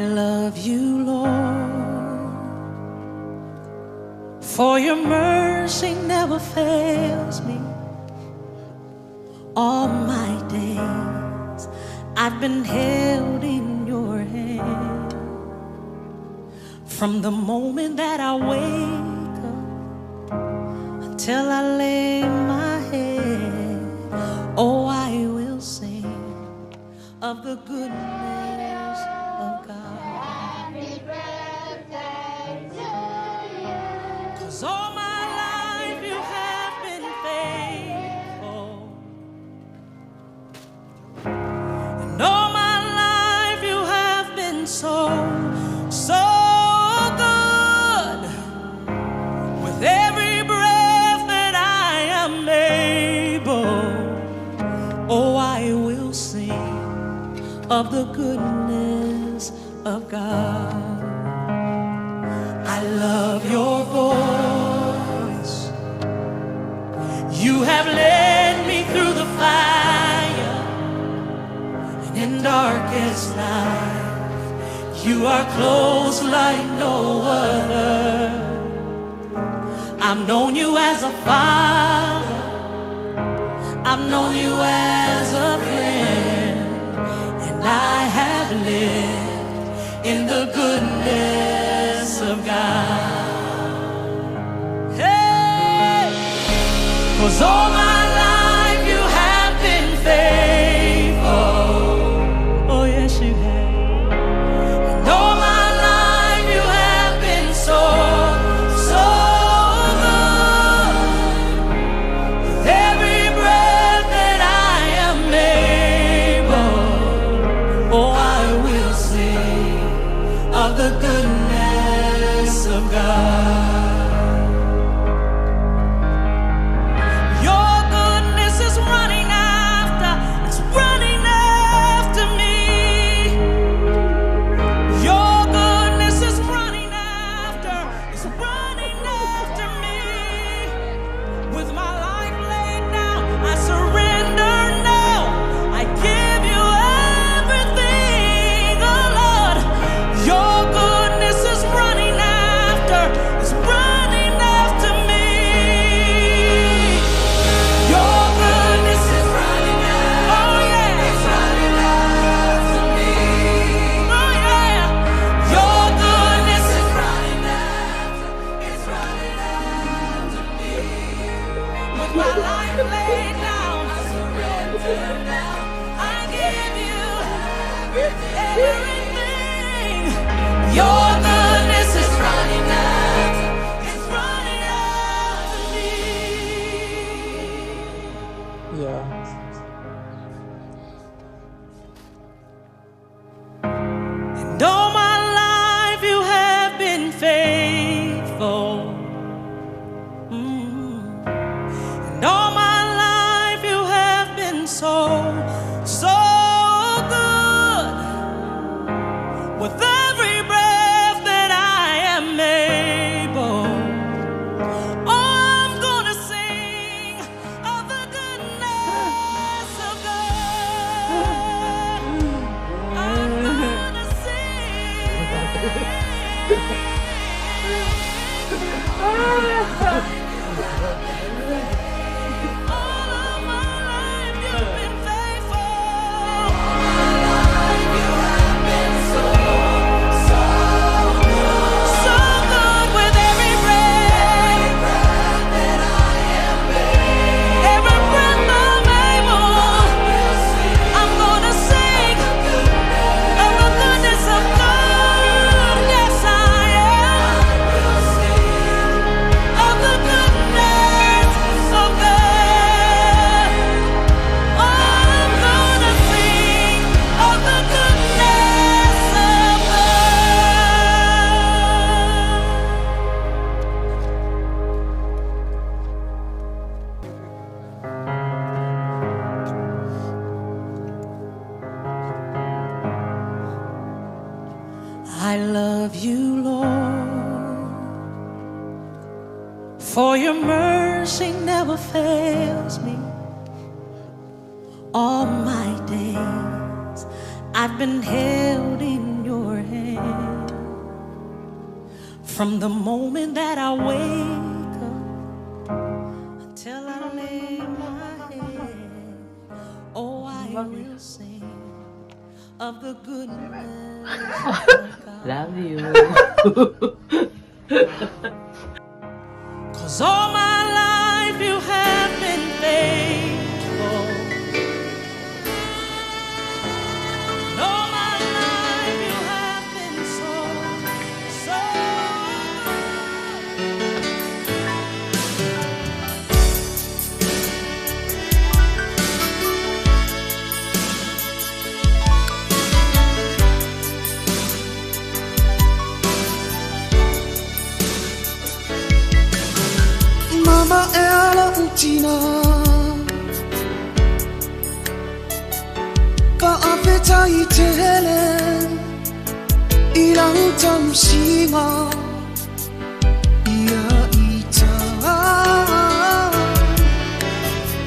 I love you, Lord, for your mercy never fails me. All my days I've been held in your hand. From the moment that I wake up until I lay my head, oh, I will sing of the goodness of God. Happy birthday to you. 'Cause all my life you have been faithful. And all my life you have been so, so good. With every breath that I am able, oh, I will sing of the goodness of God. I love your voice. You have led me through the fire and in darkest night. You are close like no other. I've known you as a father. I've known you as a friend. And I have lived in the goodness of God. Hey! 'Cause all my life you have been faithful. Oh, yes, you have. And all my life you have been so, so good. With every breath that I am able, oh, I will sing of the goodness of God. Your goodness is running after, it's running after me. Your goodness is running after, it's running after me. With my life laid down, I surrender now. I give you everything, oh Lord. Your goodness is running after, it's running after me. Your goodness is running after, oh yeah, it's running after me. Oh yeah, your goodness is running after, it's running after me. With my life laid down, I surrender now. I give you everything. Your goodness is running after, it's running after me. Yeah. And all my life you have been faithful. And all my life you have been so, so good. With every breath that I am able, oh, I'm gonna sing of the goodness of God. I'm gonna sing. All of my life you've been faithful. All my life you have been so, so good. So good with every breath. That I am able. Every breath I'm able. I'm gonna sing of the goodness of God. Yes, I am. Of the goodness of God. I'm gonna sing of the goodness of God. I love you, Lord, for your mercy never fails me. All my days I've been held in your hand. From the moment that I wake up until I lay my head, oh, I Love you. will sing of the goodness of God. Love you. 'Cause all my life you have been faithful. And all my life you have been so, so good. Mama e ala utina Pa awheta i te hele I lau tausinga Ia i tā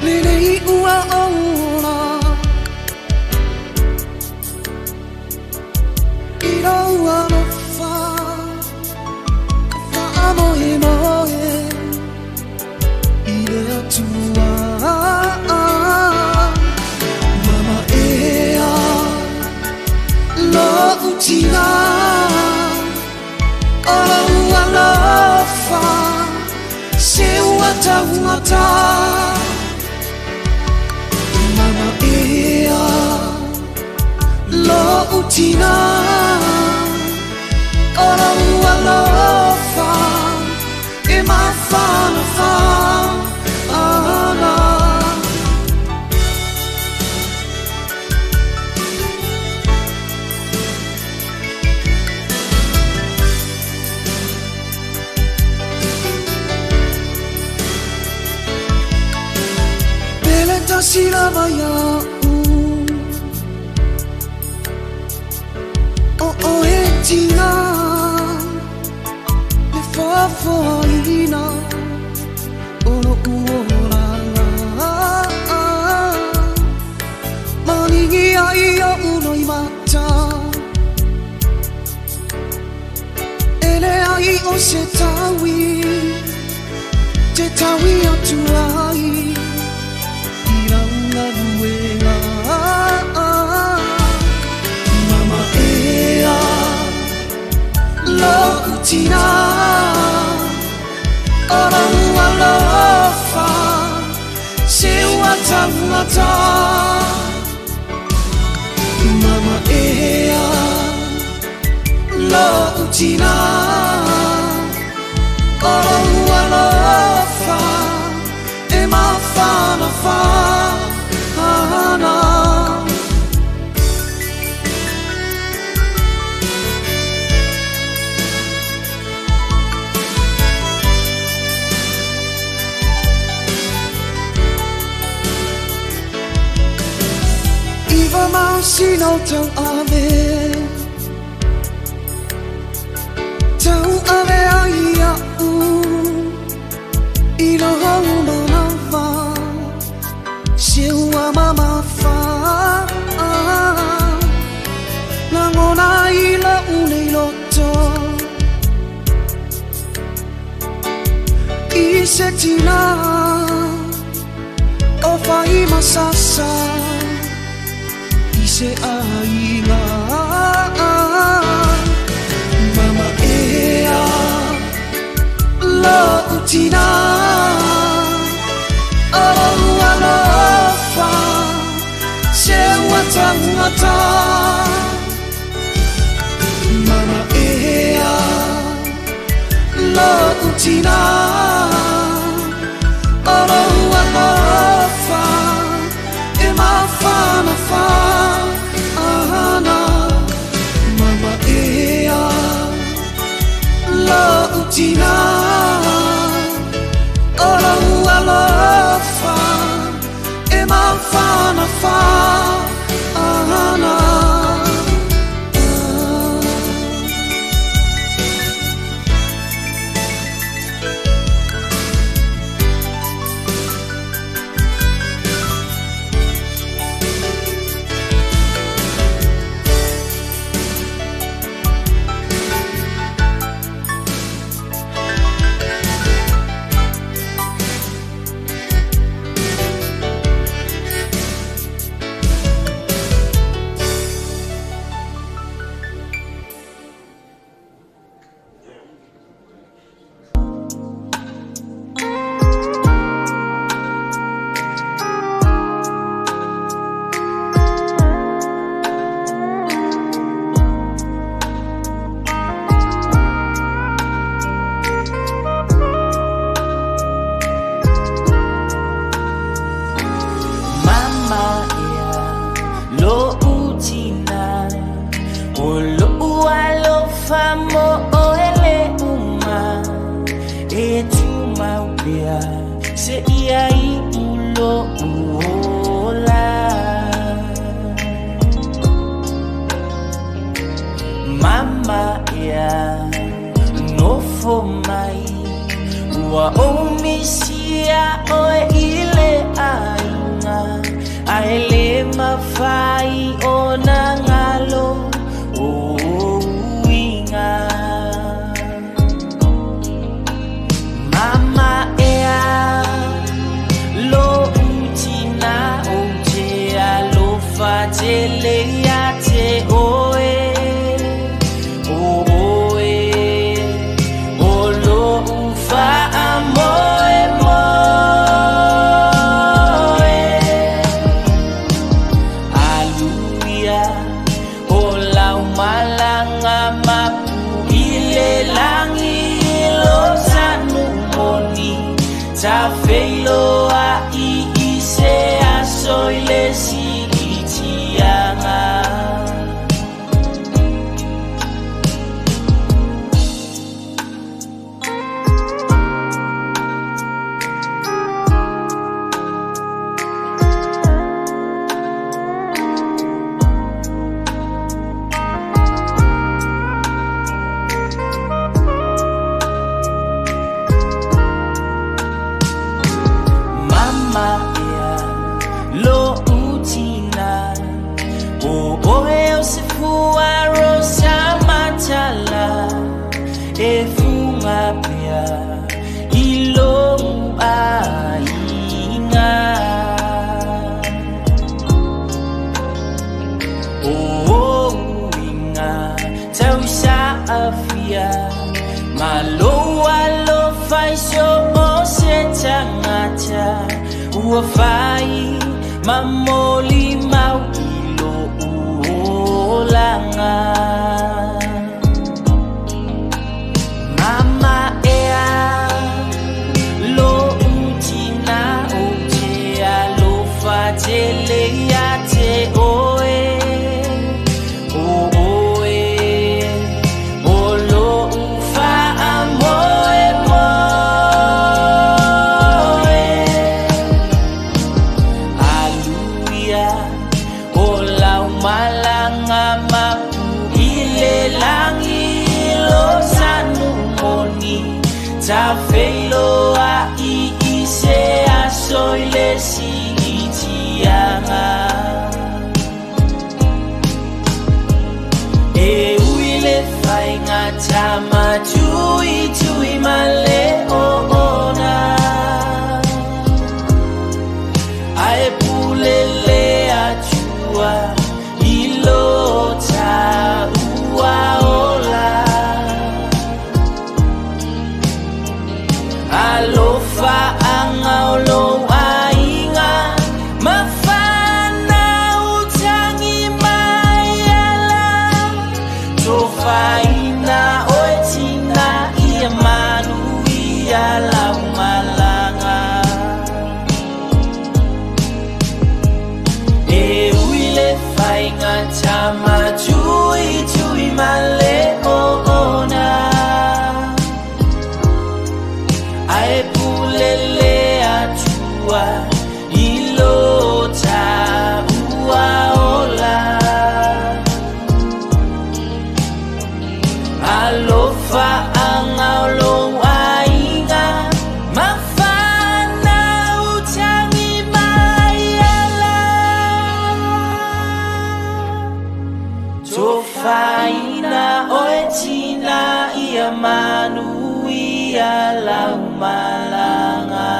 Lele i ua ola I rau alofa Wha moe moe I le atua. Mama ea Lo utina O lau alofa Se ua taugata. Mama ea Lo utina O lau alofa E mafanafa ana. Pele tasi lava ia u O o e tina Le faafoaina O lo uolanga Maningi ai o unoi mata Ele ai o se tawi Te tawi atu ai I ranga ruenga. Mama ea Loku tina O lau alofa Se ua taugata. Mama ea Loku tina O lau alofa E mafanafa ana. Iwa masina o tau ave Tau ave ai au I loho manawa Se ua mamafa Langona i la unei loto I se tina O whai masasa I se aiga. Mama ea Lo utina O lau alofa Se ua taugata. Mama ea Lo utina O lau alofa E mafanafa ana. Mama ea Lo utina O lau alofa E mafanafa ana. Ua fai ma moli mau i lo'u olaga. Mama ea lo'u tina ou te alofa tele ia te oe. O oe o lo'u faamoemoe. Aluia o lau malaga mapu i le lagi lo sanu moni tafeiloai i se aso i le siitiaga. E ui le faiga tamatuitui ma le oona, ae pule le Atua i lo taua ola. Alofa anga o lou aiga ma fanau tagi mai ala. Tofaina oe tina ia manuia lau malaga. E ui le faiga tamatuitui ma le oona, ae pule le Atua i lo taua ola. Alofa anga o lou aiga ma fanau tagi mai ala. Tofaina oe tina ia manuia lau malaga.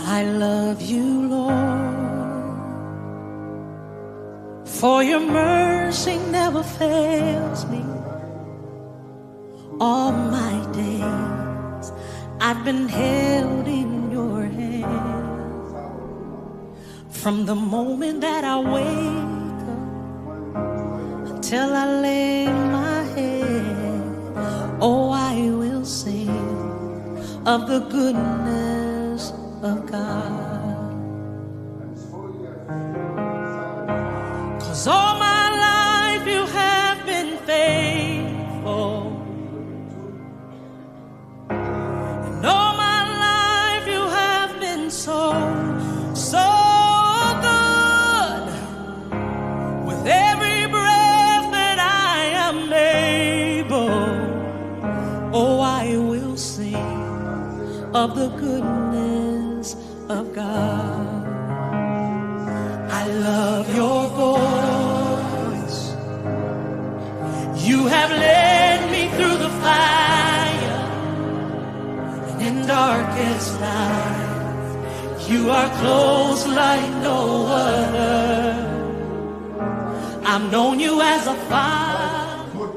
I love you, Lord, for your mercy never fails me. All my days I've been held in your hand. From the moment that I wake up until I lay my head, oh, I will sing of the goodness of God. 'Cause all my life you have been faithful. And all my life you have been so, so good. With every breath that I am able, oh, I will sing of the goodness of God. I love your voice. You have led me through the fire and in darkest nights. You are close like no other. I've known you as a father.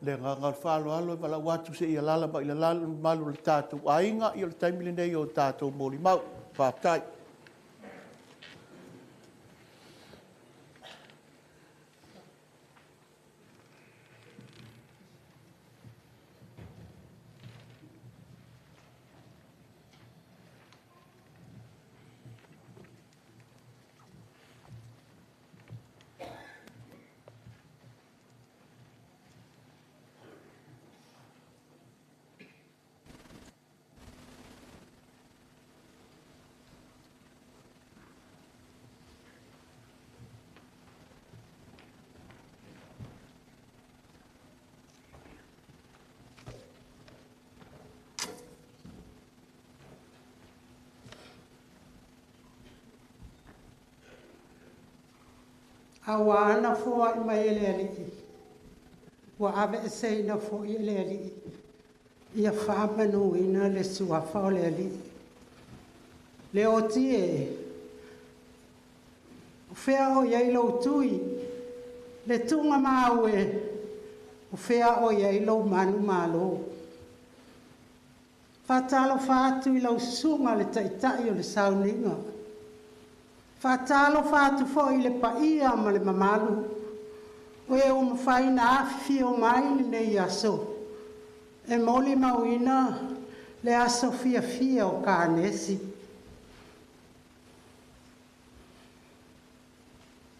Le agaga o le faaaloalo e valaau atu se i alaala mai i lalo le mamalu o le tatou aiga. Ia o le taimi lenei o tatou molimau. Faafetai. A ua ana foai mai e le Alii, ua aveeseina foi e le Alii. Ia faamanuina le Suafa o le Alii. Leoti e, o fea o i ai lou tui? Le tuugamau e, o fea o i ai lou manumalo? Faatalofa atu i lau susuga le Taitai o le Sauniga. Faatalofa atu foi i le paia ma le mamalu o e ua mafai ona afifio mai i lenei aso e molimauina le aso fiafia o Kanesi.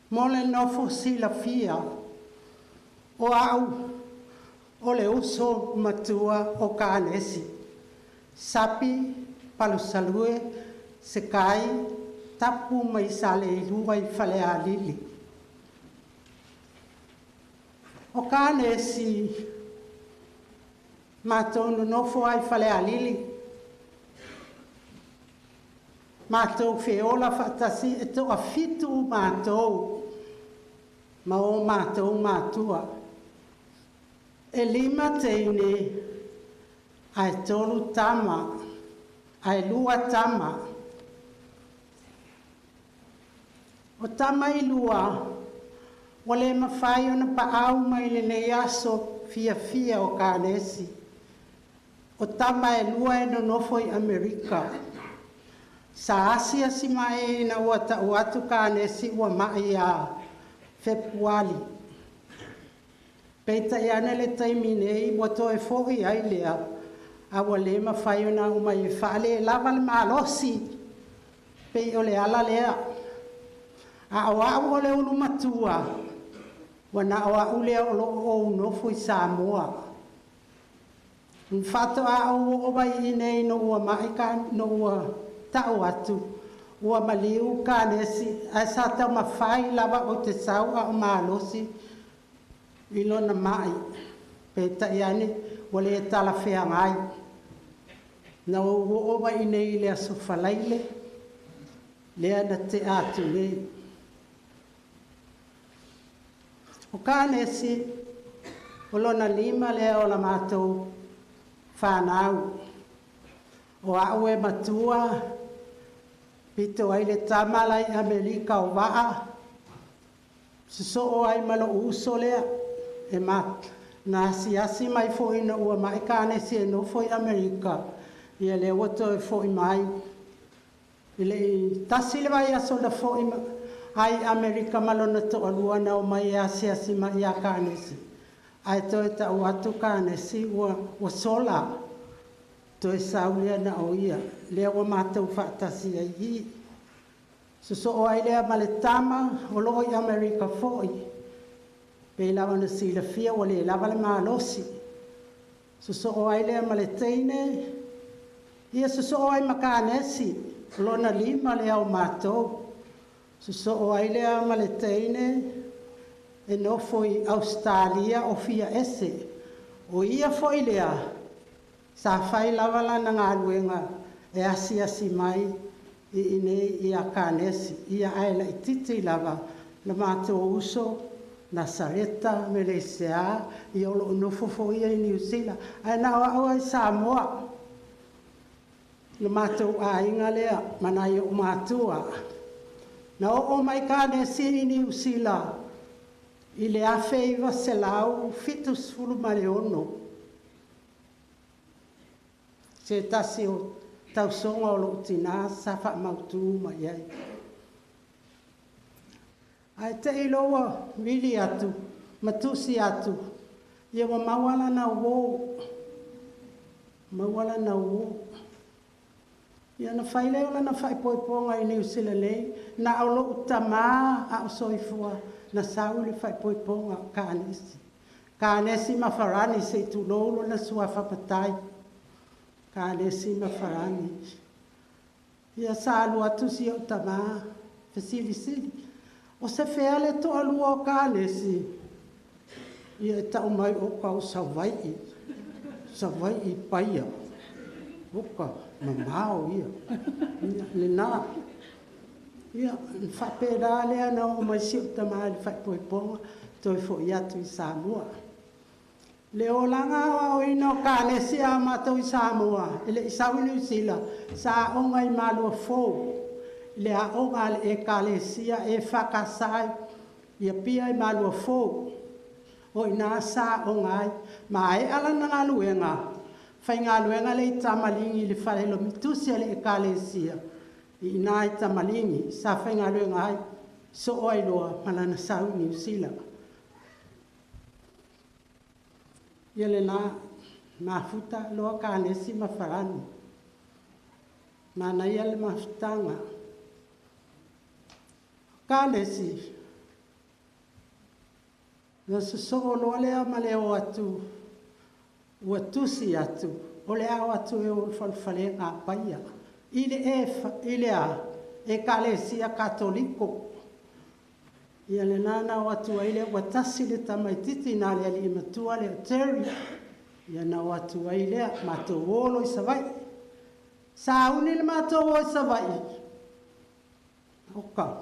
Mo le nofo silafia, o au o le uso matua o Kanesi, Sapi Palusalue Sekai Tapu mai Saleilua i Falealili. O Kanesi, matou nonofo ai Falealili, matou feola faatasi e toafitu matou ma o matou matua. E 5 teine, ae 3 tama, ae 2 tama. O tama i lua, ua le mafai ona paau mai lenei aso fiafia o Kanesi. O tama e 2 e nonofo i Amerika. Sa asiasi mai ina ua tau atu Kanesi ua mai ia Fepuali. Peitai ane le taimi nei ua toe fo'i ai lea, a ua le mafai ona au mai e faale lava le malosi, pei o le ala lea. A o au o le ulu matua, ua na o au lea o loo ou nofo i Samoa. Faatoa ou oo mai i nei no ua mai ka, no ua tau atu, ua maliu Kanesi, ae sa taumafai lava o te sau a o malosi i lona mai. Peitai ane, ua le talafeagai. Na ou oo mai i nei i le aso Faraile, lea na tea atu nei. O Kanesi, o lona lima lea o la matou whanau. O au e matua, pito ai le tama lai Amerika o waa, sosoo ai malo uso lea, e na asiasi mai foi na ua mai Kanesi e nofo i Amerika, ia lea ua toe foi mai. I le i tasi le vai aso na foi ai Amerika malona toalua na o mai e asiasi mai ia Kanesi. Ai toe tau atu Kanesi ua sola, toe saulea na o ia, lea ua mātou whaatasi ai i. Sosoo ai lea ma le tama o loo i Amerika foi. Pe lava na silafia ua le lava le malosi. Sosoo ai lea ma le teine, ia sosoo ai ma Kanesi, lona lima lea o mātou. Sosoo ai lea ma le teine, e nofo i Australia o fia ese. O ia foi lea, sa fai lava lana galuega e asiasi mai i inei ia Kanesi. Ia ae laititi lava le mātou uso, Nasareta, Meleisea, ia o loo nofo foi ia i Niu Sila. Ae na o au ai Samoa, le mātou aiga lea, ma nai o mātua. Na oo mai Kanesi i Niu Sila, I le 1976, se tasi o tausoga o lou tinā sa faamautu uma i ai. Ae te i loa ua vili atu ma tusi atu, ia ua maua lana uō, maua lana uō. Ia ona fai lea o lana faaipoipoga i Niu Sila nei, na o lou tamā a o soifua na sau i le faaipoipoga o Kanesi. Kanesi ma Farani, se i tulou lona suafa matai. Kanesi ma Farani. Ia sa alu atu si ou tamā, fesilisili, o se fea le toalua o Kanesi? Ia e tau mai oka o Savaii, Savaii Paia. Oka, mamao ia. Ia, lena. Ia, na faapena lea na oo mai si ou tamā i le faaipoipoga, toe foi atu i Samoa. Le olaga aoaoina o Kanesi a matou i Samoa, e le i sau i Niu Sila, sa aoga i Maluafou, i le aoga a le Ekalesia EFKS i Apia i Maluafou. O i ina sa aoga ai. Maea lana galuega, faigaluega lea i Tamaligi i le fale lomitusi a le Ekalesia i ina i Tamaligi, sa faigaluega ai, soo ai loa ma lana sau i Niu Sila. Ia lena, mafuta loa Kanesi ma Farani. Manaia le mafutaga. Kanesi, na sosoo loa lea ma le o atu, ua tusi atu, o le a o atu e o i le falefalega a Paia, i le e, i le a, Ekalesia Katoliko. Ia lena na o atu ai lea, ua tasi le tamaitiiti na le alii matua lea o Terry, ia na o atu ai lea, matou o loa i Savaii. Sauni le matou o i Savaii, oka,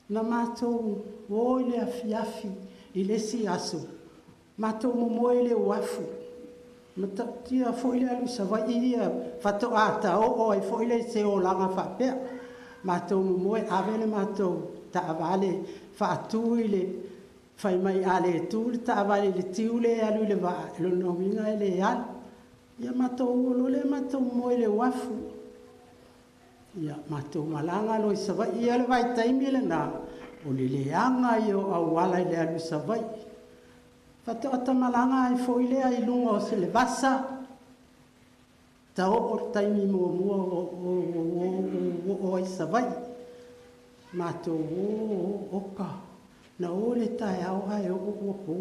na matou o i le afiafi i le isi aso, matou momoe i le uafu. Matautia foi le alu i Savaii ia, faatoa ta oo ai foi lea i se olaga faapea. Matou momoe, ave le matou taavale faatu i le, fai mai a le tu le taavale i le tiu lea e alu i le vaa, o lona uiga e le alu. Ia matou o loa lea matou momoe i le uafu. Ia matou malaga loa i Savaii. Ia le vaitaimi lena, o le leaga ia o auala i le alu i Savaii. Faatoa ta malaga ai foi lea i luga o se levasa, ta oo i le taimi muamua ua oo ai i Savaii. Matou o, oka, na o i le taeao ae oo ua po.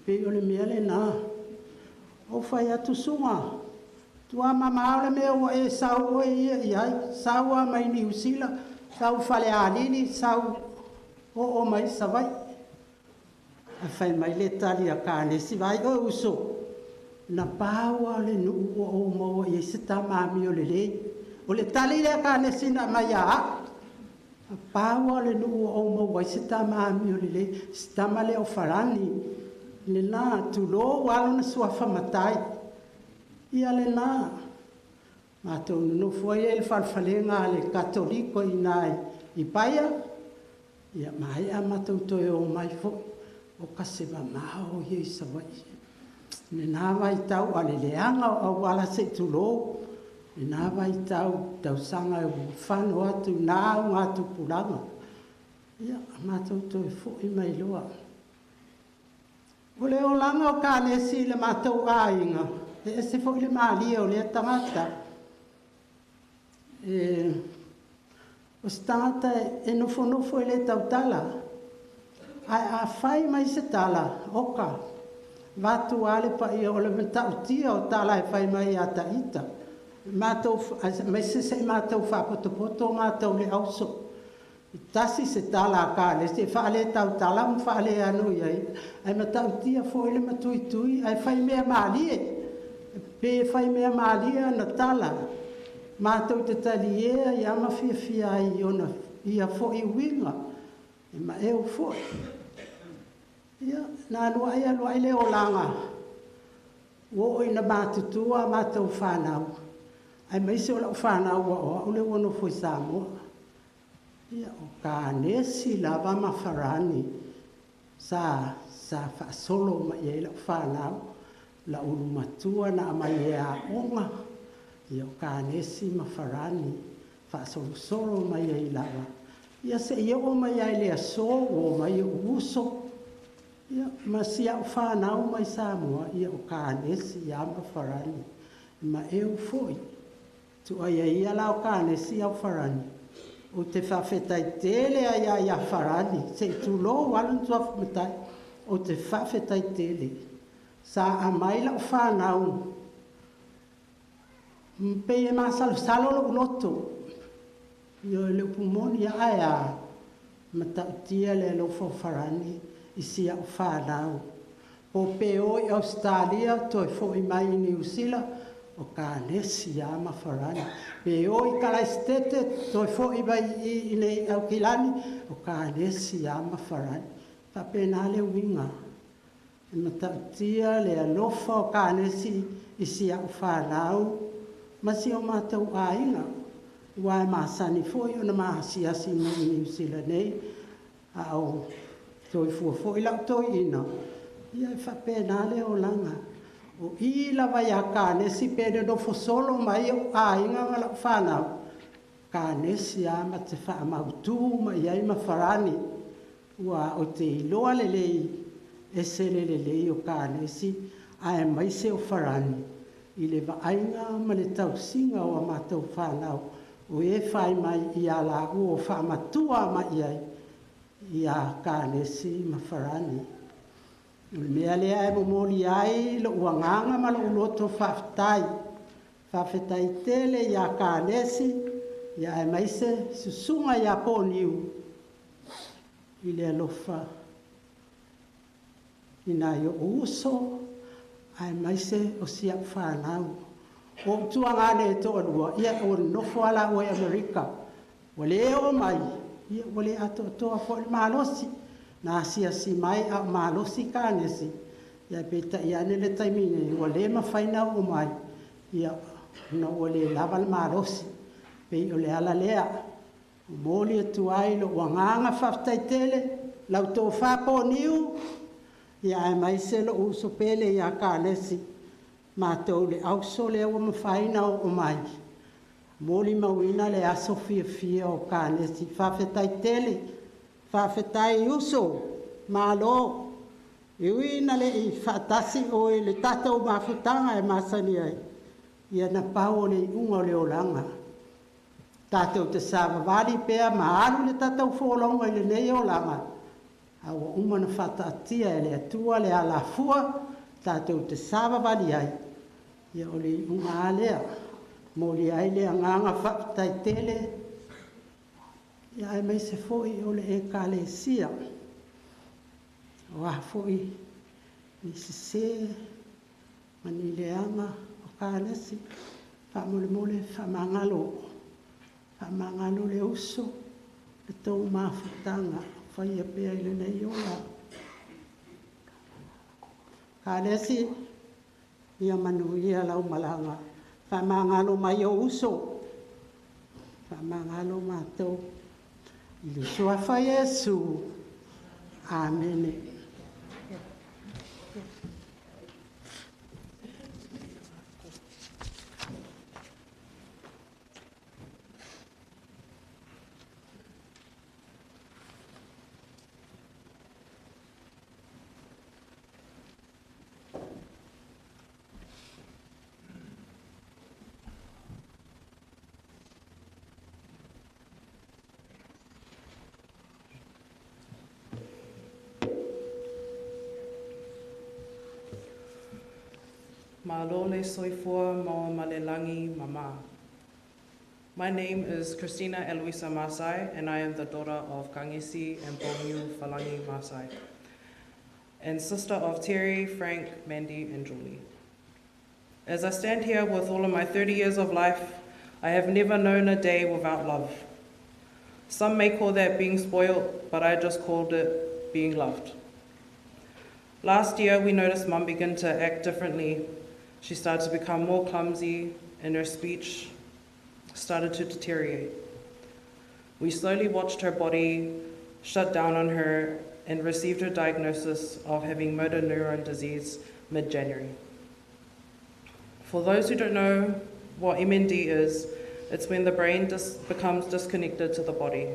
Pei o le mea lena. Ou fai atu, Suga, tua mamao le mea ua e sau oe ia i ai, sau lava mai Niu Sila, sau i Falealili, sau oo mai i Savaii. Ae fai mai le tali a Kanesi, Vaai oe uso, na pau lava o le nuu ua ou maua i ai se tama amio lelei. O le tali lea a Kanesi na aumai ia au. Na pau lava o le nuu ua ou maua ai se tama amio lelei, se tama lea o Farani. Lena, tulou lava lona suafa matai. Ia lena. Matou nonofo ai i le falefalega a le Katoliko i ina i Paia, ia maea matou toe o mai foi. O ka se mamao ia i Savaii. I lena vaitau a le leaga o auala se i tulou, lena vaitau tausaga ua fano atu i na augatupulaga. Ia, matou toe foi mai loa. O le olaga o Kanesi i le matou aiga, e ese foi le malie o lea tagata. E, o se tagata e nofonofo e le tautala, ae a fai mai se tala, oka, vaeatu lava le paia, o le matautia o tala e fai mai ia Taita. Matou, aemaise se i matou faapotopoto matou le auso. E tasi se tala a Kanesi e faaletautala ma faaleano i ai, ae matautia foi le matuitui ae fai mea malie. Pei e fai mea malie ana tala, matou te talie ai lava ma fiafia ai i ona ia foi uiga, e maeu foi. Ia, na alu ai alu ai le olaga, ua oo ina matutua a matou fanau, aemaise o lau fanau ua o au lea ua nofo i Samoa. Ia, o Kanesi lava ma Farani sa sa faasolo uma i ai lau fanau, lau ulumatua na aumai e aoga, ia o Kanesi ma Farani faasolosolo mai ai lava. Ia seia oo mai lava i le aso ua omai ou uso, ia ma si au fanau mai Samoa, ia o Kanesi lava ma Farani. E maeu foi. Tuaia ia la o Kanesi au Farani, ou te faafetai tele ai lava ia Farani, se i tulou lava lona suafa matai, ou te faafetai tele. Sa aumai lau fanau, pei e masalosalo lou loto, ioe, le upu moni lava, ae a? Matautia le alofa o Farani i si au fanau. Po pe o i Ausetalia toe foi mai i Niu Sila, o Kanesi lava ma Farani. Pe o i Kalaisitete toe foi mai i i inei i Aukilani, o Kanesi lava ma Farani. E faapena le uiga. E matautia le alofa o Kanesi i si au fanau ma si o matou aiga, aua e masani foi ona ma asiasi mai i Niu Sila nei, a o soifua foi lau toeaina, ia e faapena le olaga. O i lava ia Kanesi pe nonofo solo mai ou aiga ma lau fanau, Kanesi lava ma te faamautu mai i ai ma Farani, ua ou te iloa lelei, ese le lelei o Kanesi aemaise o Farani i le vaaiga ma le tausiga o a matou fanau, o e fai mai ia laua o faamatua mai i ai ia Kanesi ma Farani. O le mea lea e momoli ai lou agaga ma lou loto faafetai. Faafetai tele ia Kanesi, ia aemaise susuga ia Poniu i le alofa i nai o'u uso aemaise o si a'u fanau. O o'u tuagane e toalua, ia ua nonofo lava laua i Amerika, ua le oo mai, ia ua le atoatoa foi le malosi. Na asiasi mai a o malosi Kanesi, ia ae peitai ane le taimi nei ua le mafai ona oo mai, ia ona ua le lava le malosi. Pei o le ala lea. Momoli atu ai lou agaga faafetai tele, lau Tofa Poniu, ia aemaise lou uso pele ia Kanesi, matou le auso lea ua mafai ona oo mai, molimauina le aso fiafia o Kanesi. Faafetai tele, faafetai uso, malo. E ui ina le i faatasi oe i le tatou mafutaga e masani ai, ia na pau o le iuga o le olaga. Tatou te savavali pea ma alu le tatou folauga i lenei olaga, a ua uma ona faataatia e le Atua le alafua tatou te savavali ai, ia o le iuga lava lea. Momoli ai le agaga faafetai tele, ia aemaise foi o le Ekalesia. O a foi ni sese ma ni leaga o Kanesi, faamolemole faamagalo, faamagalo le uso, le tou mafutaga, faia pea i lenei ola. Kanesi, ia manuia lau malaga, faamagalo mai ou uso, faamagalo matou. I le Suafa Iesu. Amene. Malo le soifua maua ma le lagi mama. My name is Christina Eloisa Masai, and I am the daughter of Kangesi and Bongiu Falangi Masai, and sister of Terry, Frank, Mandy, and Julie. As I stand here with all of my 30 years of life, I have never known a day without love. Some may call that being spoiled, but I just called it being loved. Last year, we noticed Mum begin to act differently. She started to become more clumsy, and her speech started to deteriorate. We slowly watched her body shut down on her and received her diagnosis of having motor neurone disease mid January. For those who don't know what MND is, it's when the brain becomes disconnected to the body.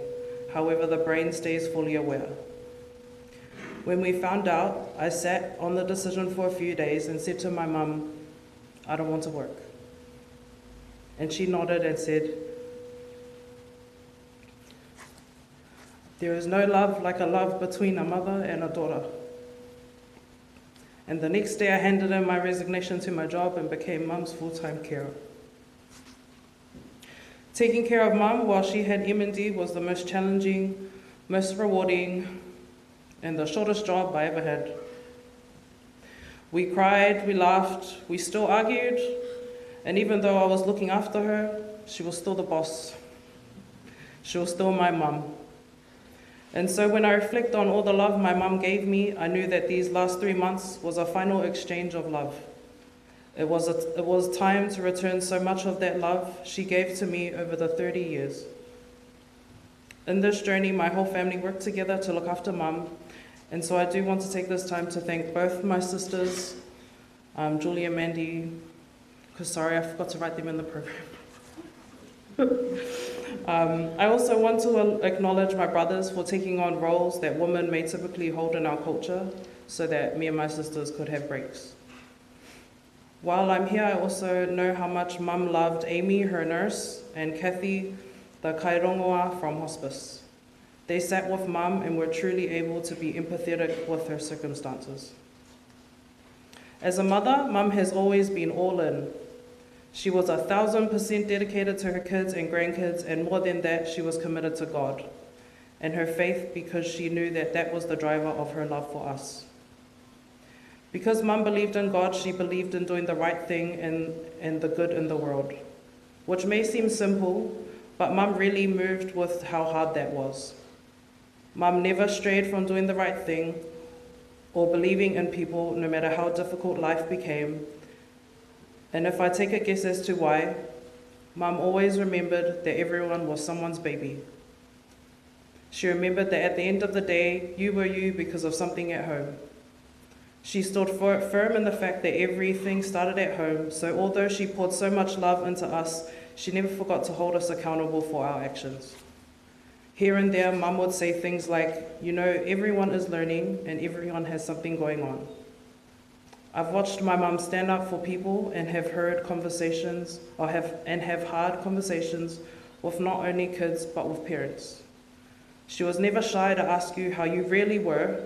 However, the brain stays fully aware. When we found out, I sat on the decision for a few days and said to my mum, I don't want to work. And she nodded and said, There is no love like a love between a mother and a daughter. And the next day, I handed in my resignation to my job and became mum's full time carer. Taking care of mum while she had MND was the most challenging, most rewarding, and the shortest job I ever had. We cried, we laughed, we still argued, and even though I was looking after her, she was still the boss. She was still my mum. And so when I reflect on all the love my mum gave me, I knew that these last 3 months was a final exchange of love. It was, it was time to return so much of that love she gave to me over the 30 years. In this journey, my whole family worked together to look after mum, and so I do want to take this time to thank both my sisters, Julie and Mandy, because sorry, I forgot to write them in the program. I also want to acknowledge my brothers for taking on roles that women may typically hold in our culture so that me and my sisters could have breaks. While I'm here, I also know how much Mum loved Amy, her nurse, and Kathy, the kairongoa from hospice. They sat with Mum and were truly able to be empathetic with her circumstances. As a mother, Mum has always been all in. She was 1,000% dedicated to her kids and grandkids, and more than that, she was committed to God and her faith because she knew that that was the driver of her love for us. Because Mum believed in God, she believed in doing the right thing and the good in the world, which may seem simple, but Mum really moved with how hard that was. Mum never strayed from doing the right thing or believing in people, no matter how difficult life became. And if I take a guess as to why, Mum always remembered that everyone was someone's baby. She remembered that at the end of the day, you were you because of something at home. She stood firm in the fact that everything started at home, so although she poured so much love into us, she never forgot to hold us accountable for our actions. Here and there, Mum would say things like, You know, everyone is learning and everyone has something going on. I've watched my mum stand up for people and have heard conversations or have and have hard conversations with not only kids but with parents. She was never shy to ask you how you really were,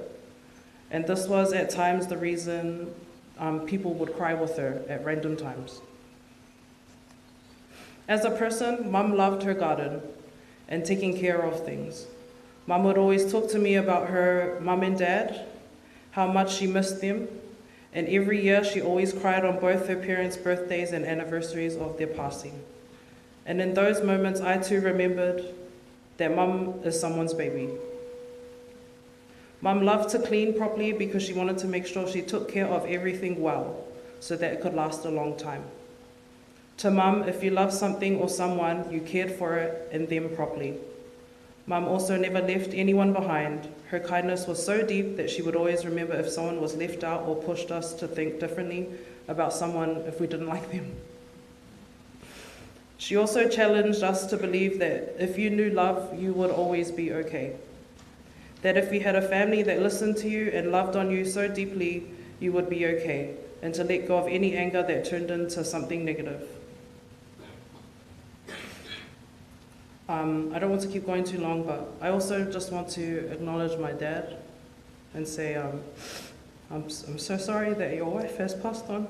and this was at times the reason people would cry with her at random times. As a person, Mum loved her garden and taking care of things. Mum would always talk to me about her mum and dad, how much she missed them, and every year she always cried on both her parents' birthdays and anniversaries of their passing. And in those moments, I too remembered that Mum is someone's baby. Mum loved to clean properly because she wanted to make sure she took care of everything well so that it could last a long time. To Mum, if you loved something or someone, you cared for it and them properly. Mum also never left anyone behind. Her kindness was so deep that she would always remember if someone was left out or pushed us to think differently about someone if we didn't like them. She also challenged us to believe that if you knew love, you would always be okay. That if you had a family that listened to you and loved on you so deeply, you would be okay, and to let go of any anger that turned into something negative. I don't want to keep going too long, but I also just want to acknowledge my dad and say I'm so sorry that your wife has passed on.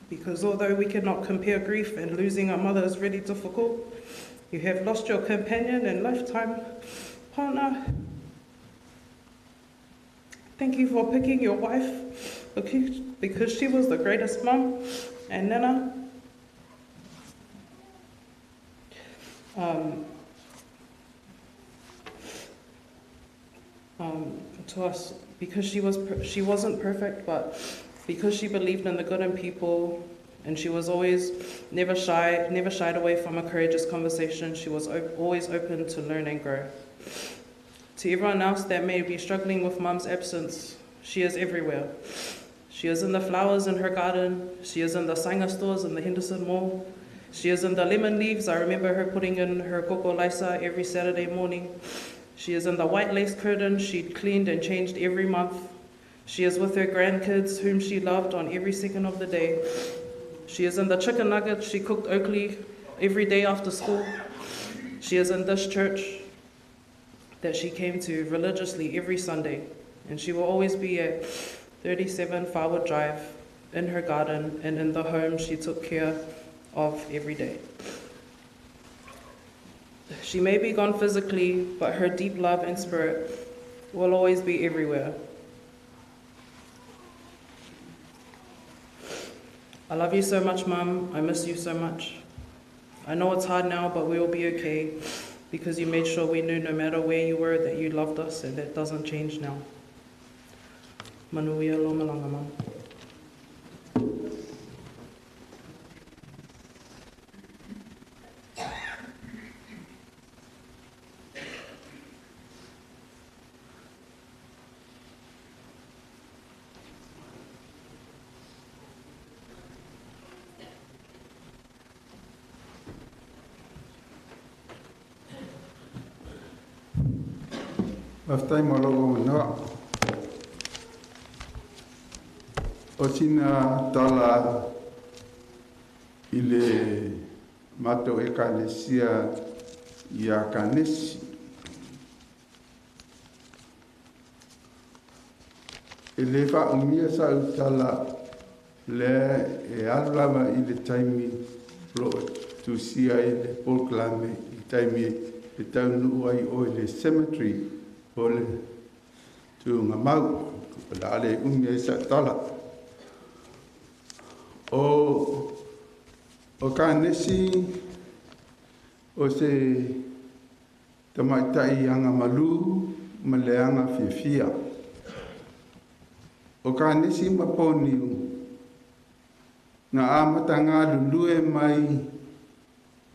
Because although we cannot compare grief and losing a mother is really difficult, you have lost your companion and lifetime partner. Thank you for picking your wife because she was the greatest mum and nana. To us, because she wasn't perfect, but because she believed in the good in people And she was always never shy, never shied away from a courageous conversation. She was always open to learn and grow. To everyone else that may be struggling with Mum's absence, she is everywhere. She is in the flowers in her garden. She is in the Sanger stores in the Henderson Mall. She is in the lemon leaves. I remember her putting in her koko laisa every Saturday morning. She is in the white lace curtain she'd cleaned and changed every month. She is with her grandkids, whom she loved on every second of the day. She is in the chicken nuggets she cooked Oakley every day after school. She is in this church that she came to religiously every Sunday, and she will always be at 37 Farwood Drive, in her garden and in the home she took care of every day. She may be gone physically, but her deep love and spirit will always be everywhere. I love you so much, Mum. I miss you so much. I know it's hard now, but we will be okay because you made sure we knew no matter where you were that you loved us, and that doesn't change now. Manuia lo malanga, Mum. Faafetai mo lou avanoa. O sina tala i le matou Ekalesia ia Kanesi. E le faaumia sa'u tala lea e alu lava i le taimi o loo tusia ai le polokalame i le taimi e taunuu ai oe i le cemetery o le tuugamau o le a le umi ai sa'u tala. O o Kanesi o se tamaitai aga malū ma le aga fiafia. O Kanesi ma Poniu na amata galulue mai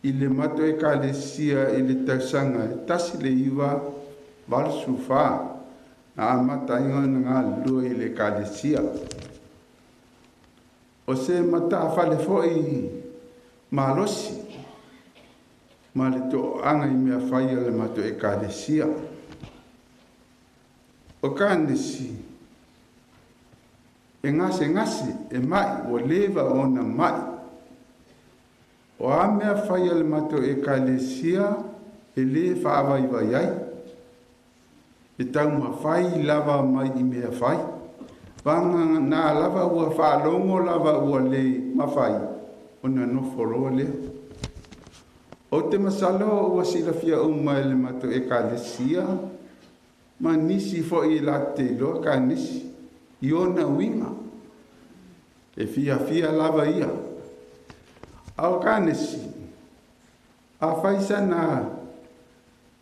i le matou Ekalesia i le tausaga e 1984 na amata ai ona galulue i le Ekalesia. O se matafale fo'i malosi ma le to'oaga i mea fai a le matou Ekalesia. O Kanesi e gasegase e ma'i ua leva ona ma'i. O a mea fai a le matou Ekalesia e lē faavaivai ai. E taumafai lava mai i mea fai. Vagana lava ua faalogo lava ua lē mafai ona nofo loa lea. Ou te masalo ua silafia uma e le matou Ekalesia ma nisi fo'i latou te iloa Kanesi i ona uiga. E fiafia lava ia. A o Kanesi, afai sana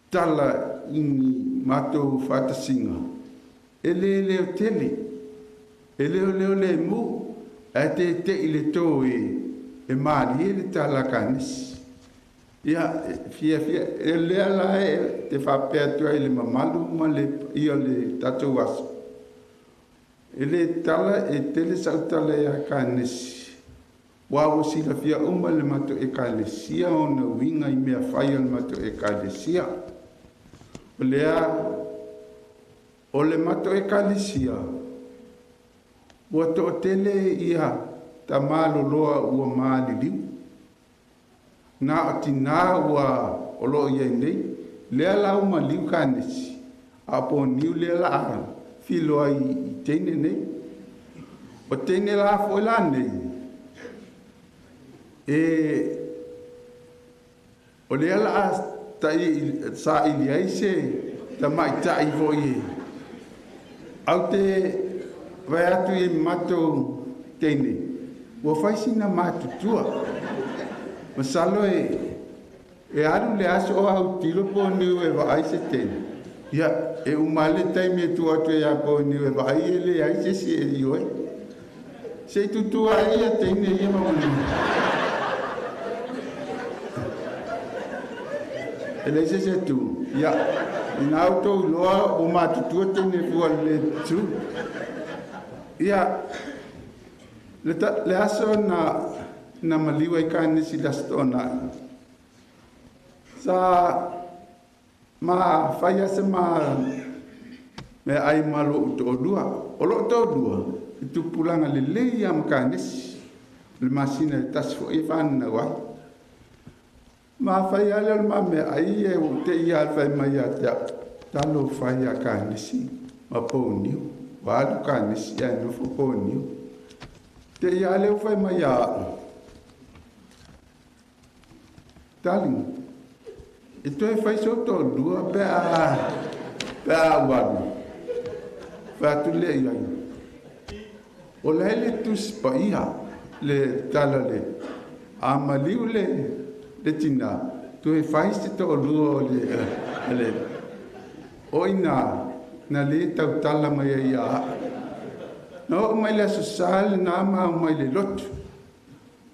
tala i ni matou faatasiga, e le leo tele, e leoleo lemu, ae tete'i le tō e e malie le tala a Kanesi. Ia, e fiafia, e lea la e te faapea atu ai i le mamalu ma le paia o le tatou aso. E le tala e tele sa'u tala iā Kanesi, aua ua silafia uma e le matou Ekalesia ona uiga i mea fai a le matou Ekalesia. O lea, o le matou Ekalesia, ua to'atele ia tamā loloa ua maliliu. Na o tinā ua o loo i ai nei, lea la ua maliu Kanesi, a o Poniu lea la a filoa i teine nei. O teine la fo'i la nei, e o lea la a ta'i sa'ili ai se tamaita'i fo'i e au te vaai atu i matou teine, ua fai sina matutua. Masalo e e alu le aso o autilo Poniu e vaai se teine. Ia, e uma lava le taimi e tuu atu ai ia Poniu e vaai e leai se isi e ioe. Se i tutu ai ia teine ia ma manu. E le se se tu. Ia, ina auto loa o matutua teine fua le tu. Ia, le aso na maliu ai kanisi le aso to'ona'i. Sa ma fai ase ma me ai ma lo'u to'olua. O lo'u to'olua, i tupulaga lelei ia ma kanesi. O le masina e tasi fo'i e fananau ai. Ma fai ale o le ma mea ai e ua te'i ia le fai mai ia te a'u. Talo fai ia kanesi ma pouniu. Ua alu kanesi ae nofo pouniu. Te ia le fai mai ia a'u. Darling, e toe fai sou to'olua pe a ou alu. Fai atu lea i ai. O la e le tusi paia le tala le a maliu le tinā toe fai se to'olua o le o ina na lē tautala mai ai ia a'u. Na o'o mai le aso sa lenā ma au mai le lotu.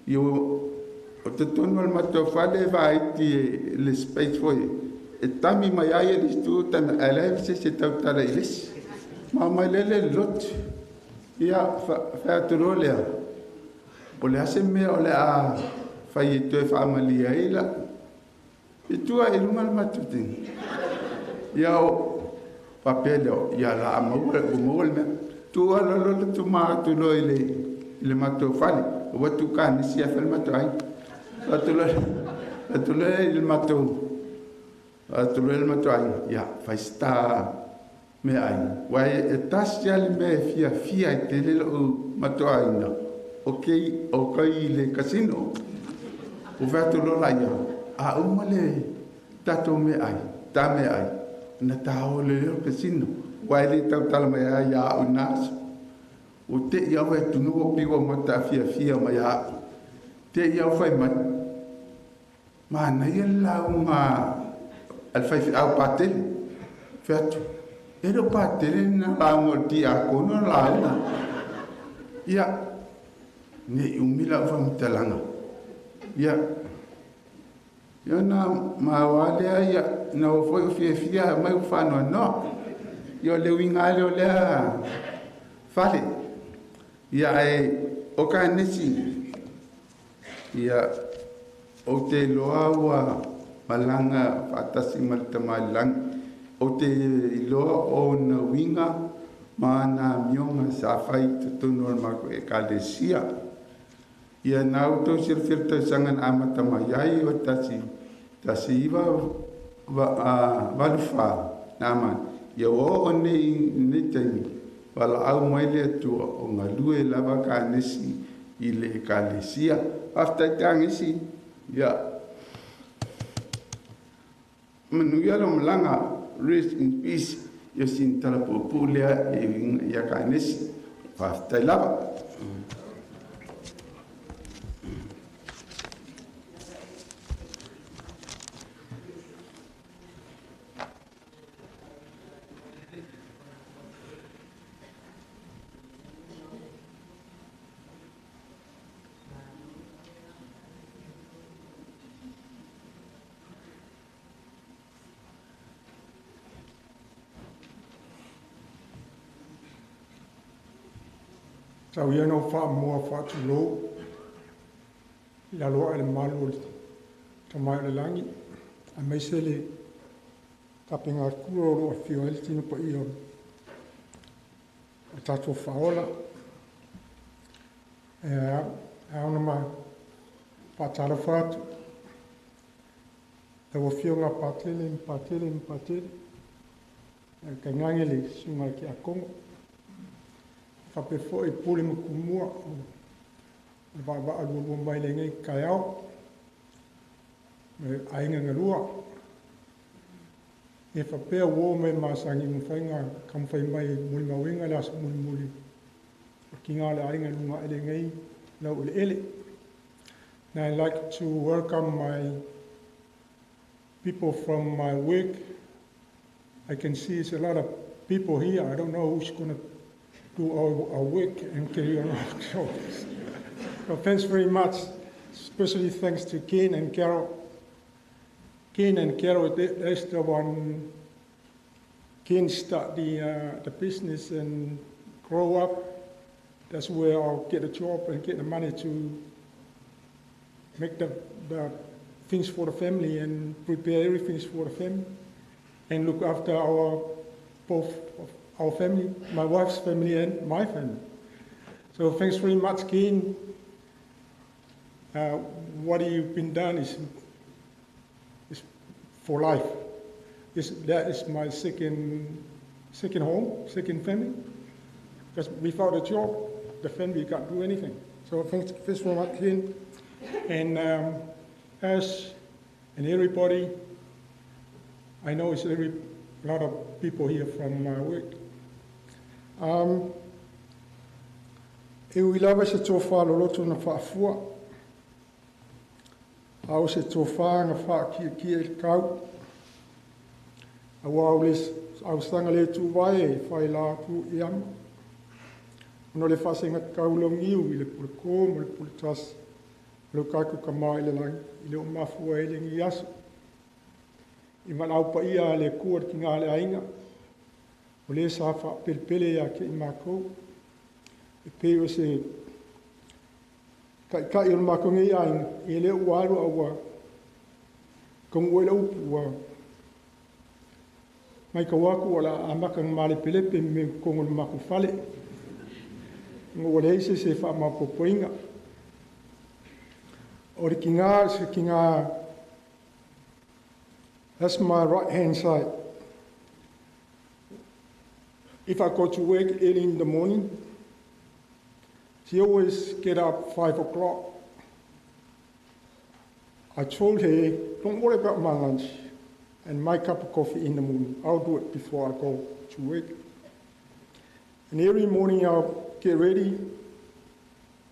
Ia o totonu o le matou fale e vaiti e le space foi e tami mai ai e le isi tami ae leai se isi e tautala i le isi. Ma mai lea le lotu. Ia fai atu loa lea. O le a se mea o le a fai e toe faamalie ai la. I tua i luga le matou tini. Ia o faapea lea ia la a maua ua maua le mea. Tua loa le tuma atu loa i le matou fale. Ua tu kanisi ae fai le matou aiga. Atu loa i le matou atu loa i le matou aiga. Ia fai se ta mea ai. Ua e tasi lava le mea e fiafia ai tele lo'u matou aiga. O kei o kai le kasino. O fai atu loa laia. A uma le tatou mea ai, ta mea ai. Na ta o le leo kasino. Ua e le tautala mai ai ia a'u i na aso. O te'i au e atunuu o piua ma ta'afiafia mai a'u. Te'i au fai mai. Manaia le lauga a le faifeau patele. Fai atu. E le o patele na lauga o le tiakono na lauga. Ia, nei umi la'u faamatalaga. Ia, ia na maoa lea ia na o foi o fiafia mai o faanoanoa. Ia o le uiga lea o lea fale. Ia ae o kanesi. Ia o te iloa ua malaga faatasi ma le tamalilagi. O te iloa o na uiga ma na amioga sa fai i totonu o le matou ekalesia. Ia na outou silafia le tausaga na amata mai ai o tasi tasi iva valu fa na amata. Ia ua oo nei lenei taimi valaau mai le Atua o galue lava kanesi i le ekalesia. Faafetai tagisi. Ia manuia lo malaga rest in peace. Ia sina tala puupuu lea e uiga ia kanesi. Faafetai lava. Tau ia ina ou faamoa faatulou i lalo ae le malu o le Tama i le lagi, aemaise le tapegatua o loo afio ai le tino paia o le tatou Faaola. E ao ona ma faatalofa atu lau Afioga Patele ma Patele ma Patele, ae tainane le susuga i le Tiakono, faapea foi pule ma tumua o le vaavaa lualua mai lenei taeao, me aiga galua. E faapea ua oo mai masani mafai ona taumafai mai e molimauina le aso mulimuli o tiga o le aiga i luga ae lenei laueleele. And I'd like to welcome my people from my work. I can see it's a lot of people here. I don't know who's going to do our work and carry on our jobs. So thanks very much, especially thanks to Ken and Carol. Ken and Carol, that's the one. Ken start the business and grow up. That's where I'll get a job and get the money to make the things for the family and prepare everything for the family and look after our both of our family, my wife's family and my family. So thanks very much, Ken. What you've been done is for life. That is my second home, second family. Because without a job, the family can't do anything. So thanks very much, Ken. And us and everybody, I know it's a lot of people here from my work. E ui lava se tōwhā loloto na whaafua, a o se tōwhā nga whaakia kia i kau, a wā o le au sanga le tū vai e whai la tu i ama. Ono le whasenga kau longiu i le pule kō mo le pule tasi, lo kaku ka maa i le langi, i le o mafua e le ngi aso. I malau pa ia le kua ki ngā le ainga, o le sa wha pelepele ia ke i mākou. E pe o se kai kai o le mākou ngi ainga, i le uaru a ua kongu ua upu ua. Mai ka waku o la amaka ngā male pelepe me kongu le mākou fale. Ngā le eise se wha mapopoinga. O le ki ngā, se ki ngā, that's my right hand side. If I go to work early in the morning, she always get up 5 o'clock. I told her, don't worry about my lunch and my cup of coffee in the morning. I'll do it before I go to work. And every morning I'll get ready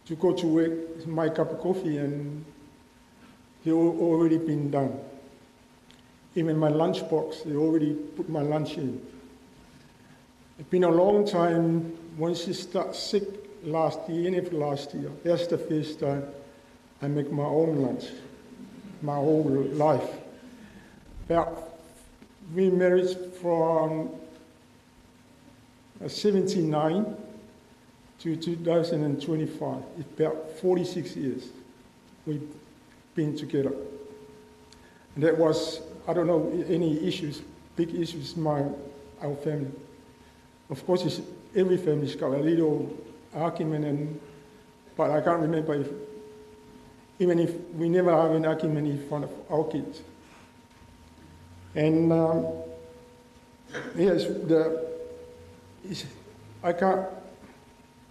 to go to work with my cup of coffee, and it's already been done. Even my lunchbox, they already put my lunch in. It's been a long time. When she started sick last year, end of last year, that's the first time I make my own lunch, my whole life. About we married from 79 to 2025. It's about 46 years we've been together. And that was, I don't know, any issues, big issues in our family. Of course, every family's got a little argument, but I can't remember if, even if we never have an argument in front of our kids. And yes, I can't,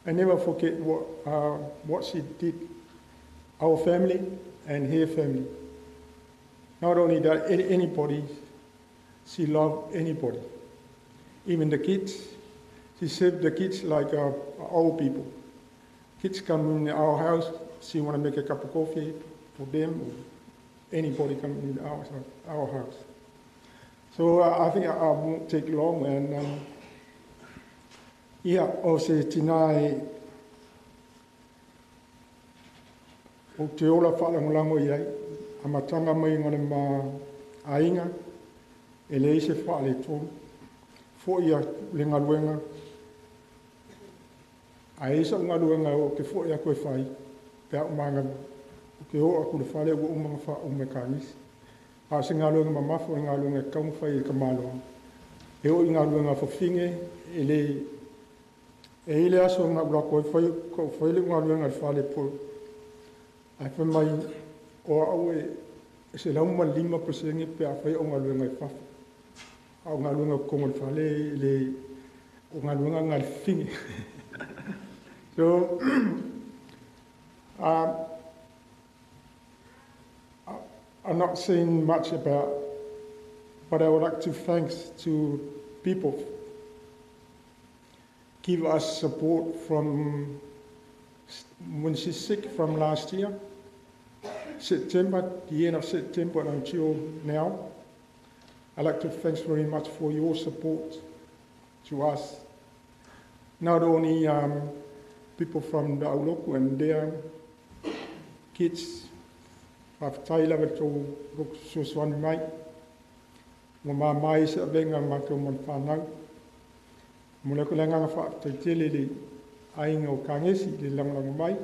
I never forget what she did, our family and her family. Not only that, anybody, she loved anybody, even the kids. She saved the kids like our people. Kids come in our house, she want to make a cup of coffee for them, or anybody come in our house. So I think I won't take long. And yeah, o se tina o te ola whaalangolango i ai, a matanga mai ngā ma ainga, e le ise whaale tōnu, fo ia le ngaluenga, a esa ngaluenga o ke fo ia koe whai, pea o manga, o ke o aku le whale ua umanga wha o me kānisi. A se ngaluenga mamafu e ngaluenga kaunga whai e ka maloa. E o i ngaluenga whawhinge, e le e ile aso ngā ura koe whai, ko whai le ngaluenga le whale po. Ai whai mai o au e se lau ma 5% pe a whai o ngaluenga e whawha. A o ngaluenga kongo le whale le o ngaluenga ngā le whinge. So, I'm not saying much about, but I would like to thanks to people give us support from when she's sick from last year, September, the end of September until now. I'd like to thank very much for your support to us. Not only people from the aulotu and their kids, faafetai lava le tou loto fesoasoani mai. Ua mama ai se avega matou ma le fanau. Momoli atu le agaga faafetai tele i le aiga o Kagesi i le lagolago mai,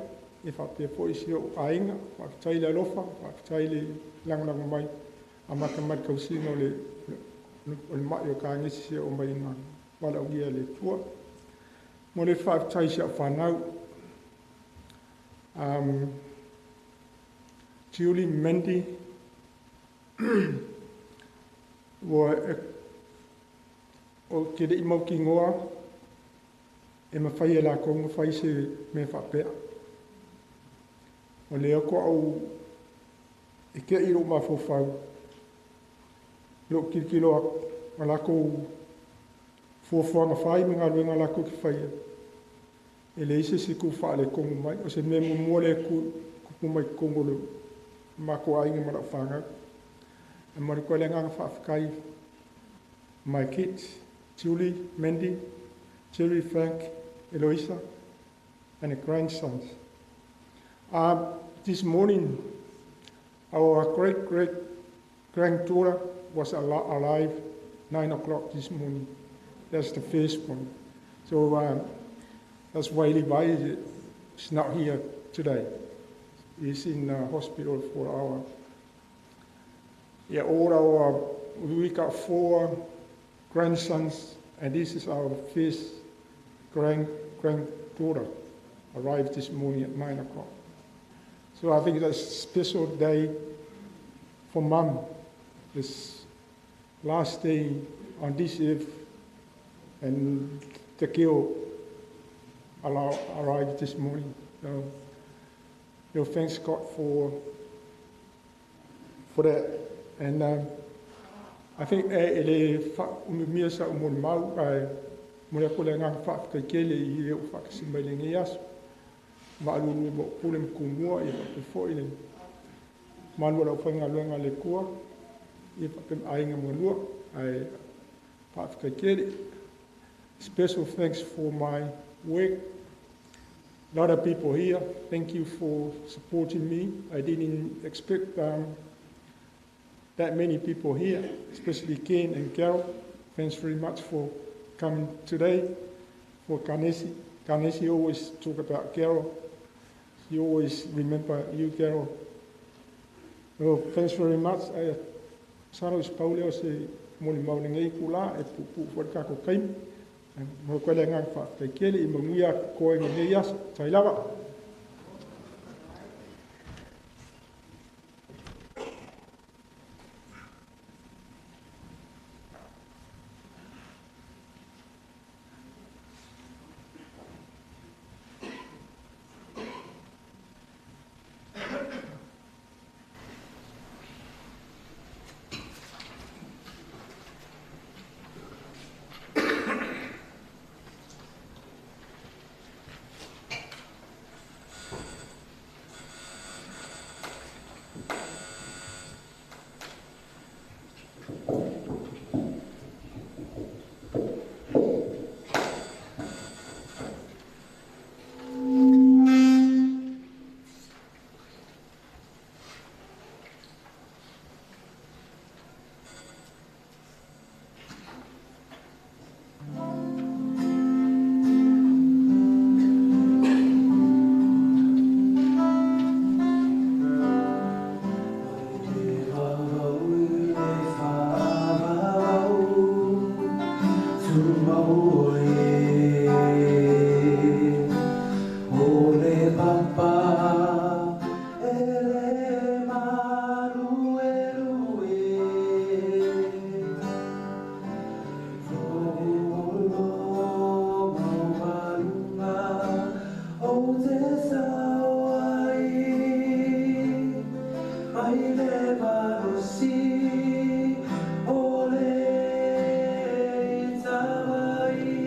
e faapea foi si ou aiga. Faafetai le alofa, faafetai le lagolago mai, amata mai le tausiga o le o le ma'i o Kagesi seia oo mai ina valaaulia e le Atua. Momoli le faafetai i si au fanau, Julie, Mandy, ua ou te le i mautinoa e mafai e latou ona fai se mea faapea. O lea toa e te'i lou mafaufau, lou tilotilo atu, o latou fuafuaga fai ma galuega latou te faia, e leai se isi tu faaletonu mai. O se mea muamua lea e tupu mai totonu o le matou aiga ma lau fanau. E momoli atu ai le agaga faafetai my kids, Julie, Mandy, Jerry, Frank, Eloisa, and the grandsons. This morning, our great-great-granddaughter was alive 9 o'clock this morning. That's the first one. So that's why Levi is not here today. He's in the hospital for our, yeah, all our, we got 4 grandsons, and this is our first granddaughter arrived this morning at 9 o'clock. So I think that's a special day for Mum, this last day on this earth, and the girl arrived this morning. So, thanks God for that. And I think e le faaumiumia sa ou molimau, ae momoli atu le agaga faafetai tele i le ou faatasi mai lenei aso. Maalulu ma ou pule ma tumua, ia faapea foi le malu o lau faigaluega a le Atua, ia faapea ma aiga ma galua, ae faafetai tele. Special thanks for my work. A lot of people here, thank you for supporting me. I didn't expect that many people here, especially Ken and Carol. Thanks very much for coming today. For Kanesi, Kanesi always talk about Carol. She always remember you, Carol. Well, thanks very much. Saro is paule o se molimau lenei kula e pupu fo le kako kaimi. Mo koe le agaga faafetai tele i manuia koe lenei aso. Tai lava. O le tawai.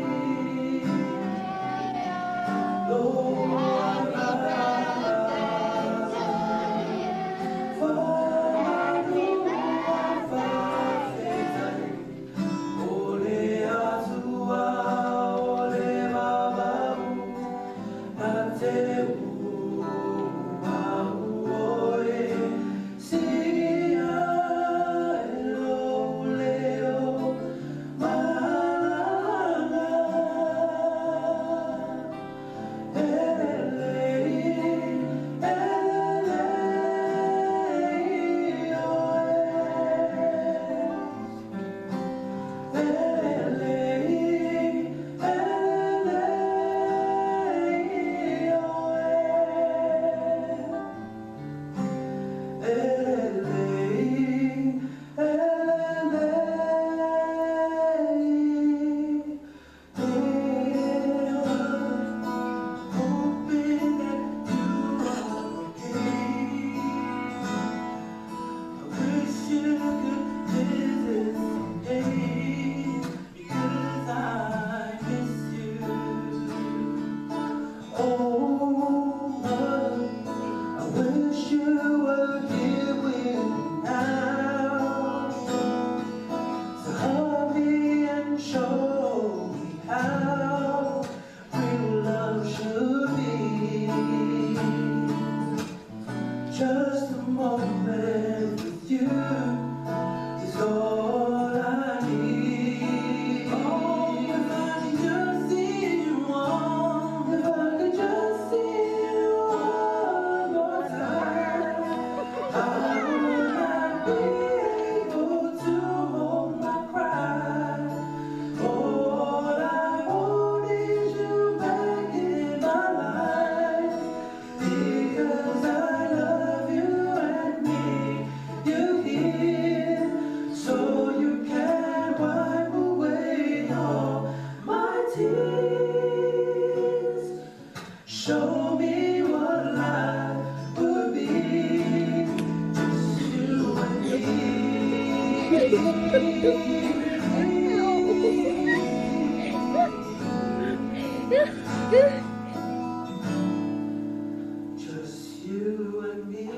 Just you and me.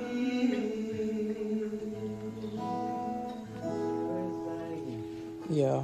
Yeah.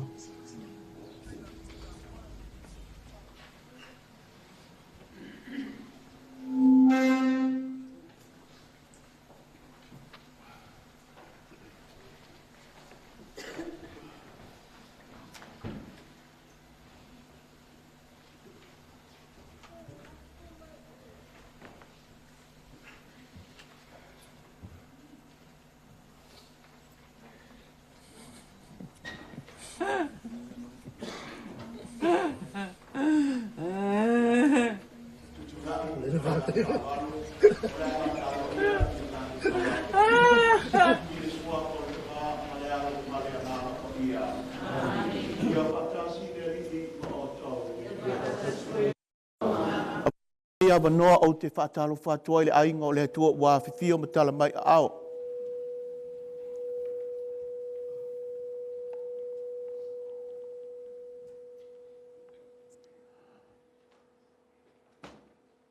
Ia avanoa ou te faatalofa atu ai i le aiga o le Atua ua afifio ma tala mai aao.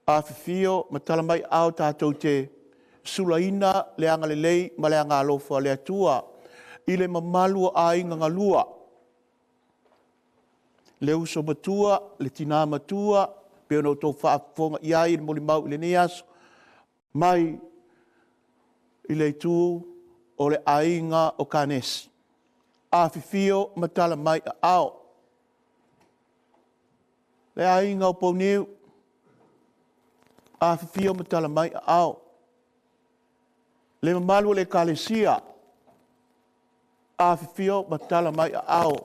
Afifio ma tala mai aao tatou te sulaina le agalelei ma le agalofa o le Atua i le mamalu o aiga galua. Le uso matua, le tinā matua, pe ona outou faafofoga i ai i le molimau i lenei aso, mai i le itu o le aiga o Kanesi. Afifio ma tala mai aao. Le aiga o Pouniu, afifio ma tala mai aao. Le mamalu o le Ekalesia, afifio ma tala mai aao.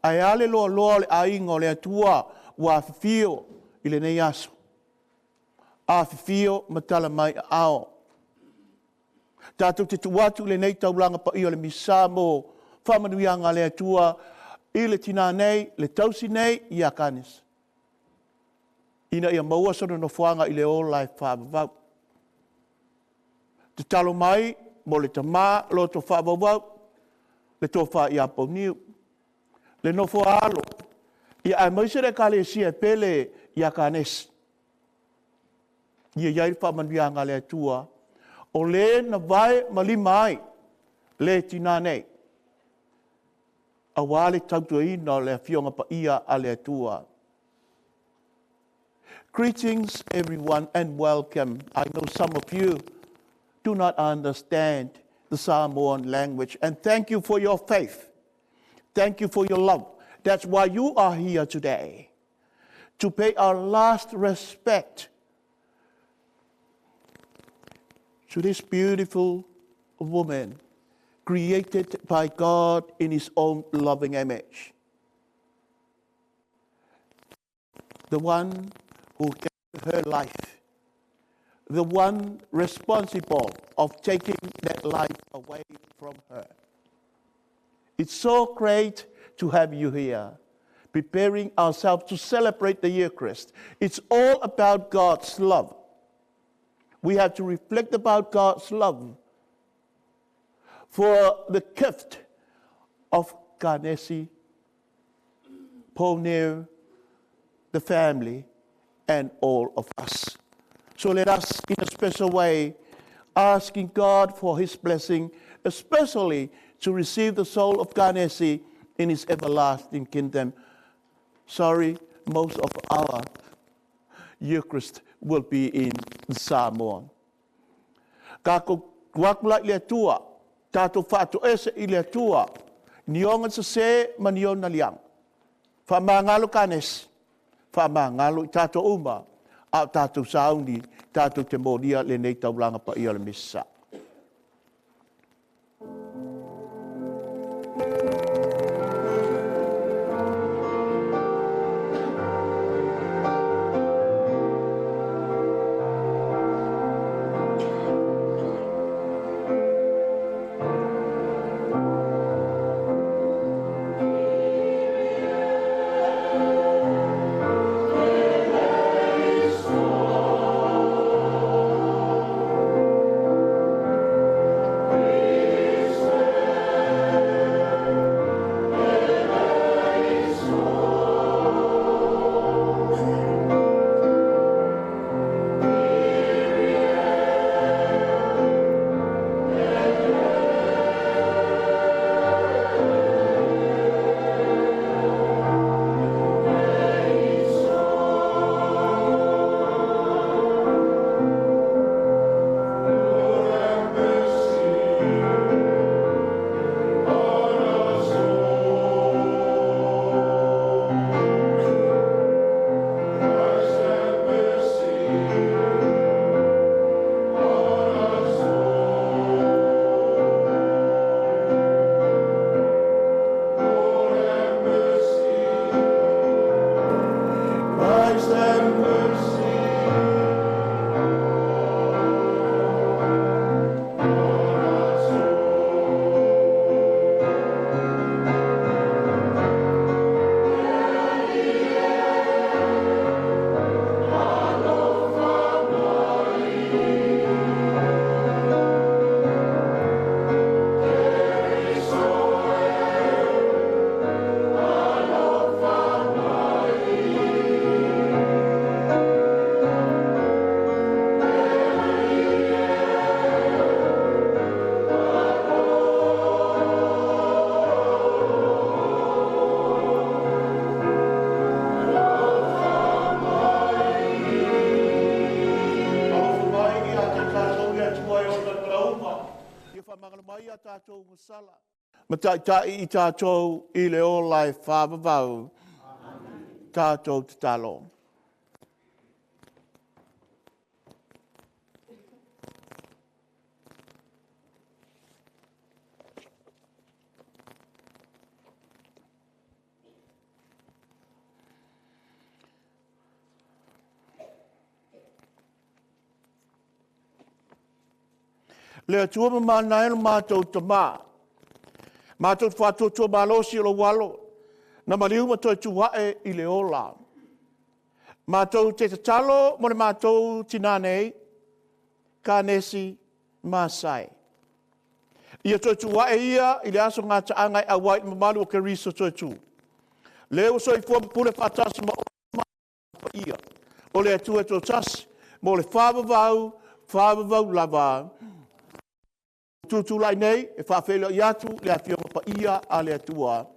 Ae a le loaloa o le aiga o le Atua ua afifio i lenei aso. Afifio ma tala mai aao. Tatou te tuu atu i lenei taulaga paia o le Misa mo faamanuiaga a le Atua i le tinā nei, le tausi nei ia Kanesi, ina ia maua sona nofoaga i le ola e faavavau. Tatalo mai mo le tamā loto faavauvau, le tofa ia Pauniu, le nofo a alo, ia aemaise le Ekalesia e pele ia Kanesi. Ia i ai le faamanuiaga a le Atua, o le na vae ma lima ai le tinā nei, aua le tautuaina o le Afioga Paia a le Atua. Greetings everyone and welcome. I know some of you do not understand the Samoan language, and thank you for your faith. Thank you for your love. That's why you are here today, to pay our last respect to this beautiful woman created by God in His own loving image. The one who gave her life, the one responsible of taking that life away from her. It's so great to have you here, preparing ourselves to celebrate the Eucharist. It's all about God's love. We have to reflect about God's love for the gift of Kanesi, Pouniu, the family, and all of us. So let us, in a special way, asking God for His blessing, especially to receive the soul of Kanesi in His everlasting kingdom. Sorry, most of our Eucharist will be in Samoan. Tatou tuu atu la i le Atua, tatou faatoese i le Atua, ni ona sesē ma ni ona liaga. Faamagalo Kanesi, faamagalo i tatou uma, a o tatou sauni, tatou te molia lenei taulaga paia o le Misa. tatou gasala ma ta'ita'i i tatou i le ola e faavavau. Tatou tatalo. Le Atua mamana e lo matou tamā, matou te faatuatua malosi o lou alo, na maliu ma toe tu a'e i le ola. Matou te tatalo mo le matou tinā nei, Kanesi Masai. Ia toe tu a'e ia i le aso gata'aga e auai i le mamalu o Keriso toe tu. Le ua soifua ma pule faatasi ma oe ia o le Atua e toatasi mo le faavavau, faavavau lava. Tutulai nei e faafeiloai atu le Afioga Paia a le Atua.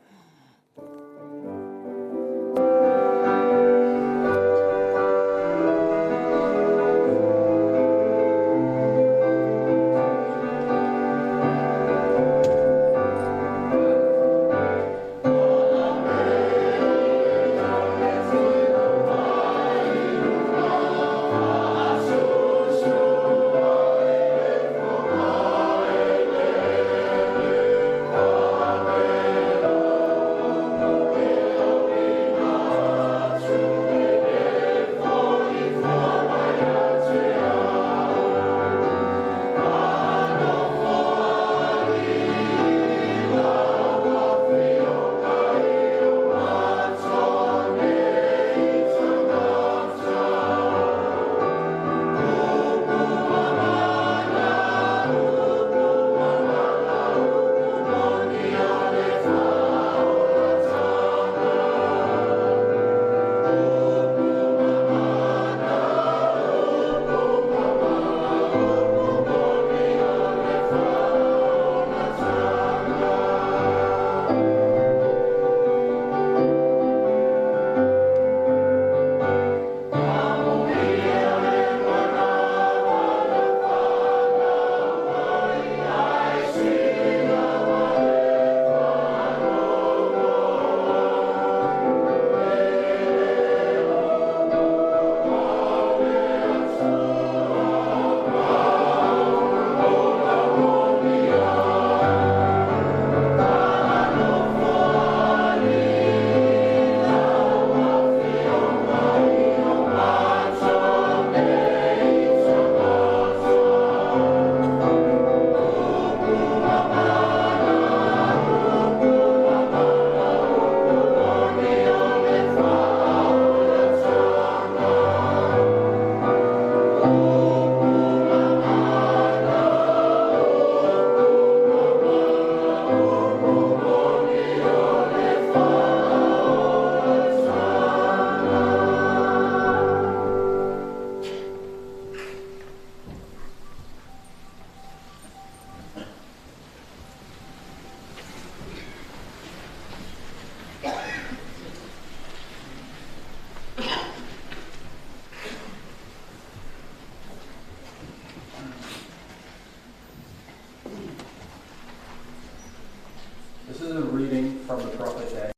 This is a reading from the prophet Daniel.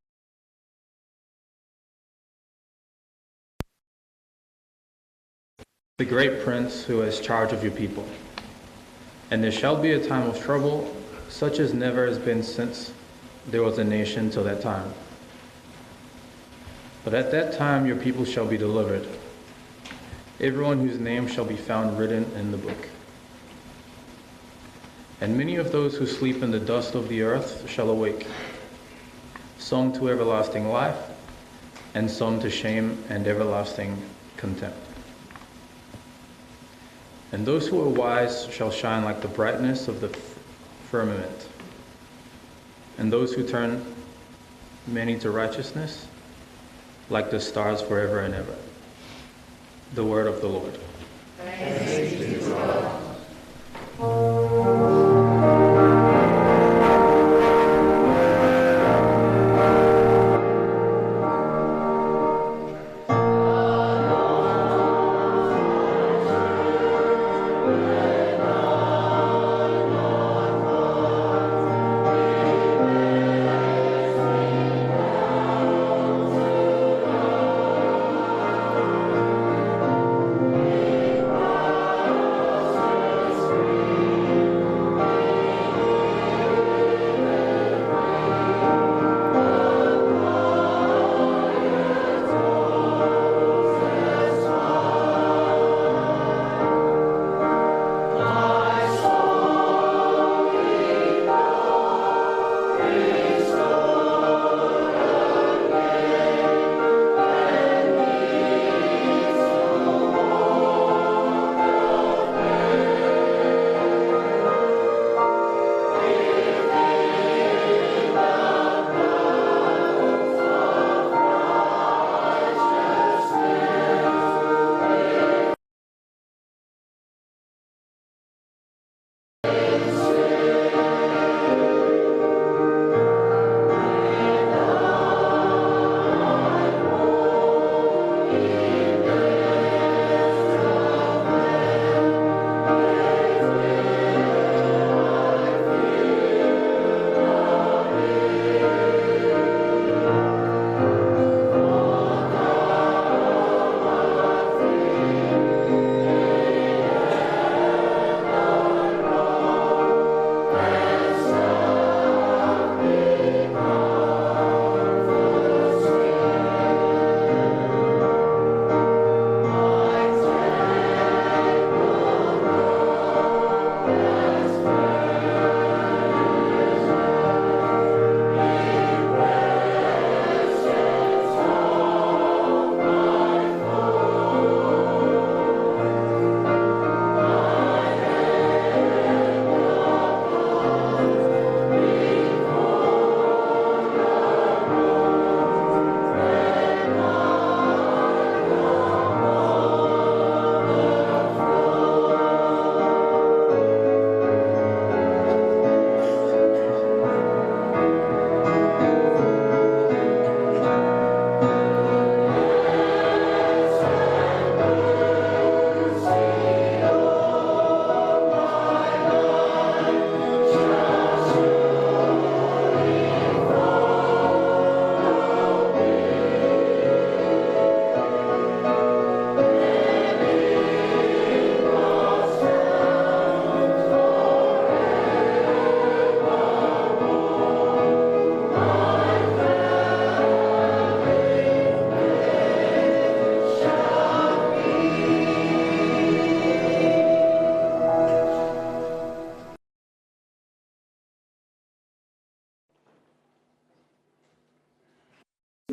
The great prince who has charge of your people. And there shall be a time of trouble, such as never has been since there was a nation till that time. But at that time your people shall be delivered, everyone whose name shall be found written in the book. And many of those who sleep in the dust of the earth shall awake, some to everlasting life, and some to shame and everlasting contempt. And those who are wise shall shine like the brightness of the firmament, and those who turn many to righteousness, like the stars forever and ever. The word of the Lord. Thanks be to God.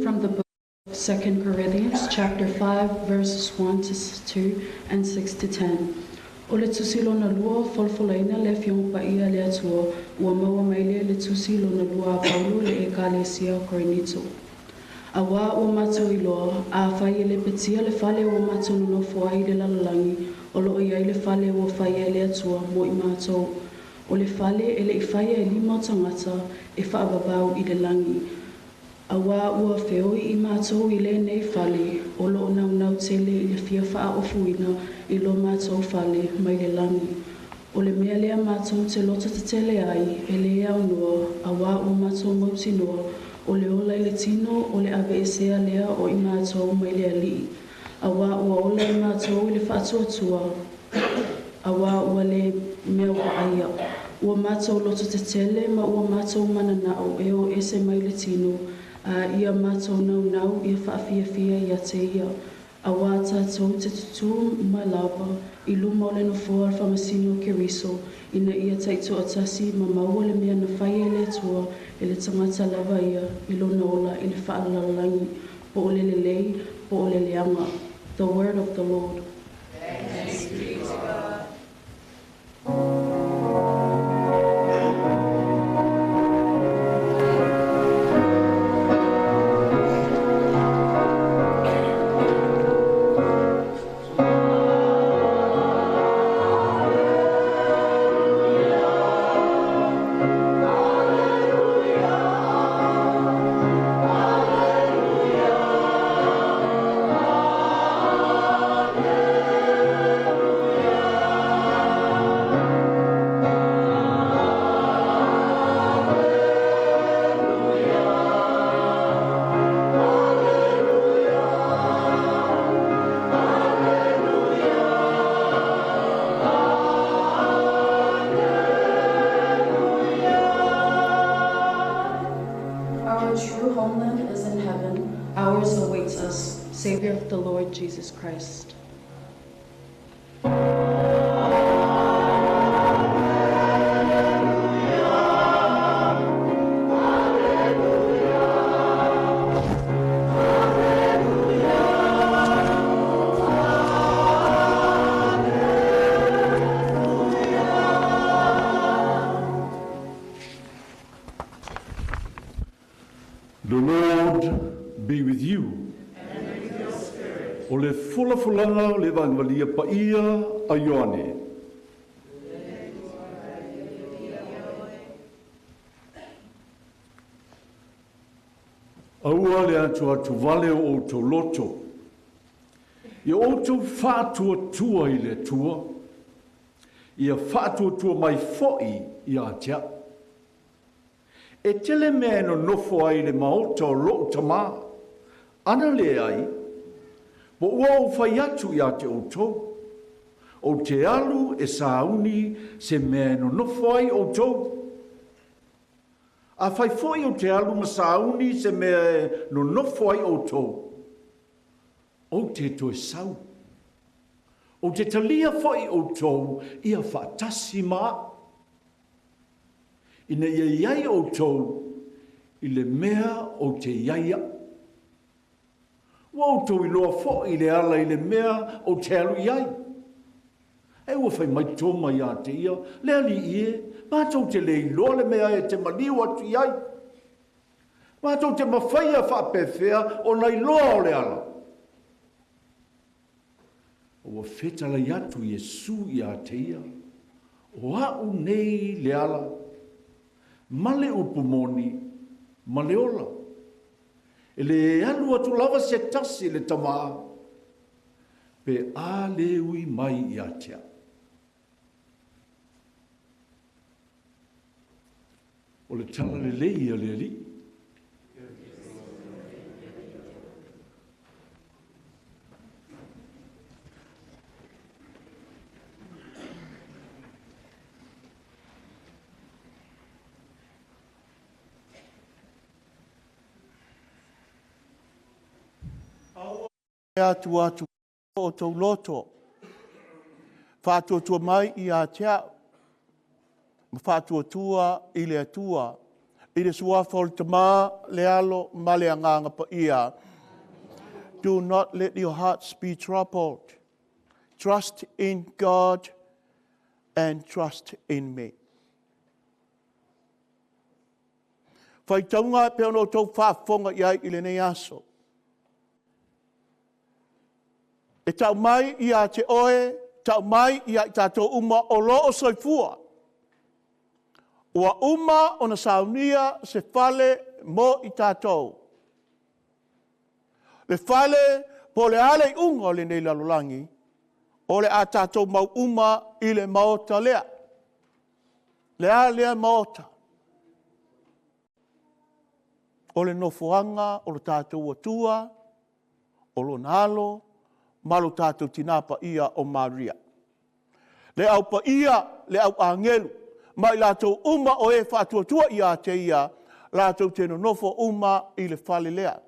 From the book of 2 Corinthians chapter 5 verses 1 to 2 and 6 to 10. O le tusi lona lua o folafolaina le Afioga Paia a le Atua ua maua mai lea i le tusi lona lua a Paulo i le Ekalesia o Korinito. Auā ua matou iloa, afai e lepetia le fale ua matou nonofo ai i le lalolagi, o lo o i ai le fale ua faia e le Atua mo i matou, o le fale e le i faia e lima o tagata, e faavavau i le lagi. Auā ua feoi i matou i lenei fale, o lo o naunau tele i le fia faaofuina i lo matou fale mai le lagi. O le mea lea matou te loto tetele ai, e le aunoa, auā ua matou mautinoa, o le ola i le tino o le aveesea lea o i matou mai le Alii, auā ua ola i matou i le faatuatua, auā ua le mea vaaia. Ua matou loto tetele ma ua matou mananao e o ese mai le tino, a ia matou naunau ia faafiafia ia te ia, auā tatou te tutū mai lava i luma o le nofoa o le faamasino o Keriso, ina ia taitoatasi ma maua le mea na faia e le Atua i le tagata lava ia i lona ola i le faalelalolagi, po o le lelei, po o le leaga. The word of the Lord. Thanks be to God. Our true homeland is in heaven. Ours awaits us, Savior of the Lord Jesus Christ. The Lord be with you. And with your spirit. O le folafolaga o le Evagelia Paia a Ioane. Aua le atuatuvale o outou loto, ia outou faatuatua i le Atua, ia faatuatua mai foi ia te a'u. E tele mea e nonofo ai i le maota o lo'u Tamā, ana leai, po ua ou fai atu ia te outou, ou te alu e sauni se mea e nonofo ai outou. Afai foi ou te alu ma sauni se mea e nonofo ai outou, ou te toe sau. Ou te talia foi outou ia faatasi ma a'u, ina ia i ai outou i le mea ou te i ai a'u. Ua outou iloa foi le ala i le mea ou te alu i ai. Ae ua fai mai Toma ia te ia, Le Alii e, matou te le iloa le mea e te maliu atu i ai. Matou te mafaia faapefea ona iloa o le ala. A ua fetalai atu Iesu ia te ia, O a'u nei le ala, ma le upu moni, ma le ola. E le alu atu lava se tasi i le Tamā, pe a le ui mai ia te a'u. O le tala lelei a le Alii. Aua le atuatu o outou loto, faatuatua mai ia te a'u, ma faatuatua i le Atua. I le suafa o le Tama, le Alo ma le Agaga Paia. Do not let your hearts be troubled. Trust in God and trust in me. Faitauga e pei ona outou faafofoga i ai i lenei aso. E tau mai ia te oe, tau mai ia i tatou uma o lo o soifua. Ua uma ona saunia se fale mo i tatou. Le fale po o le a le iuga o lenei lalolagi, o le a tatou mau uma i le maota lea. Le a lea maota? O le nofoaga o lo tatou Atua, o lona alo, ma lo tatou Tina Paia o Maria. Le au paia, le au agelu, ma i latou uma o e faatuatua ia te ia, latou te nonofo uma i le fale lea.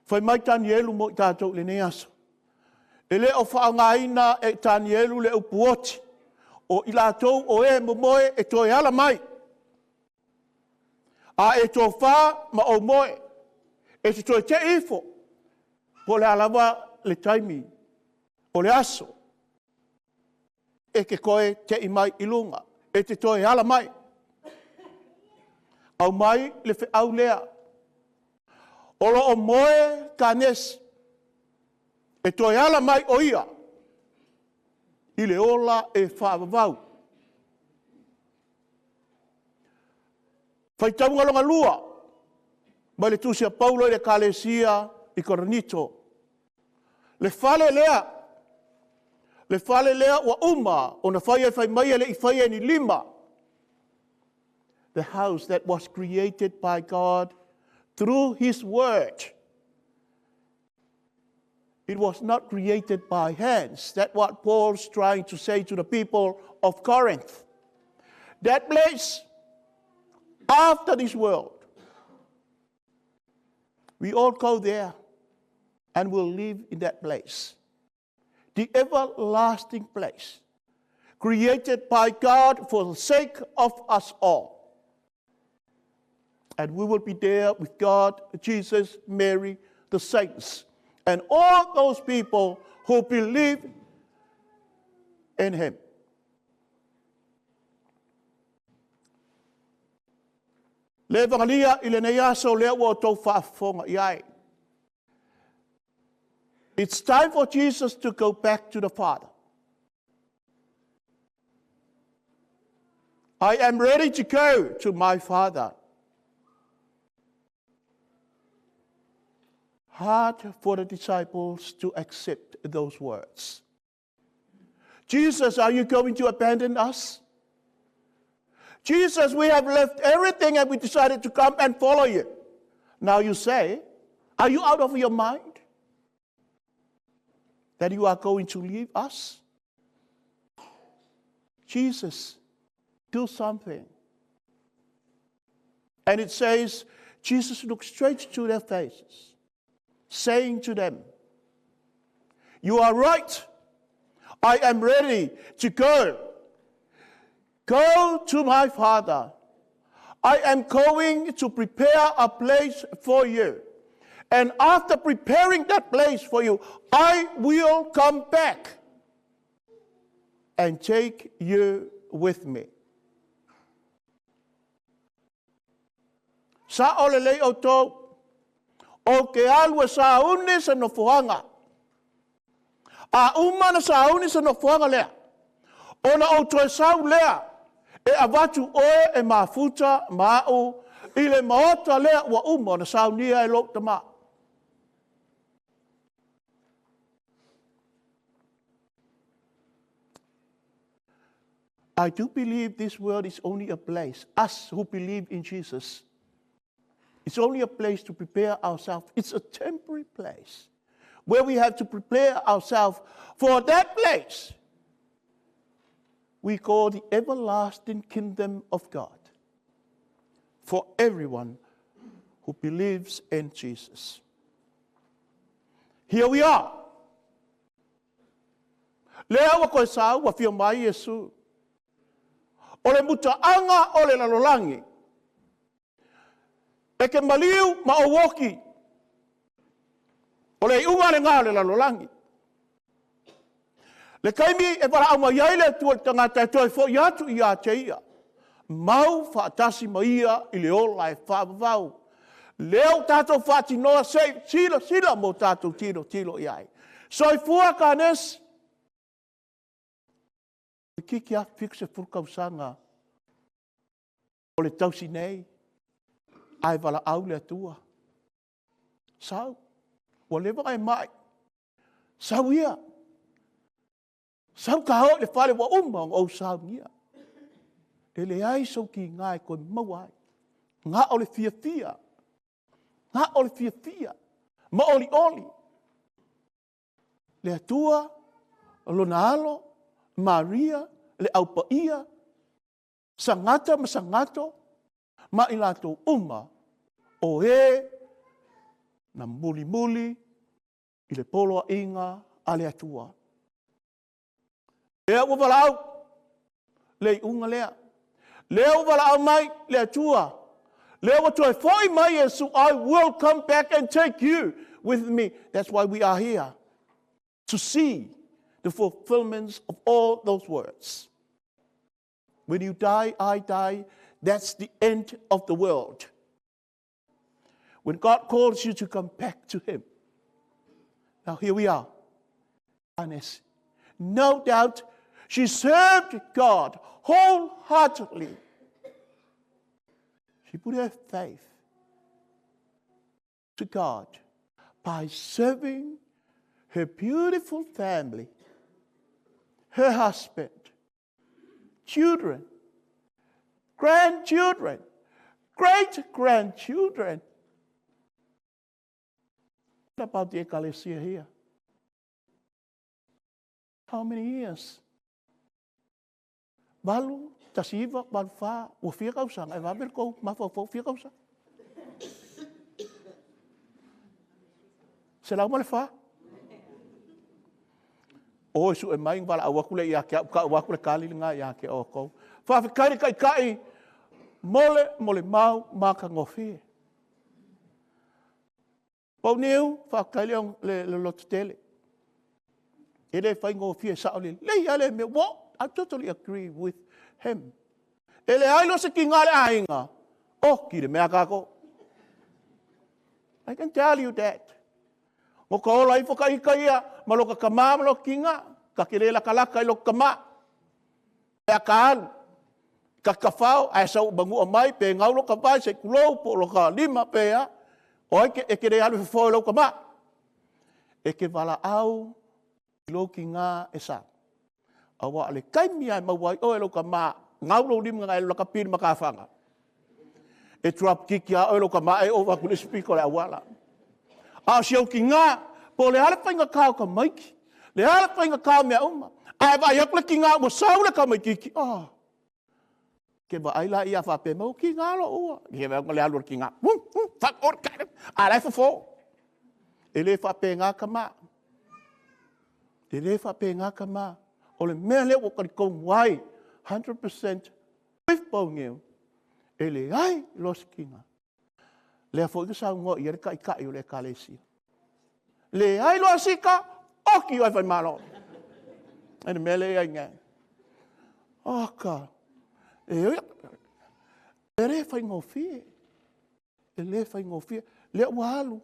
Fai mai Tanielu mo i tatou i lenei aso. E le o faaaogaina e Tanielu le upu oti, o i latou o e momoe e toe ala mai. A e tofa ma ou moe, e te toe tei ifo, po o le a lava le taimi, o le aso, e te toe tei mai i luga, e te toe ala mai. Aumai le feau lea. O lo o moe Kanesi, e toe ala mai o ia i le ola e faavavau. Faitauga lona lua, mai le tusi a Paulo i le Ekalesia i Korinito. Le fale lea, le fale lea ua uma ona fai e fai mai e le i faia e ni lima. The house that was created by God through His word. It was not created by hands. That's what Paul's trying to say to the people of Corinth. That place, after this world, we all go there and will live in that place. The everlasting place, created by God for the sake of us all. And we will be there with God, Jesus, Mary, the saints, and all those people who believe in Him. Le evangelia i lenei aso lea ua outou faafofoga i ai. It's time for Jesus to go back to the Father. I am ready to go to my Father. Hard for the disciples to accept those words. Jesus, are you going to abandon us? Jesus, we have left everything and we decided to come and follow you. Now you say, are you out of your mind? That you are going to leave us? Jesus, do something. And it says, Jesus looked straight to their faces, saying to them, You are right. I am ready to go. Go to my Father. I am going to prepare a place for you. And after preparing that place for you, I will come back and take you with me. Sa'o lelei outou, o ke alu e sauni se nofoaga. A uma na sauni se nofoaga lea, ona ou toe sau lea e avatu oe e mafuta ma a'u i le maota lea ua uma ona saunia e lou Tama. I do believe this world is only a place, us who believe in Jesus, it's only a place to prepare ourselves. It's a temporary place where we have to prepare ourselves for that place we call the everlasting kingdom of God for everyone who believes in Jesus. Here we are. Lea ua koe sau, ua fia mai Iesu. O le mutaaga o le lalolagi. E ke maliu ma ou oki. O le iuga lena o le lalolagi. Le taimi e valaau mai ai le Atua i le tagata e toe fo'i atu ia te ia, mau faatasi ma ia i le ola e faavavau. Lea ua tatou faatinoa se i silasila mo tatou tilotilo i ai. Soifua Kanesi! Toeitiiti lava 70 tausaga o le tausi nei, ae valaau le Atua. Sau, ua leva ona e mai. Sau ia. Sau ta o i le fale ua uma ona ou saunia. E leai sou tiga e toe maua ai. Na o le fiafia. Na o le fiafia. Ma olioli. Le Atua, lona alo, Maria, le Au Paia, Sagata ma Sagato, ma i latou uma o e na mulimuli i le poloaiga a le Atua. Lea ua valaau le iuga lea. Lea ua valaau mai le Atua. Lea ua toe foi mai Iesu, I will come back and take you with me. That's why we are here. To see the fulfillment of all those words. When you die, I die. That's the end of the world. When God calls you to come back to Him. Now here we are. Agnes. No doubt she served God wholeheartedly. She put her faith to God by serving her beautiful family, her husband, children, grandchildren, great grandchildren. What about the ecclesia here? How many years? 8, 19, 8, 4, ua fia tausaga, e vave le tou mafaufau fia tausaga. 104. O e sue mai, valaau atu lea ia te au, tau atu le tali lena ia te outou. Faafetai le Taitai mo le molimau matagofie. Pauniu, faafetai le, le, le lototele. E le faigofie sao lelei lava le mea. Well, I totally agree with him. E leai loa se tiga a le aiga, oki le mea a tatou. I can tell you that. No ka ola ifo ka ika ia, ma lo ka tama ma lo ka tiga, ta te le latalata i lo ka tama. E a ka alu, ka tafao, ae sau manua mai, pe gau lo ka vae, se kulou, po o lo ka lima, pe a. O ai ke, e ke le alu e fofo e lou tama. E ke valaau i lou tiga e sau. Aua o le taimi lava e maua ai oe e lou tama, gau lou lima na e lakapi i le matafaga. E drop kick ia oe lou tama e ova atu i le isi pito o le auala. A o si ou tiga, po o le a le faigata o tamaiti, le a le faigata o mea uma, ae vaai atu le tiga ua sau le tamaititi, oh, ke vaai la ia faapea mai, o tiga lou ua. Ke vaai le alu o le tiga, a la e fofo. E le faapena tama. E le faapena tama. O le mea lea ua talitonu ai, 100% with Pauniu, e leai loa se tiga. Lea foi na saunoa i ai le taitai o le Ekalesia. Leai loa sika, oki oe Faimalo. E le mea lea i ai nei. Aka, e oi, e le faigofie. E le faigofie. Lea ua alu,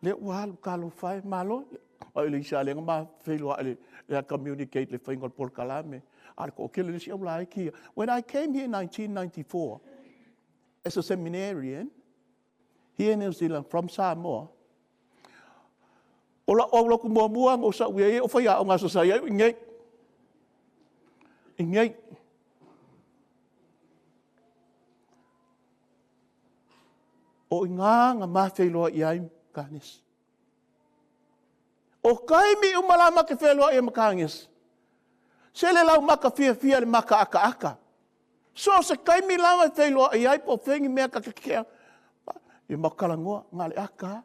lea ua alu, talofa e, malo. Ai le isa lea ma feiloai le, le communicate le faiga o le polokalame. A le toatele le isi au laiti ia. When I came here in 1994, as a seminarian, here in New Zealand from Samoa, o la'u aulaku muamua na ou sa'u i ai o faiaoga aso sa i ai o i inei. I inei. O i ina na ma feiloai ai ma Kanesi. O taimi uma la ma te feloai ai ma Kanesi, se le laumaka fiafia le maka akaaka. So o se taimi lava e feiloai ai po o fea ni mea ta te kea, e ma talanoa, na o le aka lava.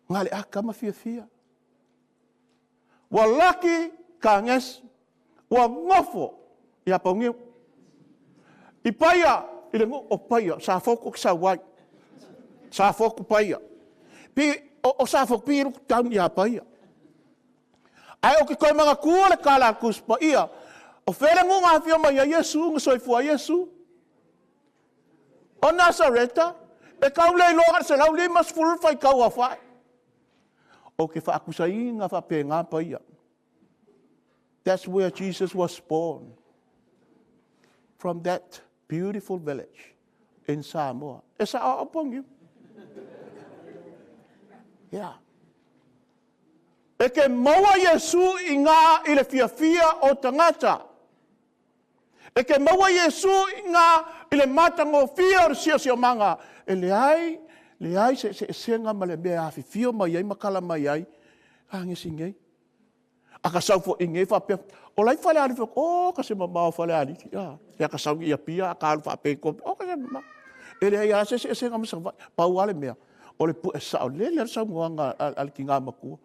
Na o le aka ma fiafia. Ua laki Kanesi, ua nofo ia Pauniu. I Paia, i le nuu o Paia, Safotu ou te sau ai. Safotu Paia. Pi, o, o Safotu pi luku town ia Paia. Ae ou te toe manatua le tala a le Tusi Paia, o fea le nuu na afio mai ai Iesu, na soifua ai Iesu? O Nasareta, e tau le iloa na o le 150 le faitau aofai. Ou te faatusaina faapena Paia. That's where Jesus was born. From that beautiful village in Samoa. E sao au poniu. Yeah. E ke maua Iesu i ngā i le fiafia o tagata. E ke maua Iesu i ngā i le matagofie o le siosiomaga. E leai, leai se eseesega ma le mea e afifio mai ai ma kala mai ai a gesi nei. A ka sau foi nei faapea, o lai Falealili, fai atu, o ka se mamao Falealili. A, ia ka sau i Apia, a ka alu faapea i tua, o ka se mamao. E leai lava se eseesega ma Savaii. Pau lava le mea, o le pue saolele le saunoaga a le tina matua.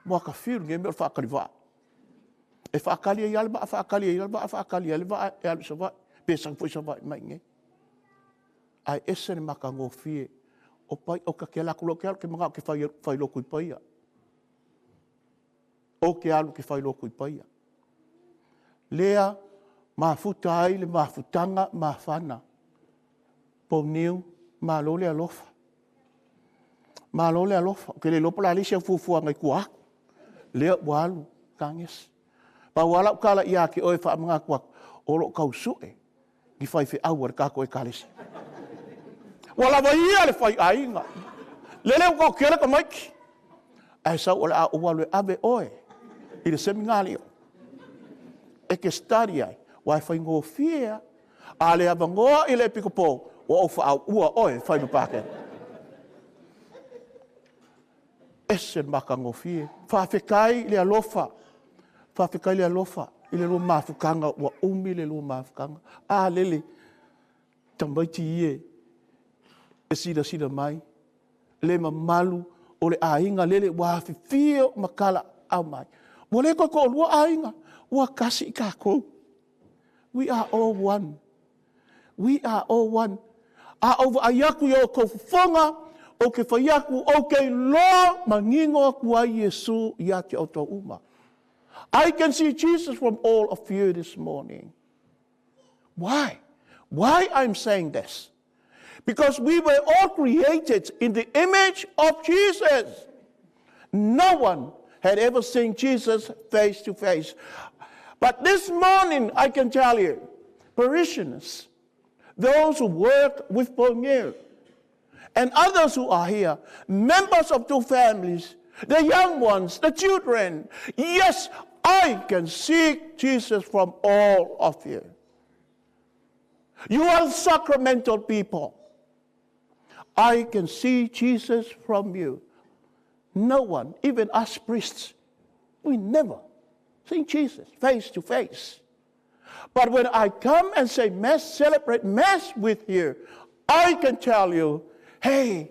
Mua ka fiu lenei mea o le faatali vaa. E faatali ai lava le vaa, faatali ai lava le vaa, faatali ai le vaa e alu i Savaii, pe sau foi Savaii mai i inei. Ae ese le matagofie o pai, o ka ke alu atu loa, ke alu ke manao ke fai, fai lotu i Paia. O ke alu ke fai lotu i Paia. Lea mafuta ai le mafutaga mafana. Pouniu, malo le alofa. Malo le alofa. Ou te le iloa po o le a le isi au fuafuaga i tua atu. Lea ua alu Kagesi. Pau lava lau tala ia te oe e faamanatu atu, o lo o tau sue ni faifeau a le tatou Ekalesia. Ua lava ia le faiaiga. Lele ua toatele tamaiti. Ae sau o le a ou alu e ave oe i le seminalio e te study ai, aua e faigofie lava. A le avanoa i le epikopo, ua ou faauua oe e fai ma paketa. Ese le matagofie. Faafetai i le alofa. Faafetai i le alofa i le lua mafutaga ua umi le lua mafutaga. A lele, tamaiti ie e silasila mai, le mamalu o le aiga lele ua afifio ma tala au mai. Ua le toe toalua aiga, ua tasi i tatou. We are all one. We are all one. A ou vaai atu i o outou fofoga, ou te fai atu, ou te iloa manino atu ai Iesu ia te outou uma. I can see Jesus from all of you this morning. Why? Why I'm saying this? Because we were all created in the image of Jesus. No one had ever seen Jesus face to face. But this morning, I can tell you, parishioners, those who work with Bonnier, and others who are here, members of two families, the young ones, the children, yes, I can see Jesus from all of you. You are sacramental people. I can see Jesus from you. No one, even us priests, we never see Jesus face to face. But when I come and say Mass, celebrate Mass with you, I can tell you, hey,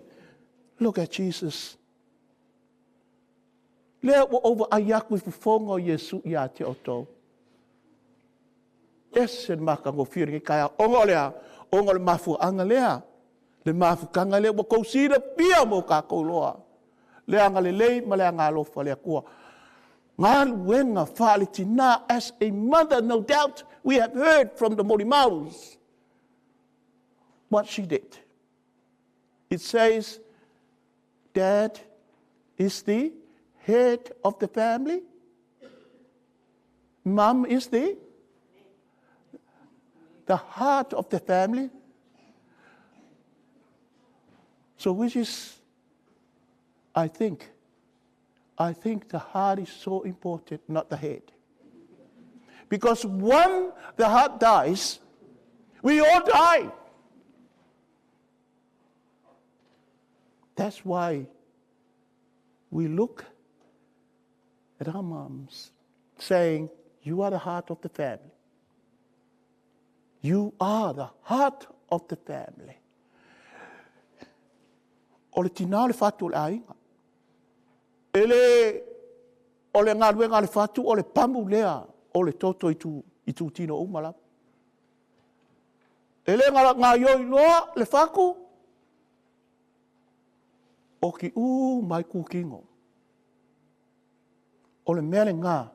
look at Jesus. Lea ua ou vaai atu i fofoga o Iesu ia te outou. Ese le matagofie o lenei taeao. Ona o le a? Ona o le mafuaaga lea. Le mafutaga lea ua tou silafia mo tatou loa. Le agalelei ma le agaalofa o le Atua. Galuega faale-tina as a mother, no doubt we have heard from the Molimaus what she did. It says, Dad is the head of the family. Mom is the the heart of the family. So which is, I think, I think the heart is so important, not the head. Because when the heart dies, we all die. That's why we look at our moms saying, You are the heart of the family. You are the heart of the family. O le tina o le fatu o le aiga. E le o le galuega a le fatu o le pamu lea o le toto i, tu, i tūtino uma lava. E le gaioi loa le fatu, oki u mai kukino. O le mea lena,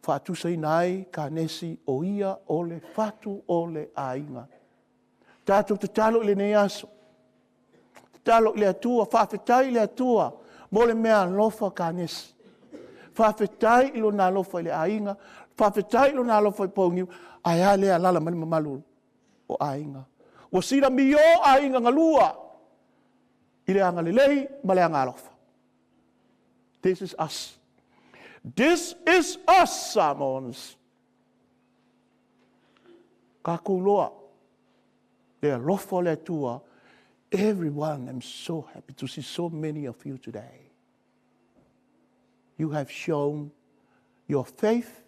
faatusaina ai Kanesi o ia o le fatu o le aiga. Tatou tatalo i lenei aso. Tatalo i le Atua, faafetai i le Atua mo le meaalofa Kanesi. Faafetai i lona alofa i le aiga, faafetai i lona alofa i Pauniu, ae a lea alaala mai le mamalu o aiga. Ua silamio aiga galua i le agalelei ma le agalofa. This is us. This is us, Samoans. Tatou loa, le alofa o le Atua. Everyone, I'm so happy to see so many of you today. You have shown your faith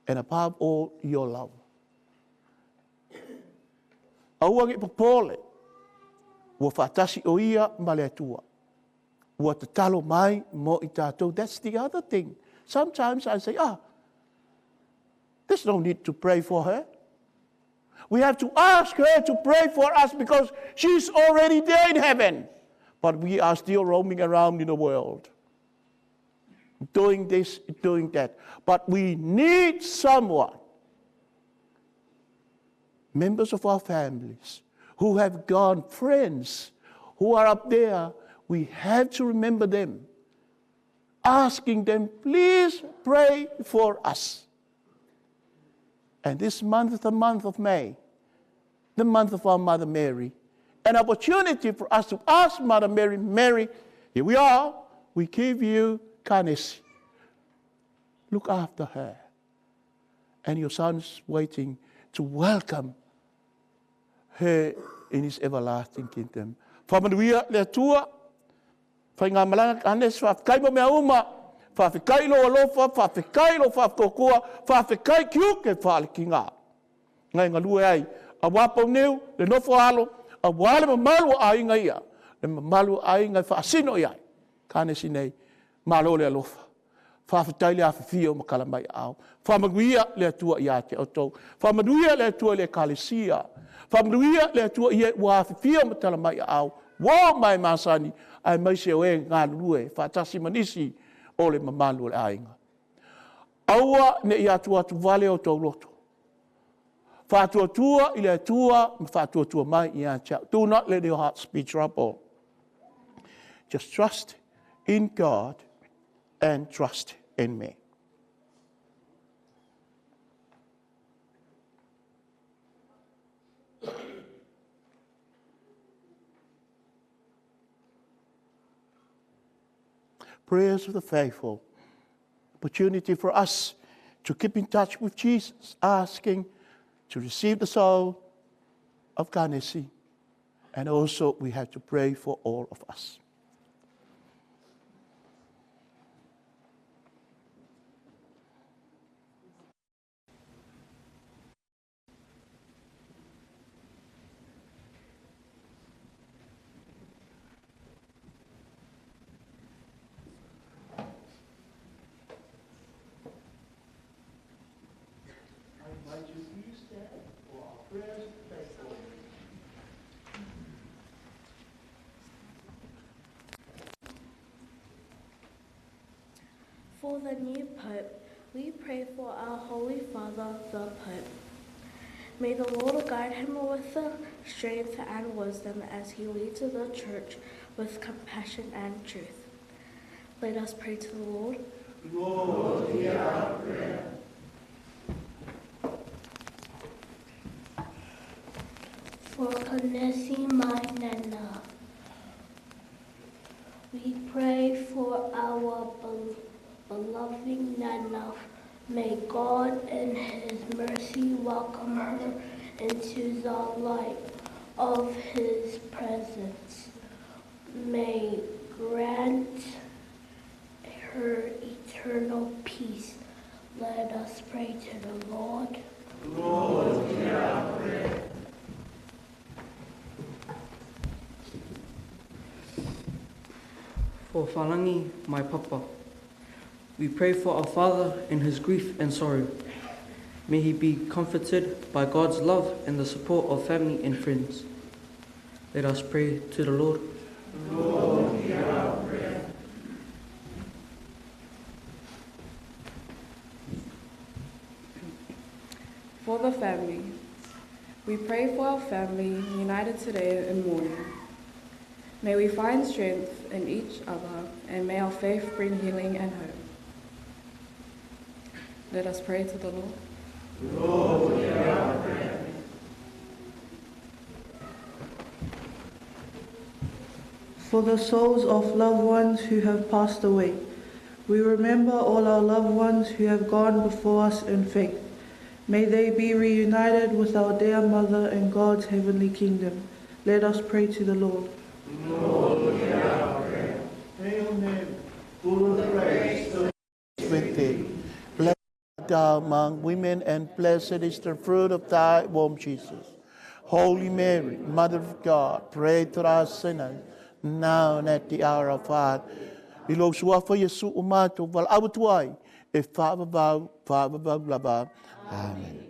and above all, your love. Aua ne i popole, ua faatasi o ia ma le Atua. Ua tatalo mai mo i tatou. That's the other thing. Sometimes I say, there's no need to pray for her. We have to ask her to pray for us because she's already there in heaven. But we are still roaming around in the world, doing this, doing that. But we need someone, members of our families, who have gone, friends who are up there. We have to remember them, asking them, please pray for us. And this month is the month of May, the month of our Mother Mary, an opportunity for us to ask Mother Mary, Mary, here we are, we give you Kanesi. Look after her. And your son's waiting to welcome her in his everlasting kingdom. Whamanuia le Atua, whainga malanga Kanesi, whawhikai mo mea uma, whawhikai lo alofa, whawhikai lo whawhikokua, whawhikai kiuke whaale ki ngā. Ngai ngalue ai, a wāpau neu, le nofo alo, a wā le mamalu o aiga ia, le mamalu o aiga e faasino i ai. Kanesi nei, malo le alofa. Faafetai le afifio ma kala mai ao. Faamanuia le Atua ia te outou. Faamanuia le Atua i le ekalesia. Faamanuia le Atua i e ua afifio ma tala mai ao. Ua mai masani, aemaise o e galulue, faatasi ma nisi o le mamalu o le aiga. Aua ne i atu atu vale o tou loto. Faatuatua i le Atua ma faatuatua mai ia te au. Do not let your hearts be troubled. Just trust in God and trust in me. Prayers of the faithful. Opportunity for us to keep in touch with Jesus, asking to receive the soul of Kanesi. And also we have to pray for all of us. For the new Pope, we pray for our Holy Father, the Pope. May the Lord guide him with the strength and wisdom as he leads the Church with compassion and truth. Let us pray to the Lord. Lord, hear our prayer. For Kanesi, my Nana, we pray for our beloved Nana. May God in his mercy welcome her into the light of his presence. May grant her eternal peace. Let us pray to the Lord. Lord, hear our prayer. For Whalangi, my papa, we pray for our father in his grief and sorrow. May he be comforted by God's love and the support of family and friends. Let us pray to the Lord. Lord, hear our prayer. For the family, we pray for our family united today in mourning. May we find strength in each other and may our faith bring healing and hope. Let us pray to the Lord. Lord, hear our prayer. For the souls of loved ones who have passed away, we remember all our loved ones who have gone before us in faith. May they be reunited with our dear mother in God's heavenly kingdom. Let us pray to the Lord. Lord, hear our prayer. Full of grace, the Lord is with thee. Blessed art thou among women, and blessed is the fruit of thy womb, Jesus. Holy Mary, Mother of God, pray for us sinners, now and at the hour of our death. I lou suafa Iesu o matou valaau atu ai, e faavavau, faavavau lava. Amen.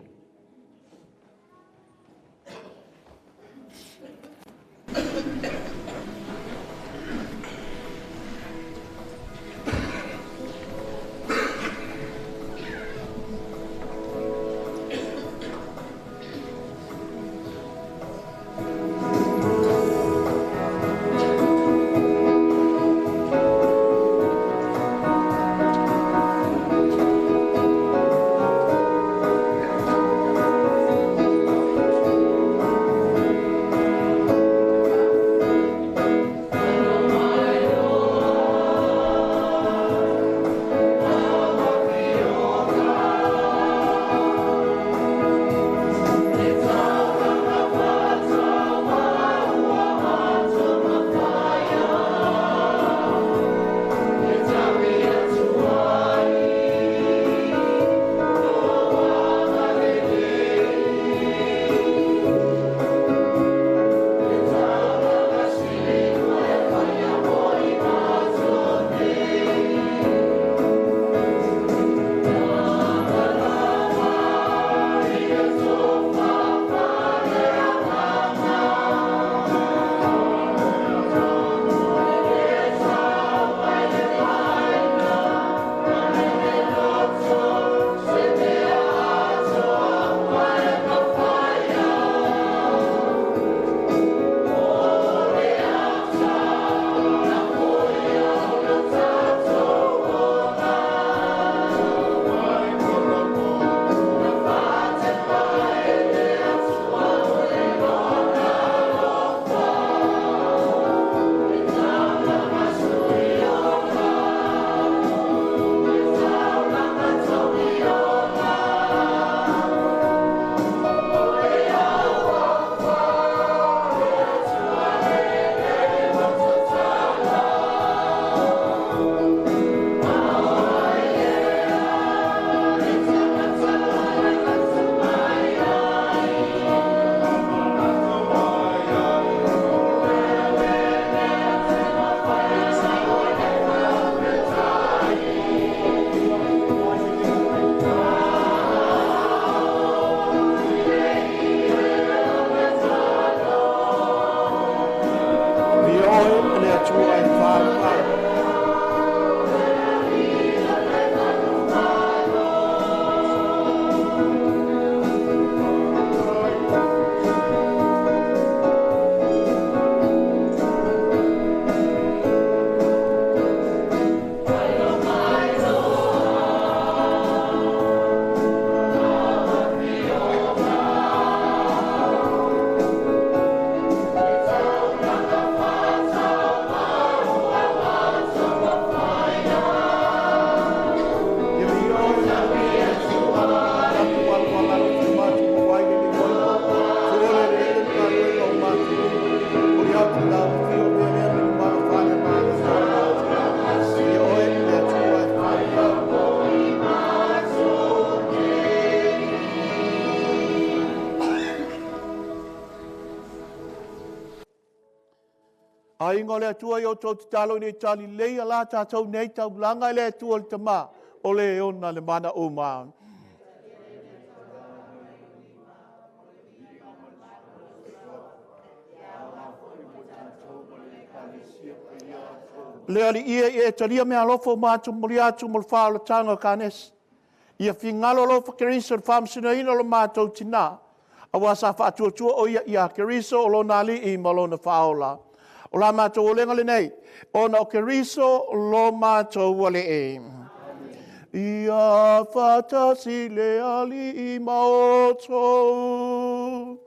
Aiga o le Atua i outou tatalo ina ia talilei a la tatou nei taulaga i le Atua le Tama o le ona le mana uma. Le alii e ia e talia mea alofa o mātou moli atu mo le whaolataga o Kanesi. Ia fingalo alofa Keriso le whaamasinoina o lo mātou tina. Aua sa whaatuatua o ia ia Keriso o lona alii ma lona whaola. O la mātou olenga lenei, ona o Keriso lo mātou wale e. Ia whatasi le alii ma outou.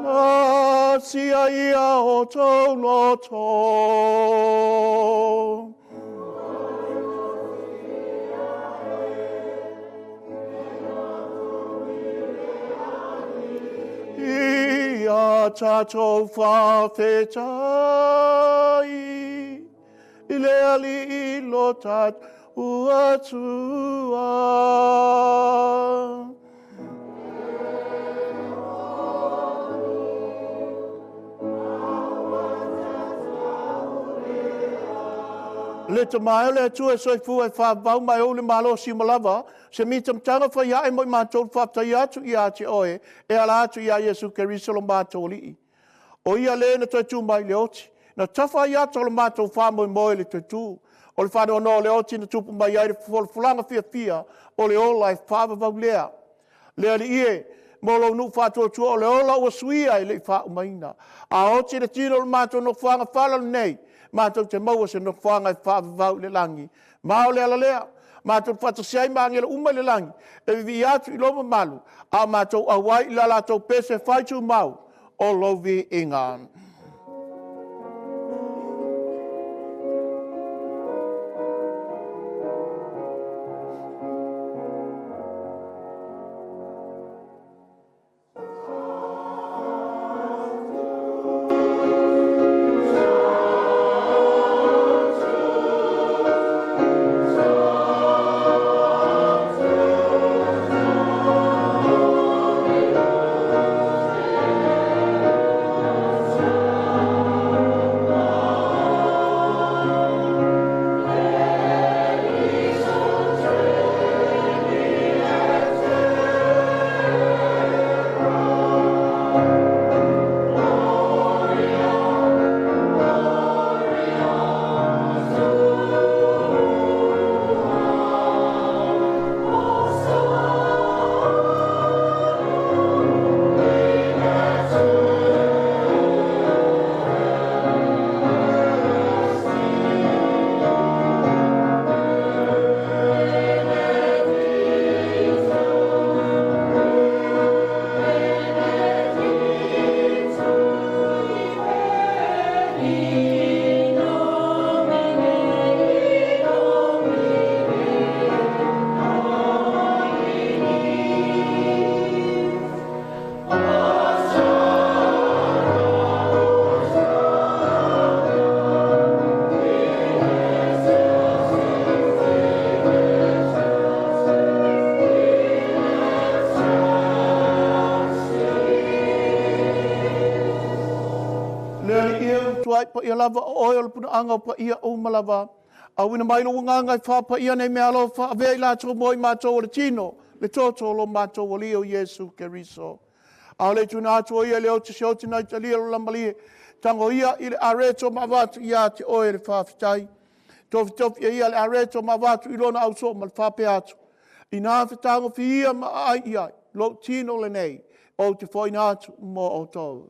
Na sia ia o tau loto. Ia tātou whawhetai i le alii lo tātou atua. Le te mai o le atua e soifua e whaavau mai o le malosi ma lava, se mita mtanga whai ae mo i mātou whaftai atu i a te oe, e ala atu i a Iesu Keriso lo mātou alii. O ia le na toe tū mai le oti, na tawha i atu o le mātou whamoi moe le toe tū. O le whanau no le oti na tupu mai ai le fulanga fia fia, o le ola e whaavavau lea. Le ali ie, mo lo nu whātua o le ola ua suia e le i whaaumaina. A oti le tino o le mātou no whanga whala nei, mātou te maua se nofoaga e faavavau i le lagi. Ma o le ala lea, mātou faatasi ai ma agelo uma i le lagi, e vivii atu i lo mamalu, a o mātou auai i la latou pese faitumau o lou viiga. Pa ia lava o oe o le punaanga o pa ia o malava. A wina mai lo nganga i wha pa ia nei mea alofa, a vea i lātou mo i mātou o le tino, le toto lo mātou o lio Iesu Keriso. A o le tuna atu o ia le o te se o tina i talia lo lamalie, tango ia i le areto ma avatu ia te oe le whawhitai. Tofi tofi ia le areto ma avatu i lona auso ma le whape atu. I nā whitango fi ia ma ai ia, lo tino le nei, o te whaina atu mo o tau.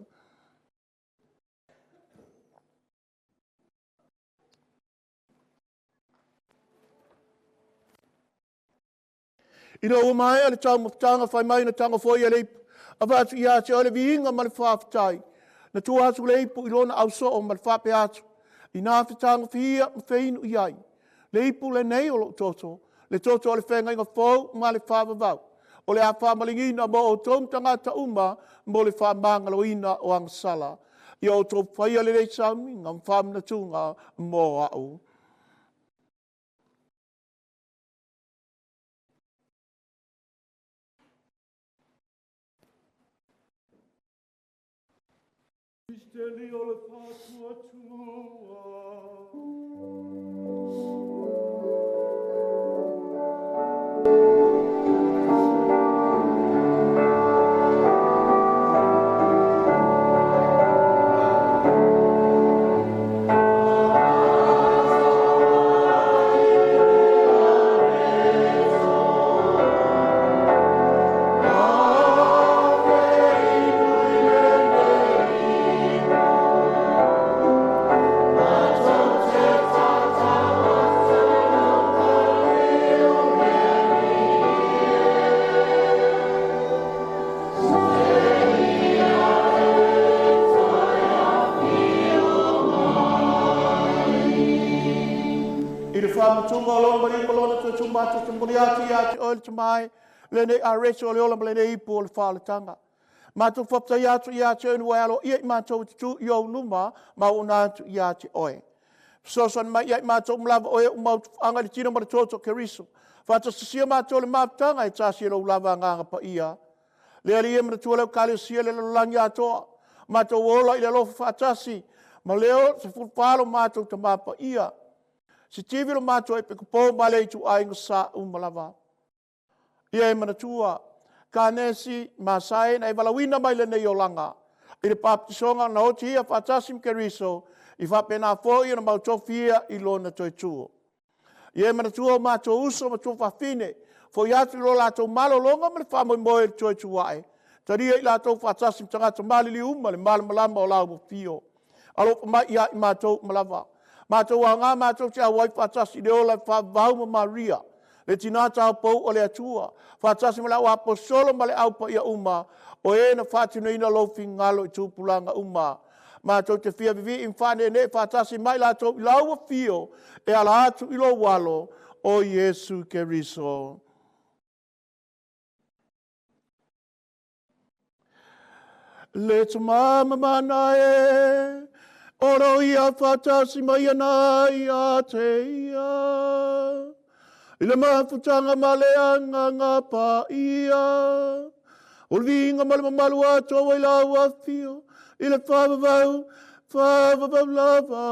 Ina ua maea le taumafataga fai mai na tago foi e le ipu, avatu ia te oe le viiga ma le faafetai. Na tua atu le ipu i lona ausoo ma le faapea atu, ina fetagofia ma feinu i ai. Le ipu lenei o lou toto, le toto o le feagaiga fou ma le faavavau. O le a faamaligiina mo outou ma tagata uma mo le faamagaloina o agasala. Ia outou faia lelei saumiga ma faamanatuga mo a'u. Misteri o le fa'atuatua. momoli atu ia te oe le Tama e, lenei areso o le ola ma lenei ipu o le faaolataga. Matou faafetaia atu ia te oe ua e aloaia i matou e tutū i ou luma ma auauna atu ia te oe. Fesoasoani mai ia i matou uma lava o e uma anga i le tino ma le toto o Keriso. Faatasitasia matou i le mafutaga e tasi e lou lava Agaga Paia. Le Alii e manatua le Ekalesia i le lalolagi atoa. Matou ola i le alofa faatasi ma Leo 14 lo matou Tamā Paia. Sitivi lo matou Epikopo ma le ituaiga sa uma lava. Ia e manatua, Kanesi Masai na e valaauina mai lenei olaga i le papatisoga na oti ia faatasi ma Keriso i faapena foi ona mautofi ia i lona toe tuo. Ia e manatua o matou uso ma tuafafine, foi atu i lo latou malologa ma le faamoemoe i le toe tuae, talia i latou faatasi ma tagata maliliu uma le malamalama o lau afio. Alofa mai ia i matou uma lava. Matou aoga matou te auai faatasi i le ola e faavavau ma Maria, le tinā taupou o le Atua, faatasi ma le au aposolo ma le au paia uma, o e na faatinoina lou finagalo i tupulaga uma. Matou te fia vivii ma faaneenee faatasi mai latou i lau afio e ala atu i lou alo o Iesu Keriso. Le Tama mamana e, oro ia faatasi mai ana ia te ia. I le mafutaga ma le Agaga Paia, o le viiga ma le mamalu atoa i lau afio, i le faavavau, faavavau lava.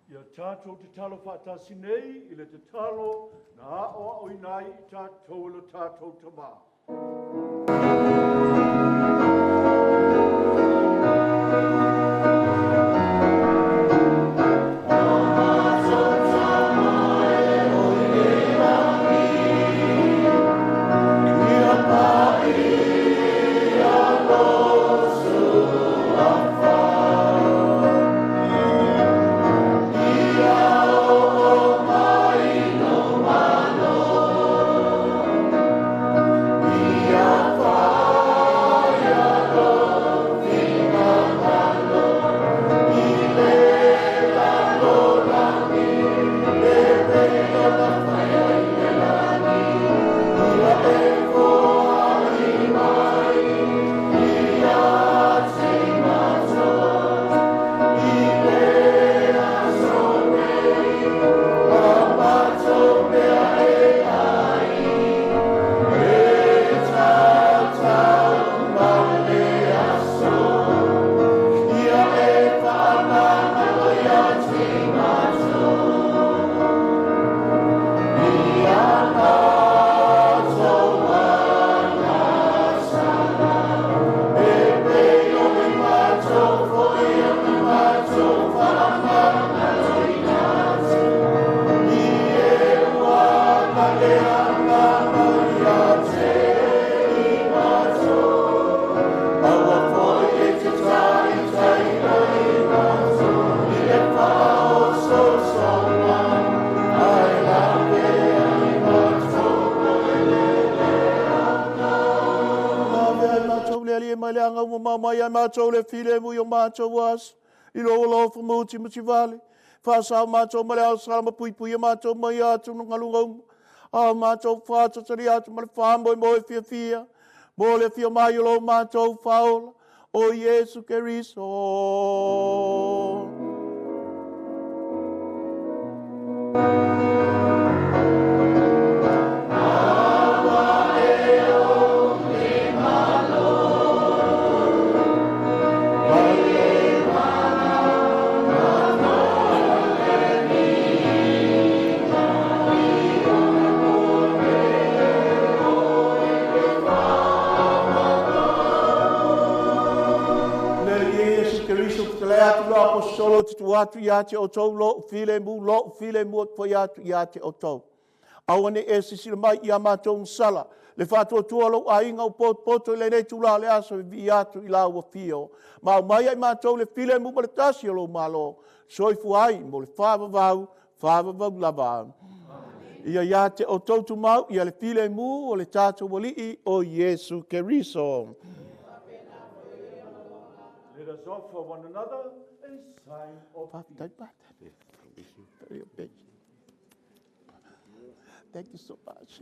Ia tatou tatalo faatasi nei i le tatalo na aoaoina ai i tatou e lo tatou Tamā. Mai ai matou le filemu i o matou aso, i lou alofa mutimutivale. Faasao matou ma le ao sala ma puipuia matou mai atu galuga uma. A matou faatatali atu ma le faamoemoe fiafia, mo le afio mai o lo matou Faaola, o Iesu Keriso. Aposetolo te tuu atu ia te outou lo'u filemu, lo'u filemu ou te fai atu ia te outou. Aua ne i e silasila mai i a matou sala, le faatuatua o lou aiga ua potopoto i lenei itula o le aso e vivii atu i lau afio. Ma aumai ia i matou le filemu ma le tasi o lou Malo, soifua ai mo le faavavau, faavavau lava. Ia ia te outou tumau ia le filemu o le tatou Alii o Iesu Keriso. Let us offer one another a sign of peace. Thank you so much.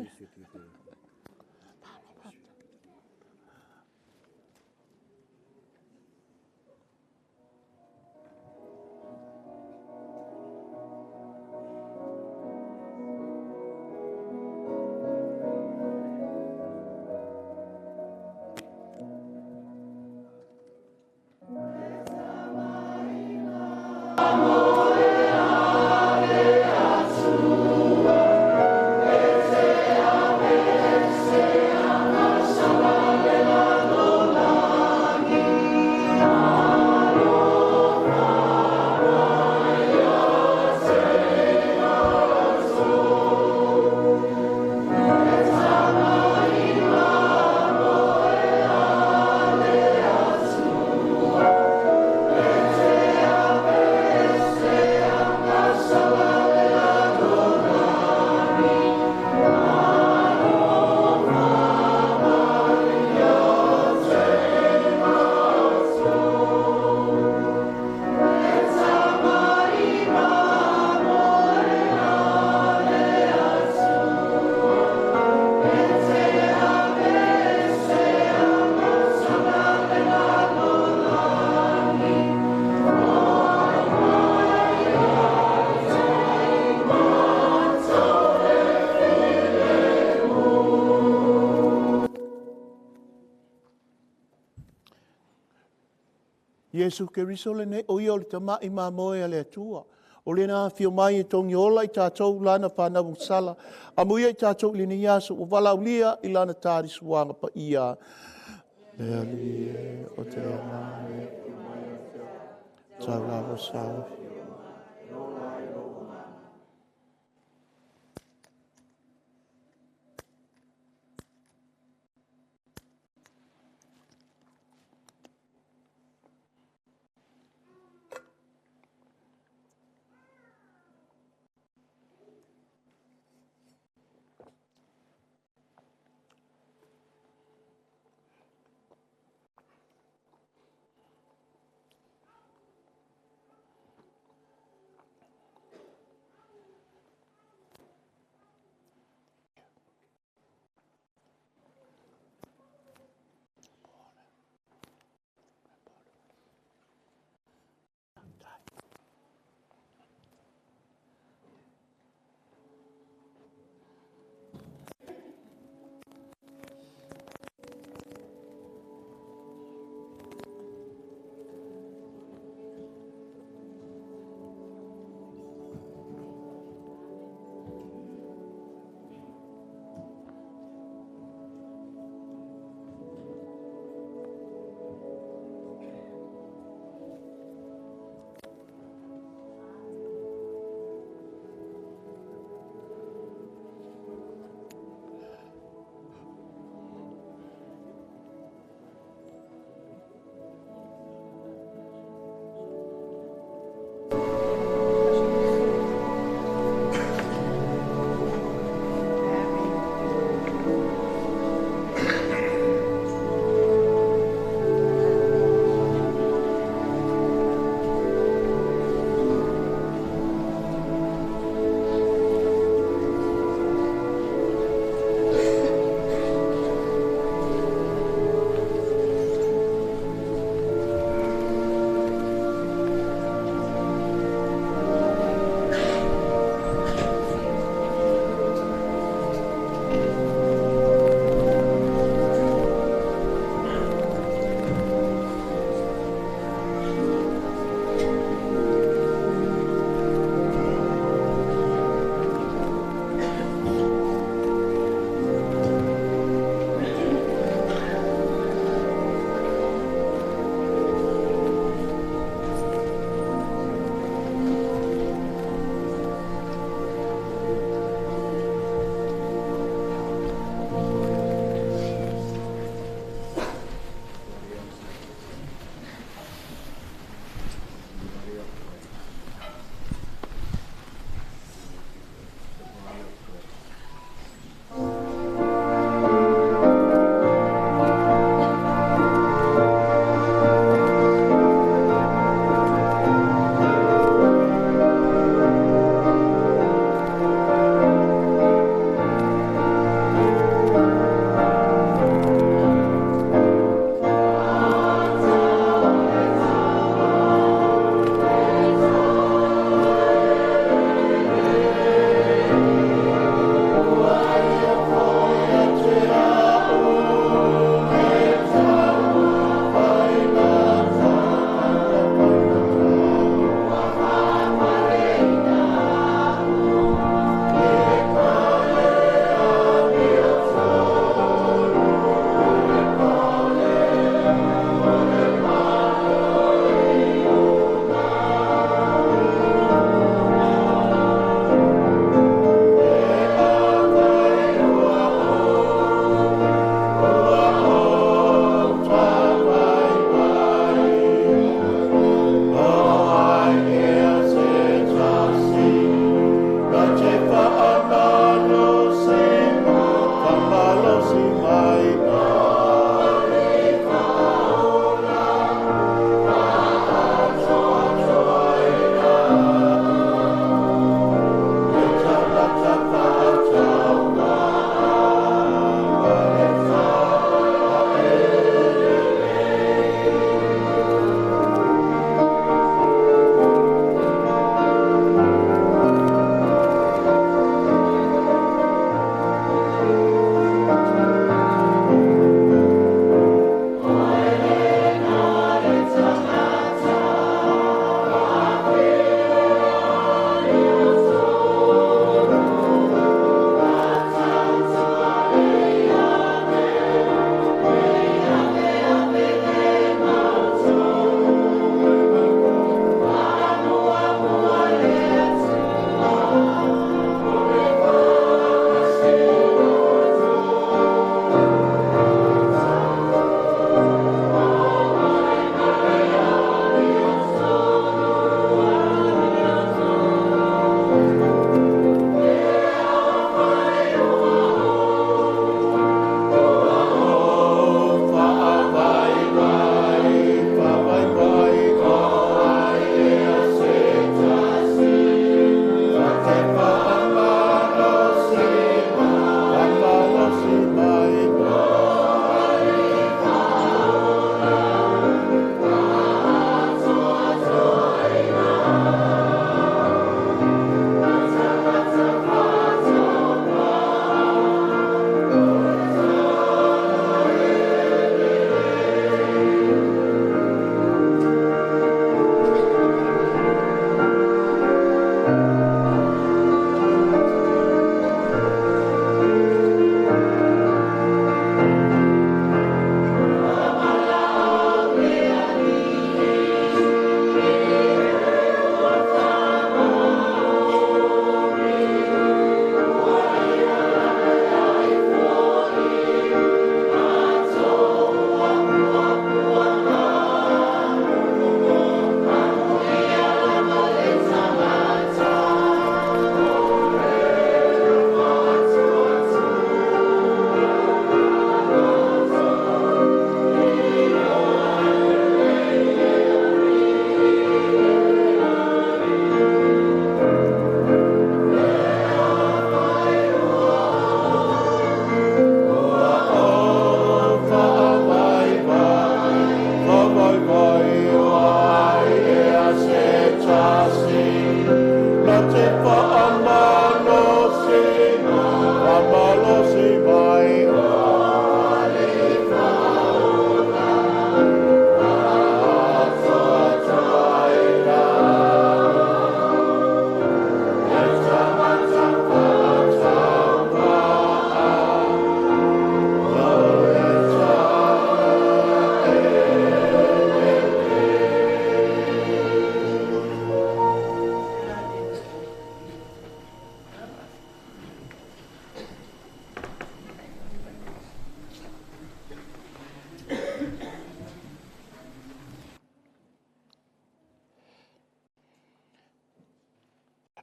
Iesu Keriso lenei o ia o le tama'i mamoe a le Atua. O lena afio mai e togiola i tatou lana whanau sala. Amuia i tatou i lenei aso ua valaaulia i lana talisuaga paia. Le Alii e o te agaga e tau lava sau.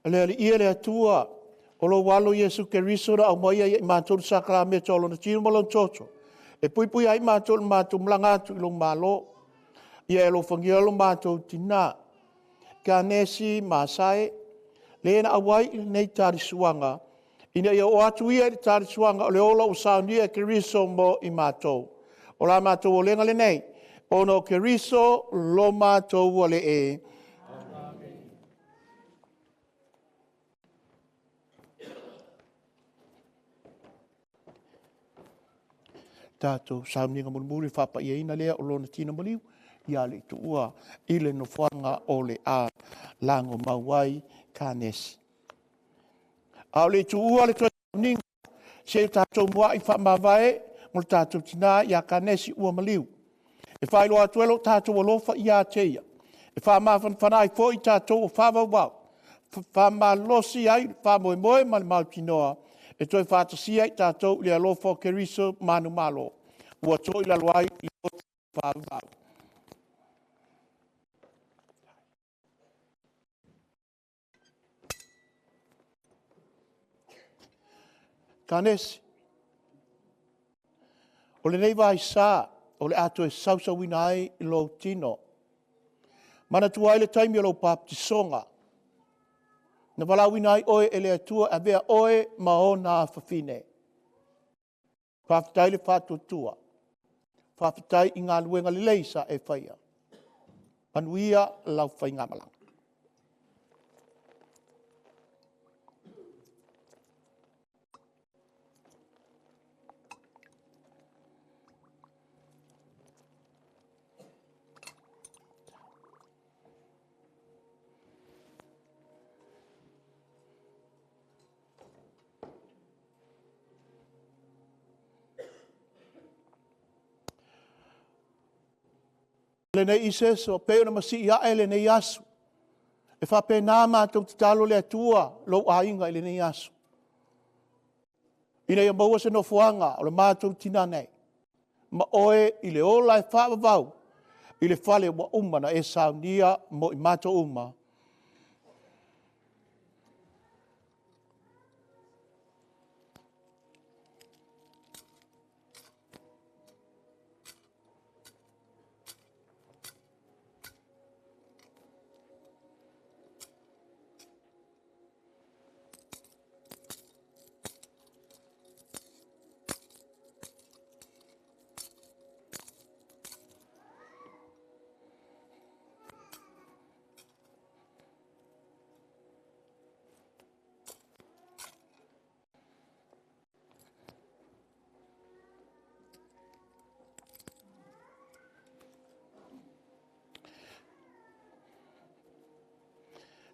Le Alii e le Atua, o lou alo Iesu Keriso na aumaia ia i matou le sakalameta o lona tino ma lona toto, e puipui ai matou i le matou malaga atu i lou Malo. Ia e alofagia lo matou tinā, Kanesi Masae, le na auai i lenei talisuaga, ina ia oo atu ia i le talisuaga o le ola ua saunia e Keriso mo i matou. O la matou olega lenei, ona o Keriso lo matou Alii. Tatou sauniga mulimuli faapaiaina lea o lona tino maliu ia le i tuua i le nofoaga o le a lago mau ai Kanesi. A o le i tuua le toe sauniga, se i tatou muai faamavae mo le tatou tinā ia Kanesi ua maliu. E faailoa atu ai lo tatou alofa ia te ia. E faamafanafana ai foi tatou o faavauvau, faamalosi ai le faamoemoe ma le mautinoa e toe faatasia i tatou i le alofa o Keriso manumalo, ua to i lalo ai le loto faavavau. Kanesi, o lenei vaisa o le a toe sausauina ai lou tino. Manatua ai le taimi o lou papatisoga, na valaauina ai oe e le Atua e avea oe ma ona afafine. Faafetai le faatuatua. Faafetai i galuega lelei sa e faia. Manuia lau faigamalaga. Lenei iseso, pei ona masii ae lenei aso. E faapena matou tatalo le Atua lou aiga i lenei aso. Ina ia maua se nofoaga o le matou tinã nei, ma oe i le ola e faavavau i le fale ua uma ona e saunia mo i matou uma.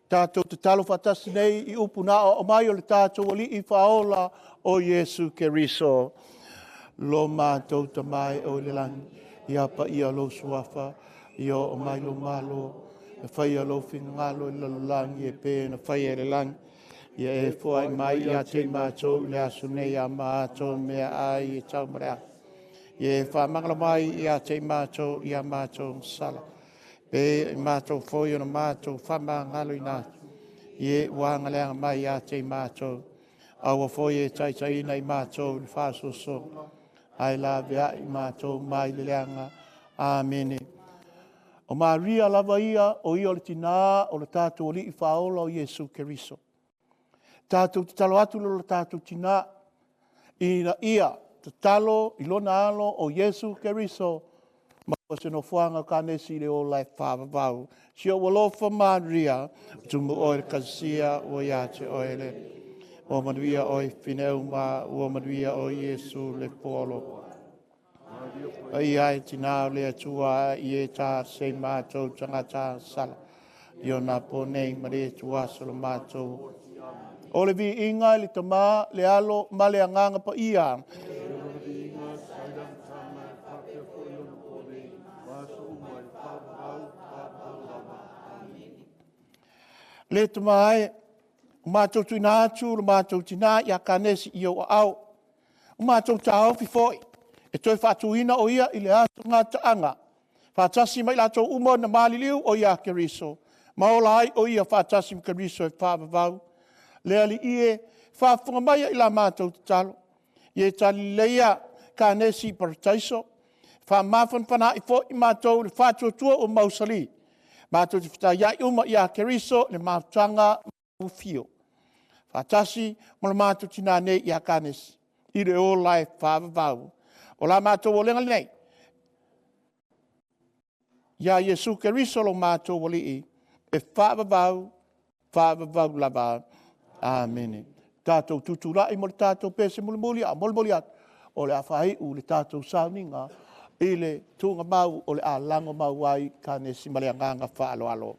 Tatou tatalo faatasi nei i upu na aoao mai o le tatou Alii Faaola o Iesu Keriso. Lo matou Tama e oe i le lagi, ia paia lou suafa, ia oo mai lou malo, ia faia lou finagalo i le lalolagi e pei ona faia i le lagi. Ia e foai mai ia te i matou i le aso nei a matou meaai e tau ma le aso. Ia e faamagalo mai ia te i matou i a matou sala, pe i matou foi ona matou faamagaloina atu, i e ua agaleaga mai ia te i matou. Aua foi e taitaiina i matou i le faasoasoa, ae laveai i matou mai le leaga. Amene. O Maria lava ia, o ia o le tinā o le tatou Alii Faaola o Iesu Keriso. Tatou tatalo atu i lo tatou tinā, ina ia tatalo i lona alo o Iesu Keriso, maua se nofoaga o Kanesi i le ola e faavavau. Si ou alofa Maria, tumu oe i le kasia ua ia te oe le. Ua manuia oe fine uma, ua manuia oe Iesu le polo. Paia e tinā o le Atua i e tā sei mātou tagata sala. I ona po nei ma le aso lo mātou. O le viiga i le Tama, le Alo ma le Agaga Paia. Le Tama e, o matou tuuina atu lo matou tinā ia Kanesi i ou aao. O matou taofi foi e toe faatuina o ia i le aso gataaga, faatasi ma i latou uma na maliliu o ia Keriso. Ma ola ai o ia faatasi ma Keriso e faavavau. Le Alii e, faafofoga mai i la matou tatalo. Ia e talileleia Kanesi i parataiso. Faamafanafanaai foi i matou i le faatuatua ua mausali. Matou te fetaiai uma ia Keriso i le mafutaga ufio. Faatasi ma le matou tinā nei ia Kanesi, i le ola e faavavau. O la matou olega lenei, ia Iesu Keriso lo matou Alii, e faavavau, faavavau lava. Amene. Tatou tutulai mo le tatou pese mulimuli, a o molimoli atu, o le a faaiu le tatou sauniga i le tuugamau o le a lago mau ai Kanesi ma le agaga faaaloalo.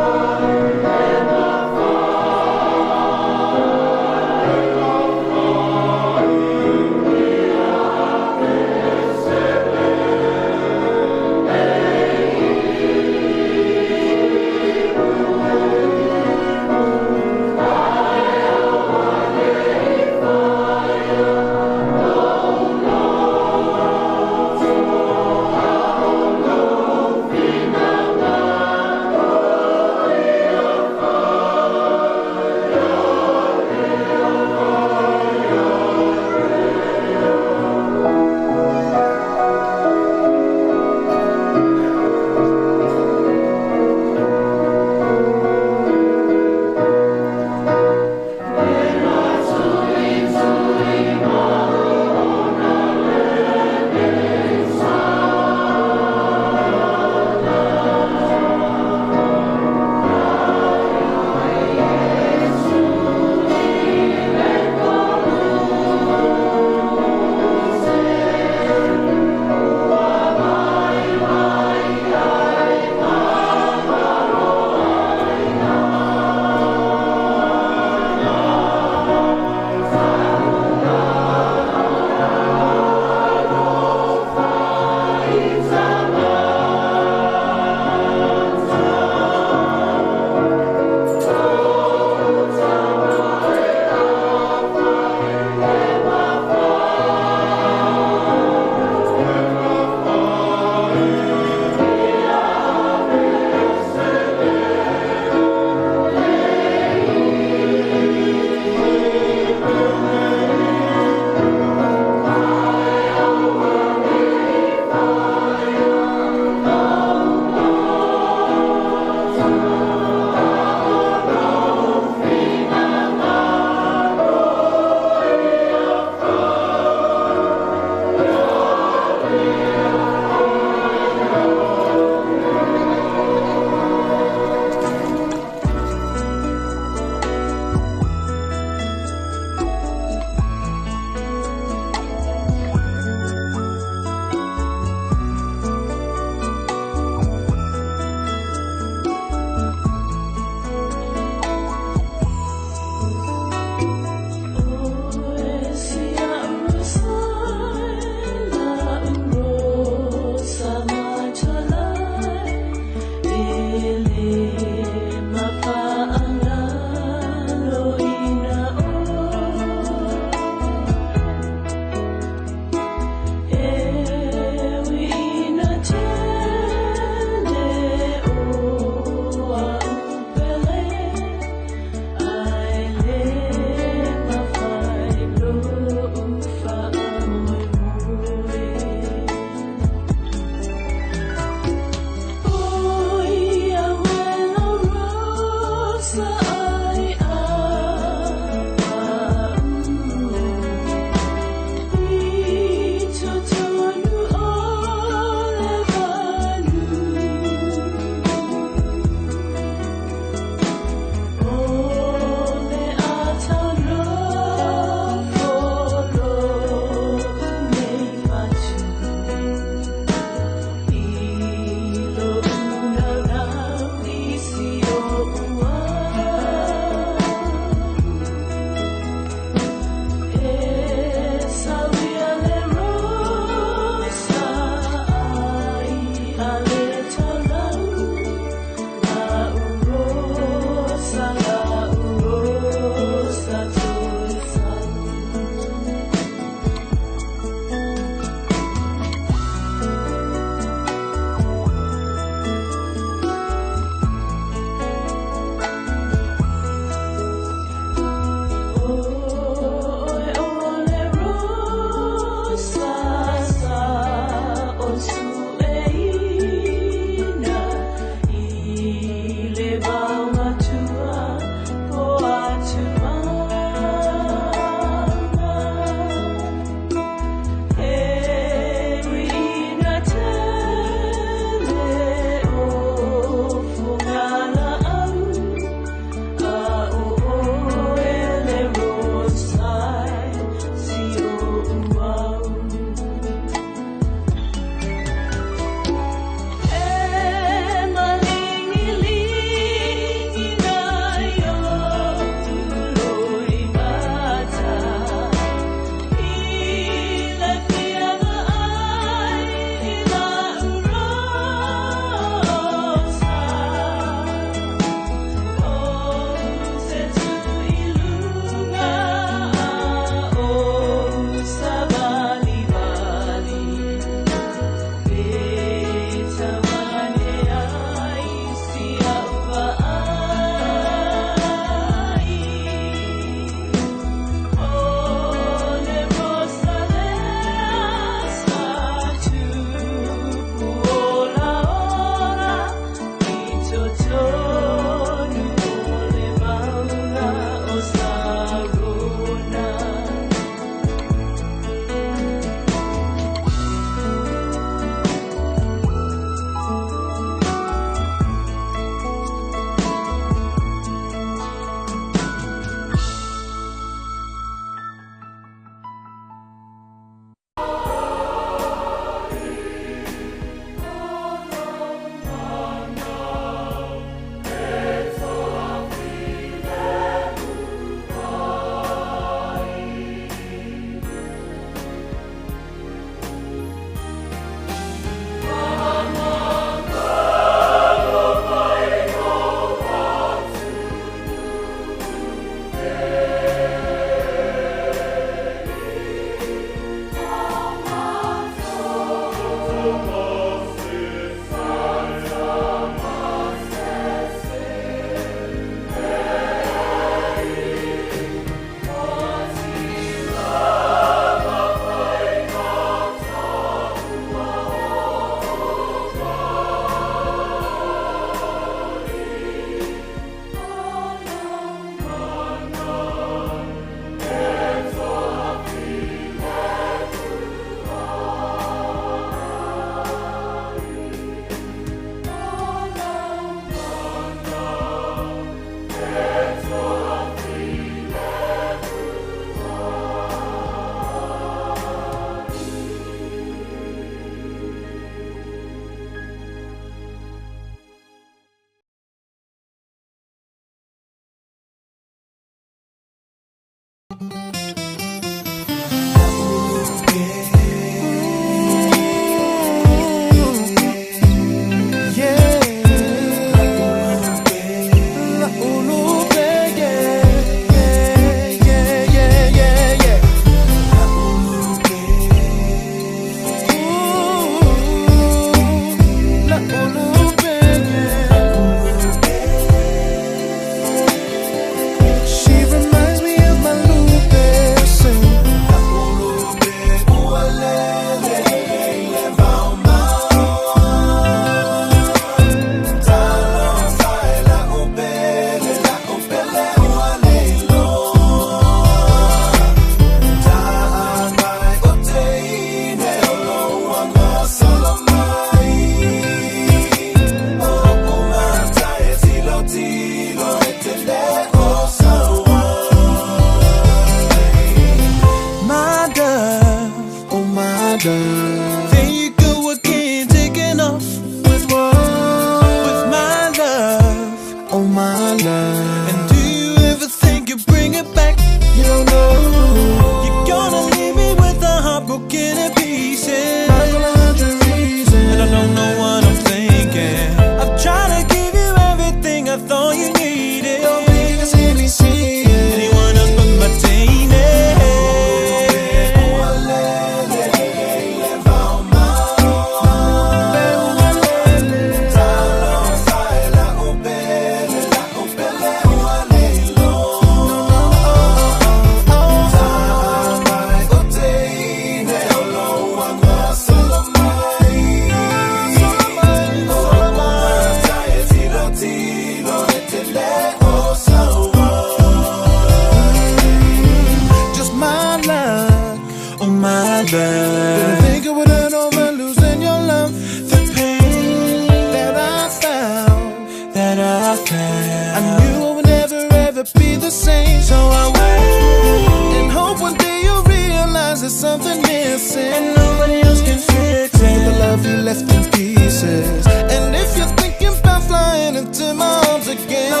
same. So I wait and hope one day you'll realize there's something missing. And nobody else can fix it. With the love you left in pieces. And if you're thinking about flying into my arms again, no,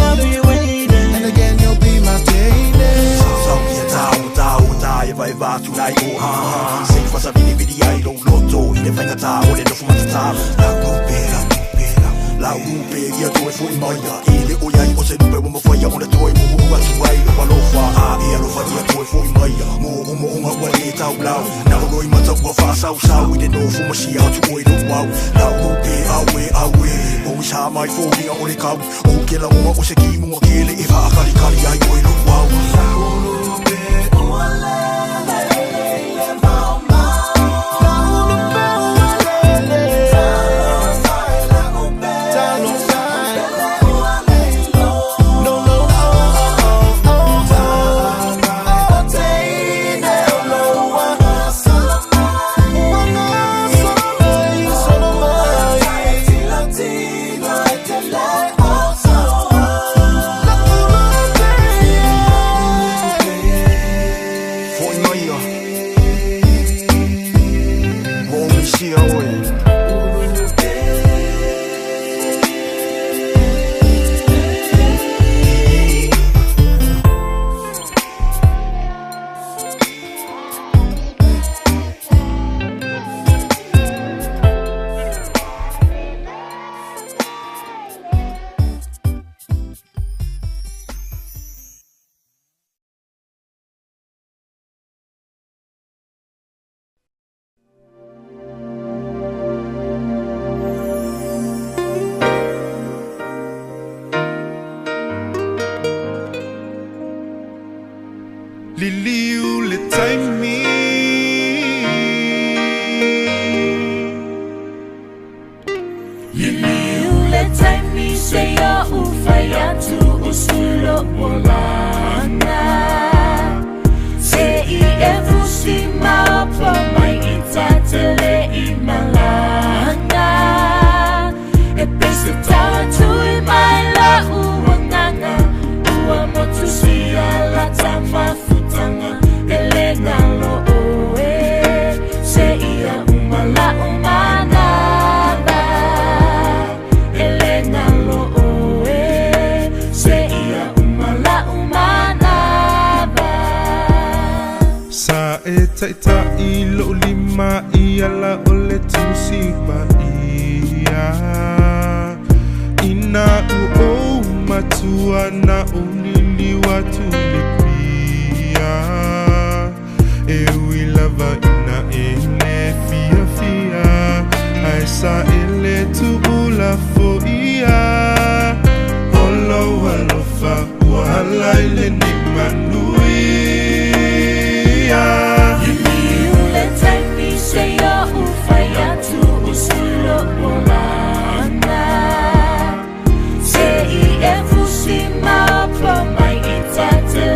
I'll be waiting. And again, you'll be my daily. Sau ia tau tau tai vai vatu nai o ha ha Sei fasa vili vili ai lo loto I le whaingata o le nofu matatalo La upe, la upe, la upe Ia toe fo i maia I le o iai o se nupe wa mawhaia O le toe mumu atu ai lo alofa A e alofa ia toe fo i maia Mō o mo onga ua le tau lau Na o roi mata ua whaasau sau I le nofu masia atu oi lo wau La upe, awe, awe O i sa mai fo ringa o le kau O ke la onga o se ki munga kele E whaakari kari ai oi lo wau La ulupe ua lele le vao Foi maia Ua o misia oe. Liliu le taimi Liliu le taimi se ia ufai atu usulo olanga Se i e fusi maopo mai i tatele i malanga E pese tau tui mai la uanganga Ua motu sia la tamafutanga Ele nalo oe Se ia umala umanaba Ele nalo oe Se ia umala umanaba Sa e taitai lo lima i ala o le tusi pa ia Ina u o matua na o lili watu le pia E ui lava ina e le fia fia Ai sa e le tuula fo ia Olo alofa ua ala i le ni manuia. Liliu le taimi se ia ufai atu usulo olanga Se i e fusi maopo mai i tatele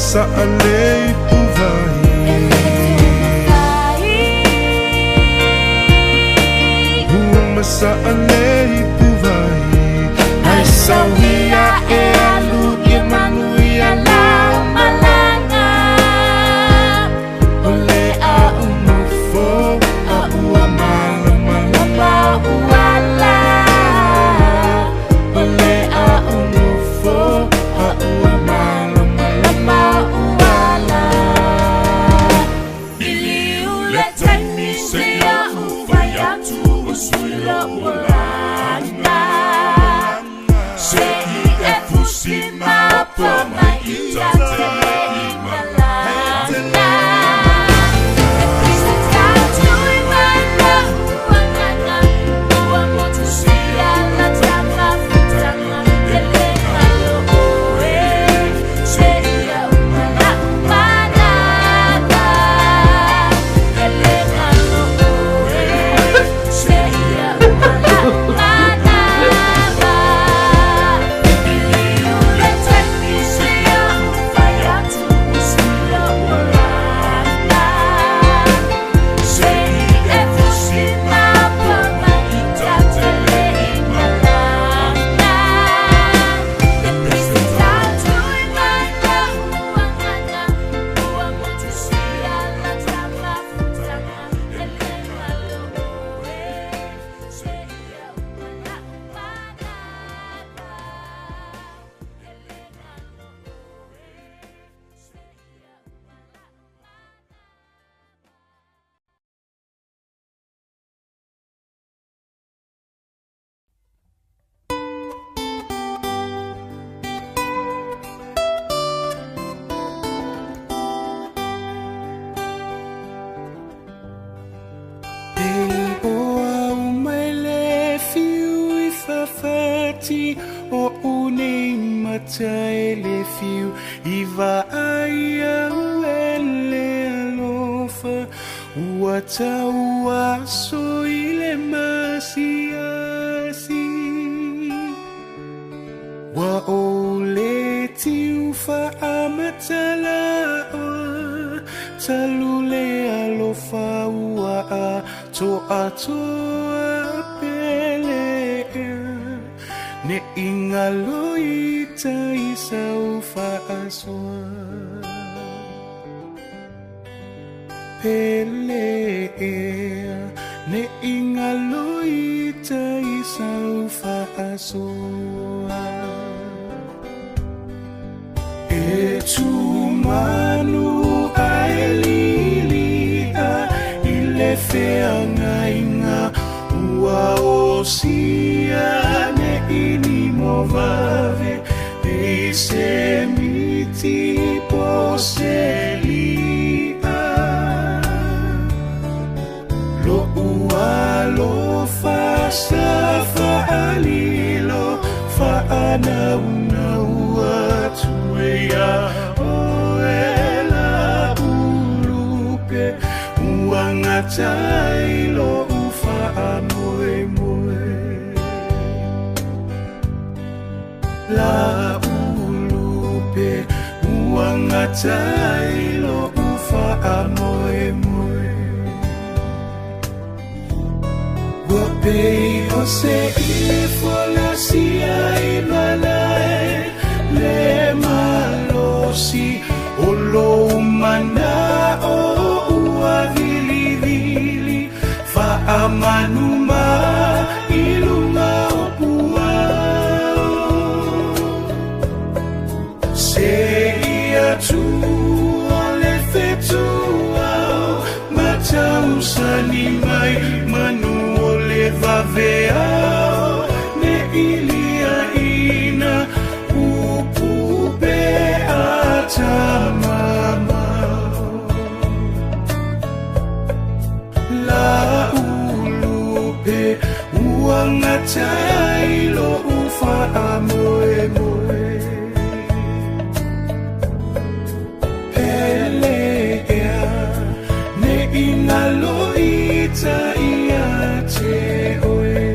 masaʻalei puvai. Ua masaʻalei puvai. Ai sauia e alu ia manuia lau malaga. O le au nofo a ua malamalama uala. O le au nofo a ua malamalama uala. Iliu le taimi se au fai atu o sui lo ulaga. Se i e fusi ma po mai ita te le i malaga. E Kristo tau mai la uanganga, ua motu sia la tama futanga, e le ngalo oe, se ia umala umanava. E le ngalo oe, se ia umala umanava. Iliu le taimi se au fai atu o sui lo ulaga. Se i e fusi ma po mai ita te le i malaga. E Kristo tau mai la uanganga, ua motu sia la tama futanga, e le ngalo oe, se ia umala umanava. E le ngalo oe, se ia umala umanava. E oa umai le fiu i fafati o unei mata e le fiu i vaai au e le alofa ua tau aso i le masiasi. Ua o le tiu faamatalaoa talu le alofa ua a toa toa pele ea. Ne ingalo ita i sau faasoa. Pele ea, ne ingalo ita i sau faasoa. E tumanu ae lilia i le feagaiga ua osia ne ini mo vave e se miti po se lia. Lo ua alofa sa faalilo faanaunau atu e ia oe la ulupe ua gatai loʻu faamoemoe. La ulupe ua gatai loʻu faamoemoe. Ua pei o se ifo lasia i malae le malosi o lou manao ua vilivili faamanuma i luga o puao. Se ia tua le fetuao matausani mai manu o le vaveao ne ilia ina upu pe atamamao. La ulupe ua gatai loʻu faamoemoe. Pele ea, ne ingalo ita ia te oe.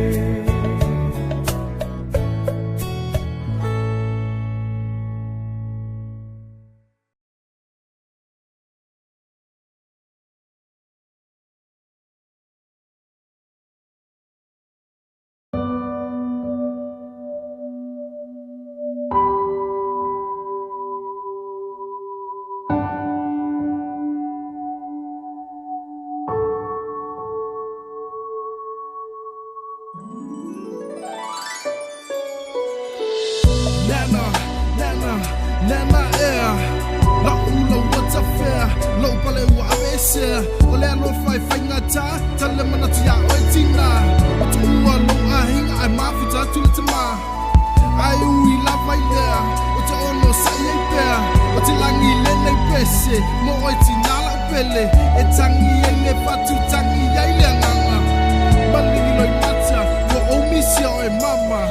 Nana, nana, nana ea. Lau ula ua tafea, lou pale ua aveesea. O le alofa e faigata, tale manatu iā oe tina. Ua tuua lou aiga ae mafuta atu le tamā. Ae ui lava i lea, o te onosaʻi ai pea. O te lagi lenei pese, mo oe tinā lau pele. E tagi ai le fatu, tagi ai le agaga. Maligi loimata, ua ou misia oe mama.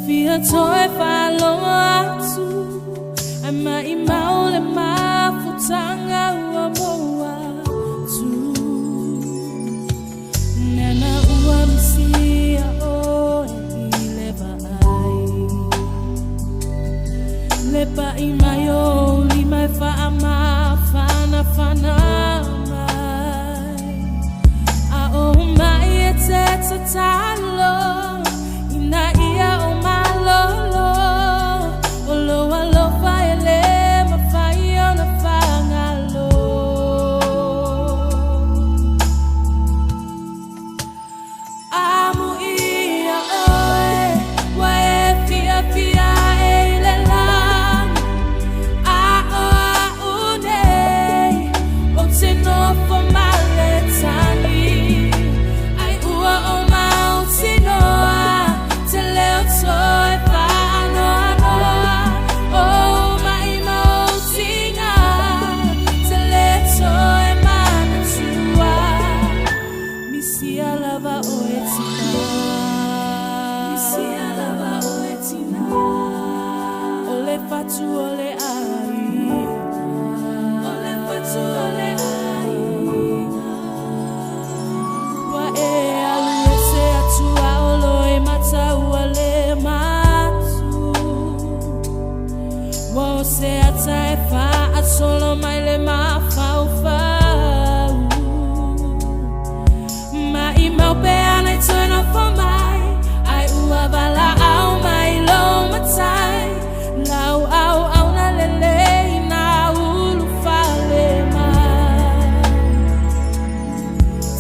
Fia toe whaloa atu Ai mai mau le mafutanga ua moa tu Nana ua misia oe i le vaai Le pa'i mai o lima e whaamawhanawhana mai A o mai e te tatalo Ina ia o malolo O lo alofa e le mawhai ona whangalo Amu ia oe Wa e fia fia e i le lani A o a u nei O te nofo ma le tani Ai ua o mautinoa Te leo toe whaanoanoa O mai mautinga Te le toe manatua Misia lava oe tina Misia lava oe tina O le fatu o le aiga O le fatu o le aiga Ua e alu ese atu a olo e mata ua le matu Ua o se ata e whaasolo mai le mafaufau Mai mau pe ana i turn off for mai Ai ua vala au mai lo matai Lau au au na lele i nā ulu fale mai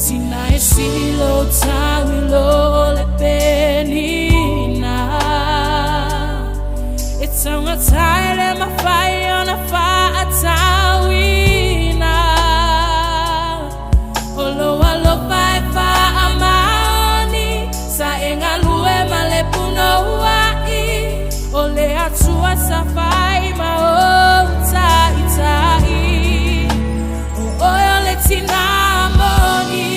Tina e silo tau i lo le penina E taunga tai le mawhai ona whaatauina O lo alofa e whaamaoni Sa e ngalue ma le puno uai O le atua sa whai ma o tai tai O oe o le tina moni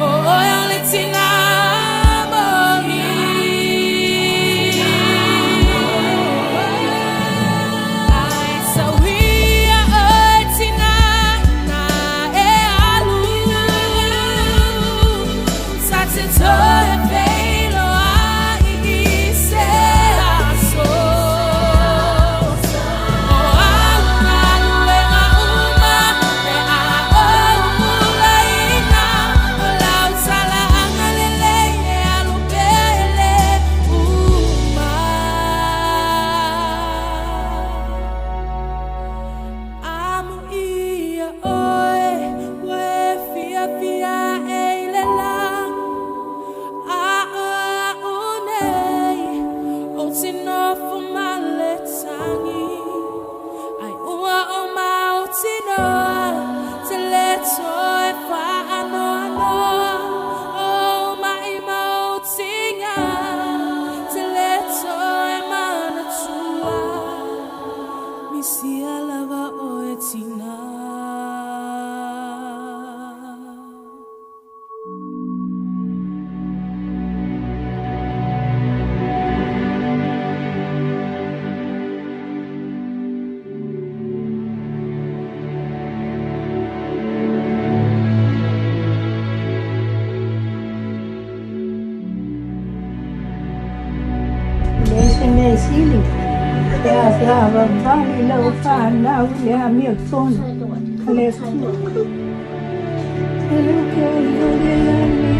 O oe o le tina moni Ai sawia oe tina ina e alu Sa te toe feilo ai i se aso O au galuega uma e a ou ulaina O lau tala agalelei e alu pea e le uma Amu ia oe ua e fia fia e i le lagi A o au nei o te nofo ma le tangi Ai ua o mautinoa te le toe whaanoanoa O mai mautinga te le toe manatua Misia lava oe tina Le se mea sili, e a se ava vali lau whanau le a mea tonu, le tua. E le ke o le lani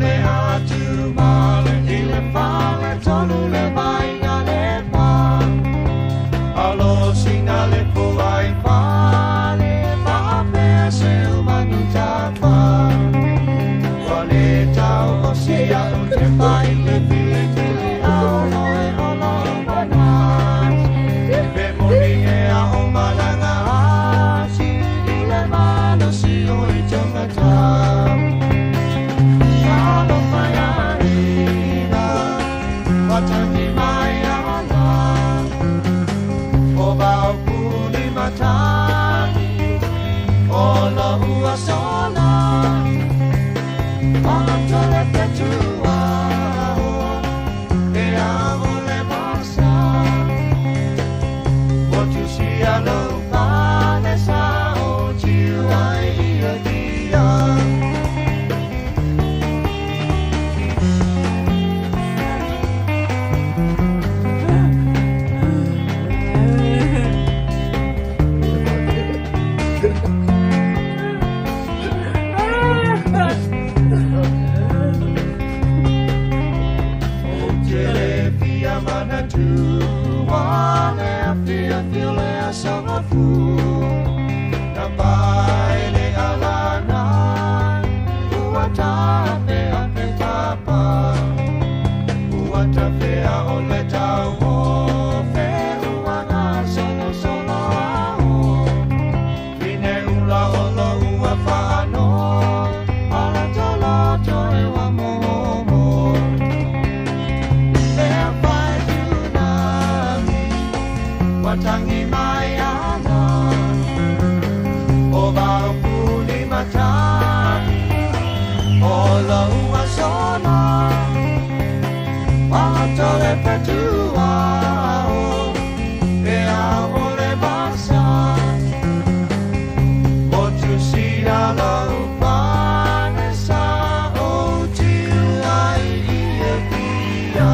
Le atu male i le fale tolu le mai na le pa. O lo ua sola O le fetua E a o le masa O tu si a lo pane sa o tiu ai ia dia. O te le fia manatua le fia fia le asanga fu Na pai le alana ua tafe a pe tapa Ua tafea o le tau o fe ua ngā solo solo ao Fine ula o lo ua whaano Ala tolo toe wa momo E whai tsunami Watangi mai ana O vau puni matahi O lo ua sola Wato le petua o E au o le masa O tu si a lo pane sa o tiu ai ia pia.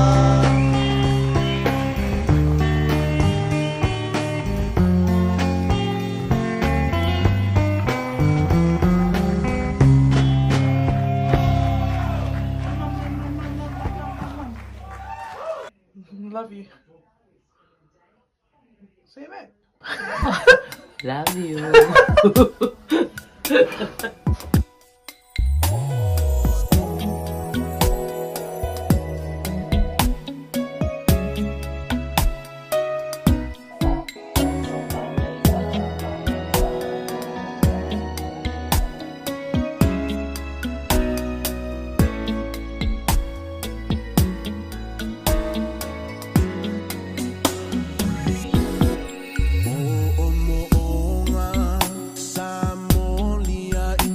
Love you. Say it back. Love you. Mo'omo'oga sa molia i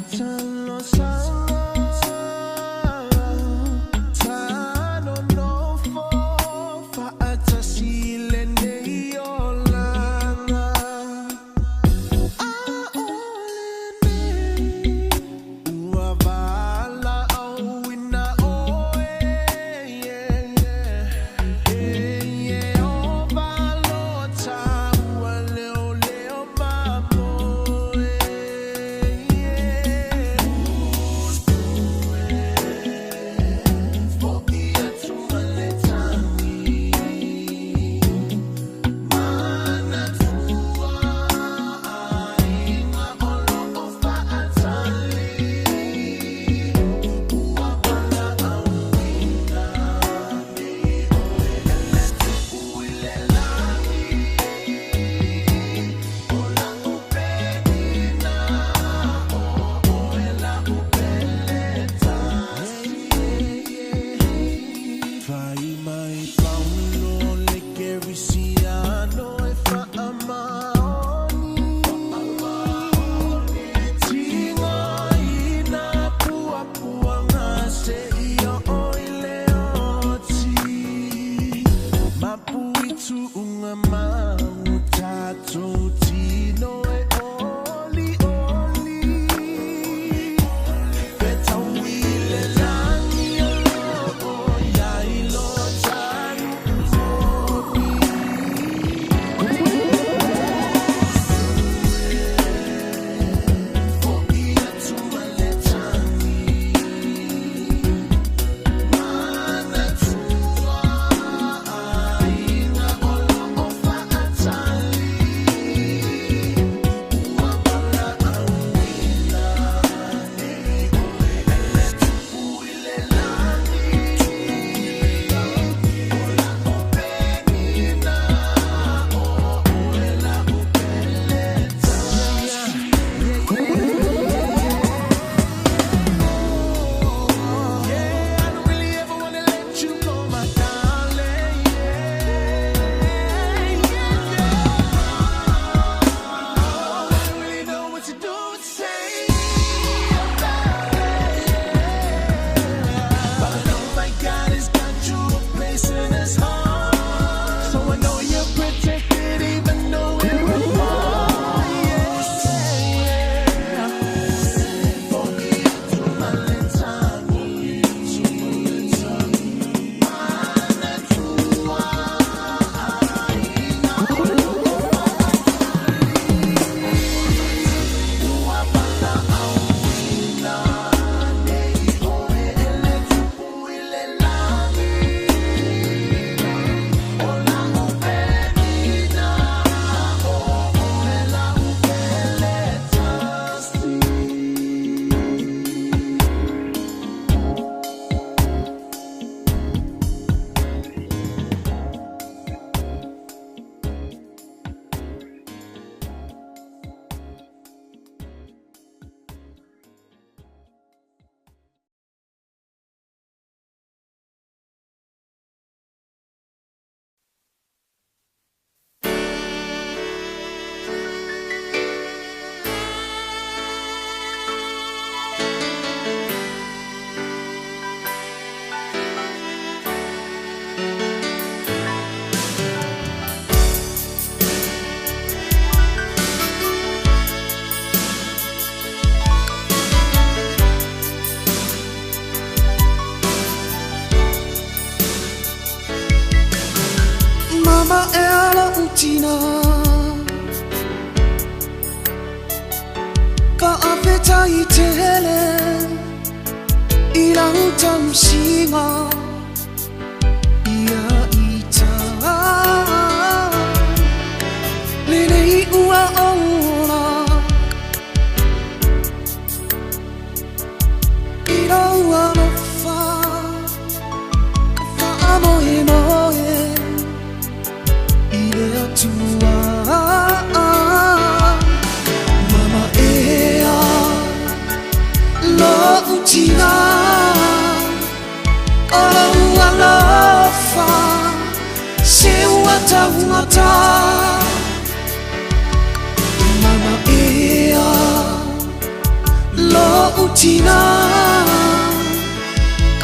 Faafetai tele i lau tausiga ia ita lenei ua ola i lou alofa e faamoemoe i le Atua. Mama ea lo'u tina o lou alofa se ua taugata. Mama ea lo'u tina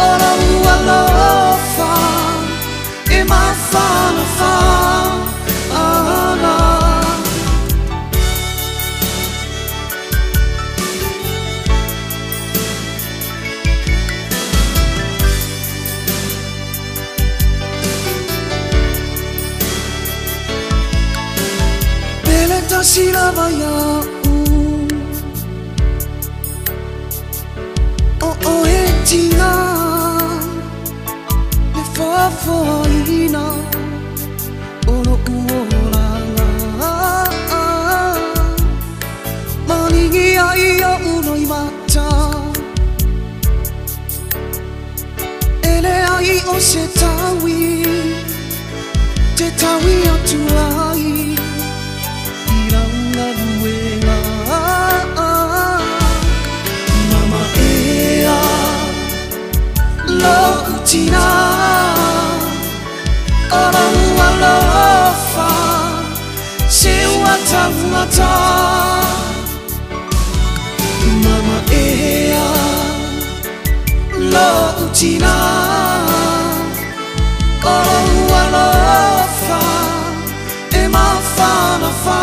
o lou alofa e mafanafana. Pele tasi lava ia'u o oe tina le foafoaina o lo'u olaga maligi ai o'u loimata e leai o se taui te taui atu ai i lau galuega. Mama ea lo'u tina o lou alofa se ua taugata. Mama ea lo'u tina o lou alofa e mafanafana.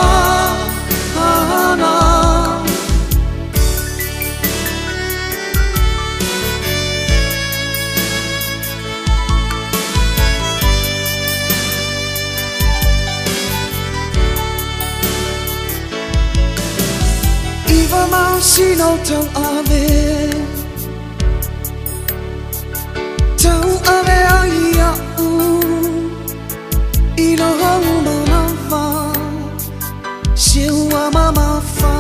Iwa masina o tau ave tau ave ai a'u i lou manawa se ua mamafa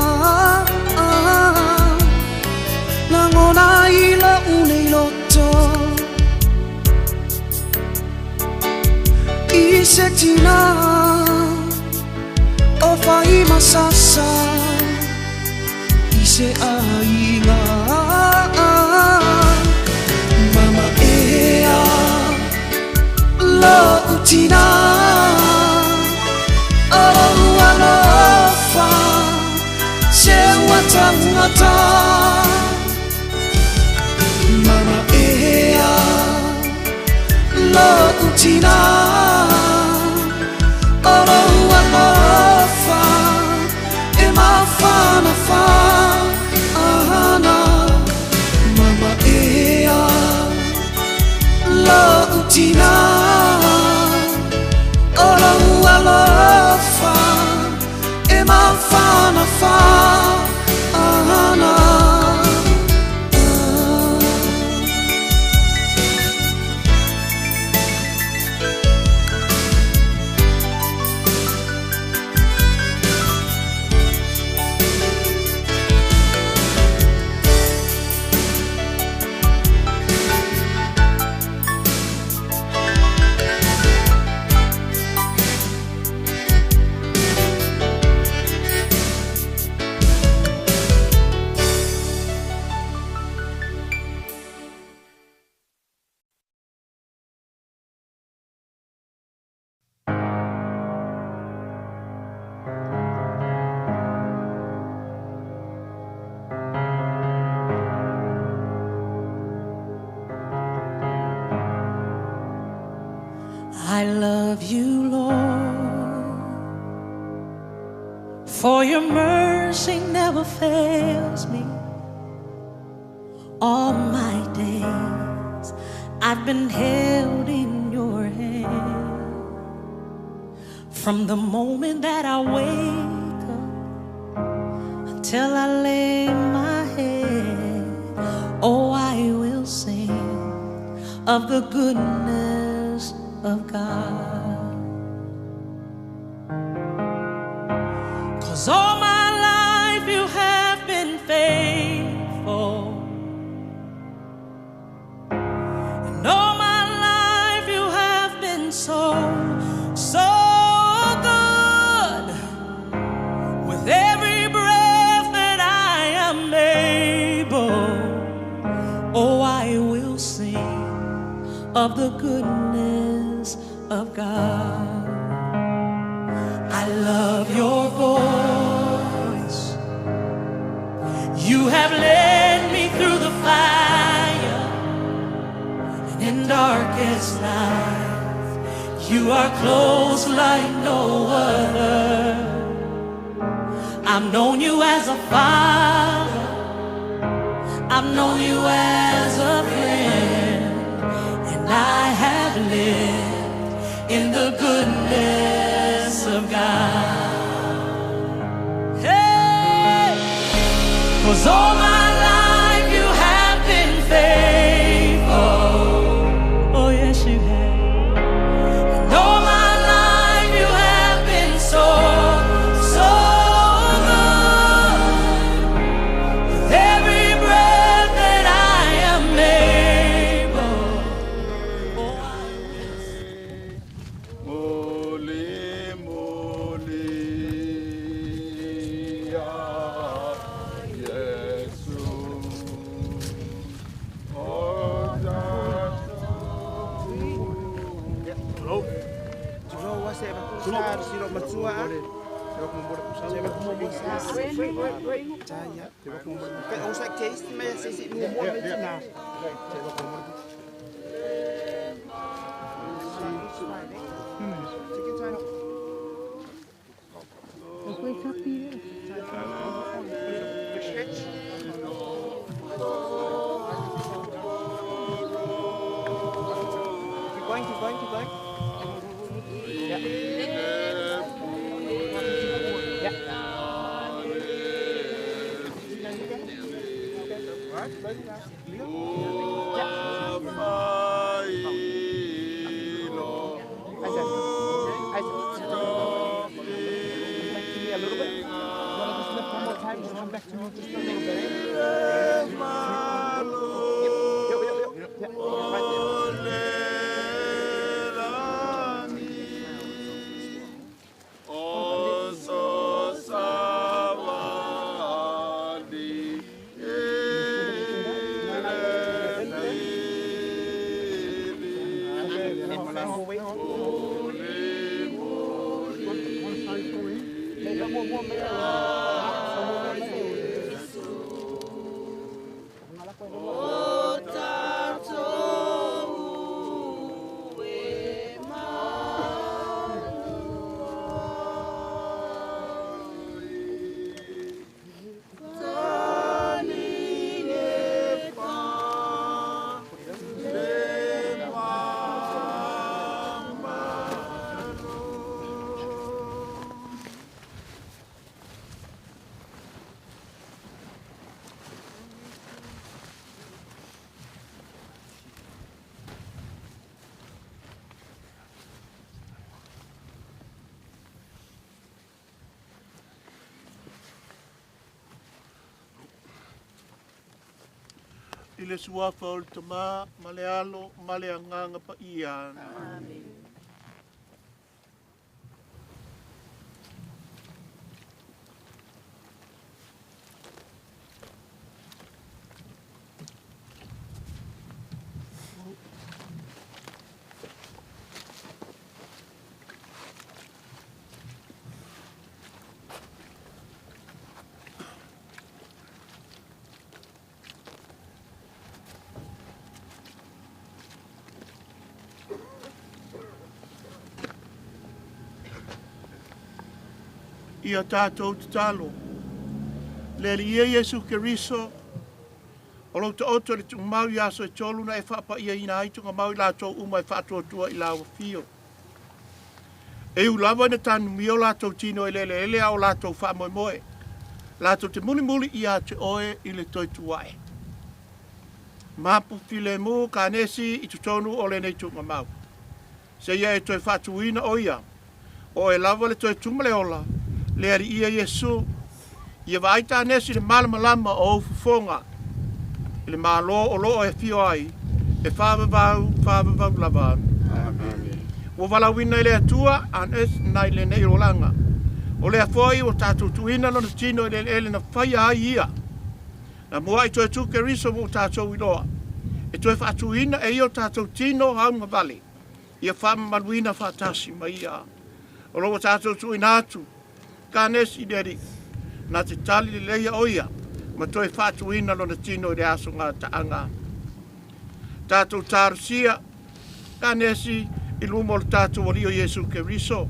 lagona i lo'u nei loto i se tina o faimasasa i se aiga. Mama ea lo'u tina o lou alofa se ua taugata. Mama ea lo'u tina o lou alofa e mafanafana. Mama ea lo'u tina o lou alofa e mafanafana. I love you, Lord, for your mercy never fails me. All my days I've been held in your hand. From the moment that I wake up until I lay my head, of the goodness of God. 'Cause all my life you have been faithful. And all my life you have been so, so good. With every breath that I am able, oh, I will sing of the goodness of God. I love your voice. You have led me through the fire and in darkest night. You are close like no other. I've known you as a father. I've known you as a friend. And I have lived in the goodness of God. Hey! 'Cause all my life you have been faithful. Oh, yes, you have. And all my life you have been so, so good. With every breath that I am able, oh, I will sing. Moli, moli, Yesu. Keep going, keep going, keep going. Yeah. Yeah. Isaac. Isaac. Come back to me a little bit. You wanna just lift one more time? Just come back to me just a little bit, eh? Yep, yep, yep, yep. Yeah, right there. I le suafa o le Tama, ma le Alo, ma le Agaga Paia. Amen. Ia tātou tatalo. Le Alii e Iesu Keriso, o lou taoto i le tuumau i aso e tolu na e faapaia ai tugamau i latou uma e faatuatua i lau afio. E ui lava ina tanumia o latou tino i le eleele a o latou faamoemoe. Latou te mulimuli ia te oe i le toe tuae. Mapu filemu Kanesi i totonu o lenei tuugamau. Seia e toe faatuina o ia. O oe lava le toe tu ma le ola, le Alii e Iesu. Ia vaai Kanesi i le malamalama o ou fofoga i le Malo o lo o e afio ai, e faavavau, faavavau lava. Amene. Ua valaauina e le Atua Anesi nai lenei olaga. O lea foi ua tatou tuuina lona tino i le eleele na faia ai ia. Na mua'i toe tu Keriso ua tatou iloa, e toe faatuina e ia o tatou tino haugavale, ia faamamaluina faatasi ma ia. O lo ua tatou tuuina atu, Kanesi i le Alii, na te tali leleia o ia, ma toe faatuina lona tino i le aso gataaga. Tatou talosia, Kanesi, i luma o le tatou Alii o Iesu Keriso,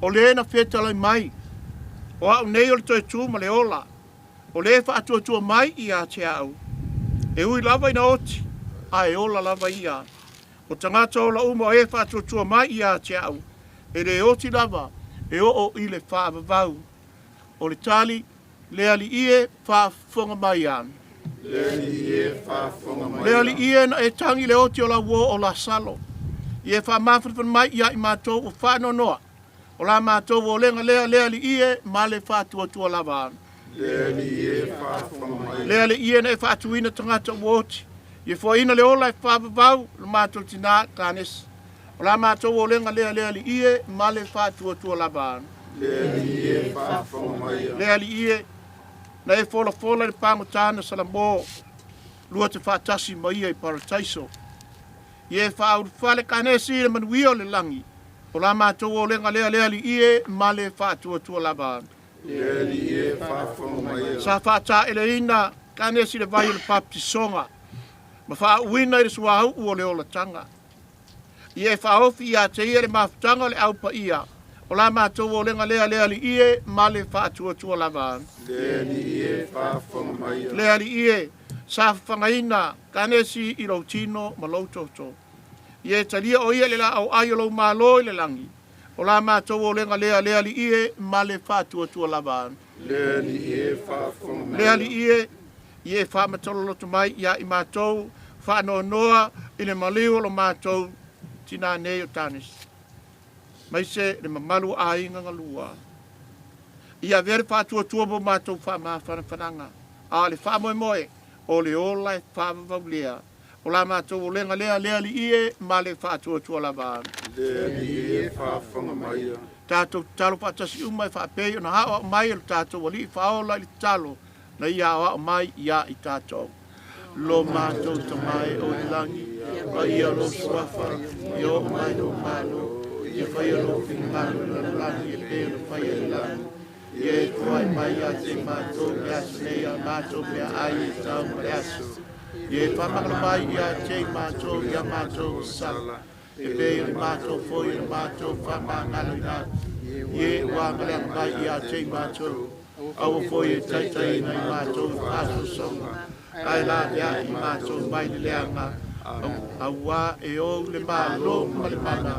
o le na fetalai mai, o a'u nei o le toe tu ma le ola, O le faatuatua mai ia te au, e ui lava ina oti, ae ola lava ia. O tagata ola uma o e faatuatua mai ia te au, e le oti lava e oo i le faavavau. O le tali, Le Alii e, faafofoga mai a. Le Alii e, faafofoga mai Le Alii e, na e tagi i le oti o lau uo o Lasalo, ia e faamafanafana mai ia i matou ua faanoanoa. O la matou olega lea, le Alii e, ma le faatuatua lava. Le Alii e, faafofoga mai. Le Alii e, na e faatuina tagata ua oti, ia foaiina le ola e faavavau lo matou tinā Kanesi. O la matou olega lea, le Alii e, ma le faatuatua lava. Le Alii e, faafofoga mai. Le Alii e, na e folafola i le pagota na Salamo, lua te faatasi ma ia i Parataiso. Ia e faaulufale Kanesi i le manuia o le lagi. O la matou olega lea, le Alii e, ma le faatuatua lava. Le Alii e, faafofoga mai. Sa faataeleina Kanesi i le vai o le baptisoga, ma faauuina i le suauu o le olataga. Ia e faaofi ia te ia le mafutaga o le au paia. O la matou olega lea, le Alii e, ma le faatuatua lava. Le Alii e, faafofoga mai. Le Alii e, sa fafagaina Kanesi i lou tino ma lou toto. Ia e talia o ia i le laau ai o lou Malo i le lagi. O la matou olega lea, le Alii e, ma le faatuatua lava. Le Alii e, faafofoga mai. Le Alii e, ia e faamatololoto mai ia i matou faanoanoa i le maliu o lo matou tinā nei o Tanisi, maise le mamalu o aiga galua. Ia avea le faatuatua mo matou faamafanafanaga, a o le faamoemoe o le ola e faavavau lea. O la matou olega lea, le Alii e, ma le faatuatua lava. Le Alii e, faafofoga mai. Tatou tatalo faatasi uma e faapei ona aoao mai e lo tatou Alii faaola i le tatalo na ia aoao mai ia i tatou. Lo matou Tama e o i lagi, paia lou suafa, ia oo mai lou Malo, ia faia lou finagalo i le lalolagi e pei ona faia i le lagi. Ia e tuai mai ia te matou i le aso nei a matou meaai e tau ma le aso. Ia e faamagalo mai ia te i matou ia matou sala, e pei o le matou foi o le matou faamagaloina atu. Ia e ua agaleaga mai ia te i matou, aua foi e taitaiina i matou i faasoasoga, ae laveai i matou mai le leaga, auā e ou le Malo ma le mana,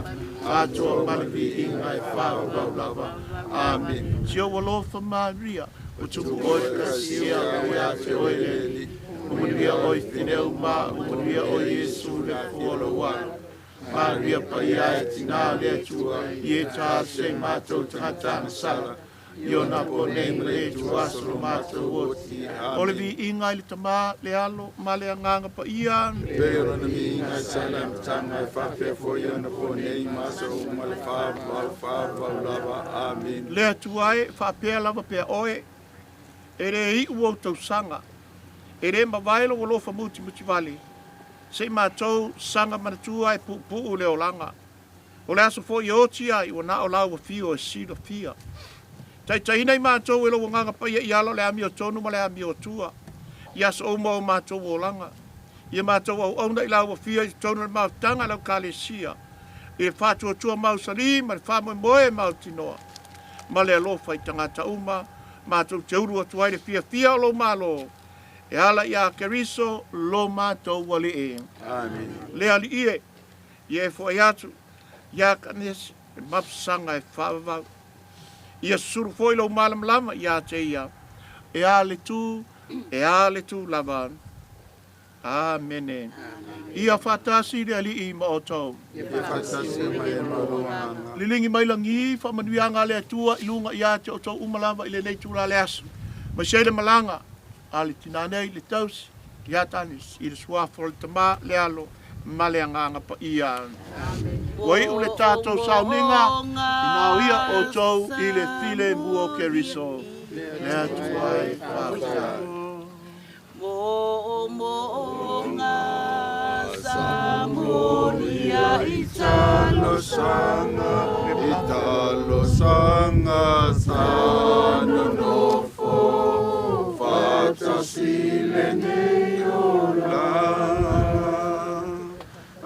atoa ma le viiga e faaauau lava. Amene. Si ou alofa Maria, ua tumu oe le Kasia o ia te oe le Alii, ua manuia oe i fine uma, ua manuia oe Iesu le fua o lou alo. Maria paia e tinā o le Atua, i e talosia i matou tagata agasala, i ona po nei ma le ituaso lo matou oti. O le viiga i le Tama, le Alo, ma le Agaga Paia. E pei o lona viiga i sana amataga, e faapea foi ona po nei ma aso uma le faavavau, faavavau lava. Amene. Le Atua e, faapea lava pea oe, e le iu ou tausaga, e le mavae lou alofa mutimutivale, se i matou saga manatua e puupuu le olaga. O le aso foi e oti ai, ua na o lau afio e silafia. Taitaiina i matou e lou Agaga Paia i ala o le amiotonu ma le amiotua, i aso uma o matou olaga. Ia matou auauna i lau afio i totonu o le mafutaga a lau Ekalesia, i le faatuatua mausali ma le faamoemoe mautinoa, ma le alofa i tagata uma, matou te ulu atu ai le fiafia o lou Malo, e ala ia Keriso lo matou Alii. Amene. Le Alii e, Ia e foai atu ia Kanesi le mapusaga e faavavau. Ia susulu foi lou malamalama ia te ia, e a le tu, e a le tu lava. Amene. Ia faatasi le Alii ma outou. Ia faatasi mai ma lou agaga. Liligi mai lagi faamanuiaga a le Atua i luga ia te outou uma lava i lenei itula le aso. Aemaise ai le malaga a le tina nei, le tausi ia Tanis, i le suafa o le Tama, le Alo ma le Agaga Paia. Ua iu le tatou sauniga, ina o ia outou i le filemu o Keriso. Le Atua e faafetai. Talosaga sa nonofo faatasi lenei olaga a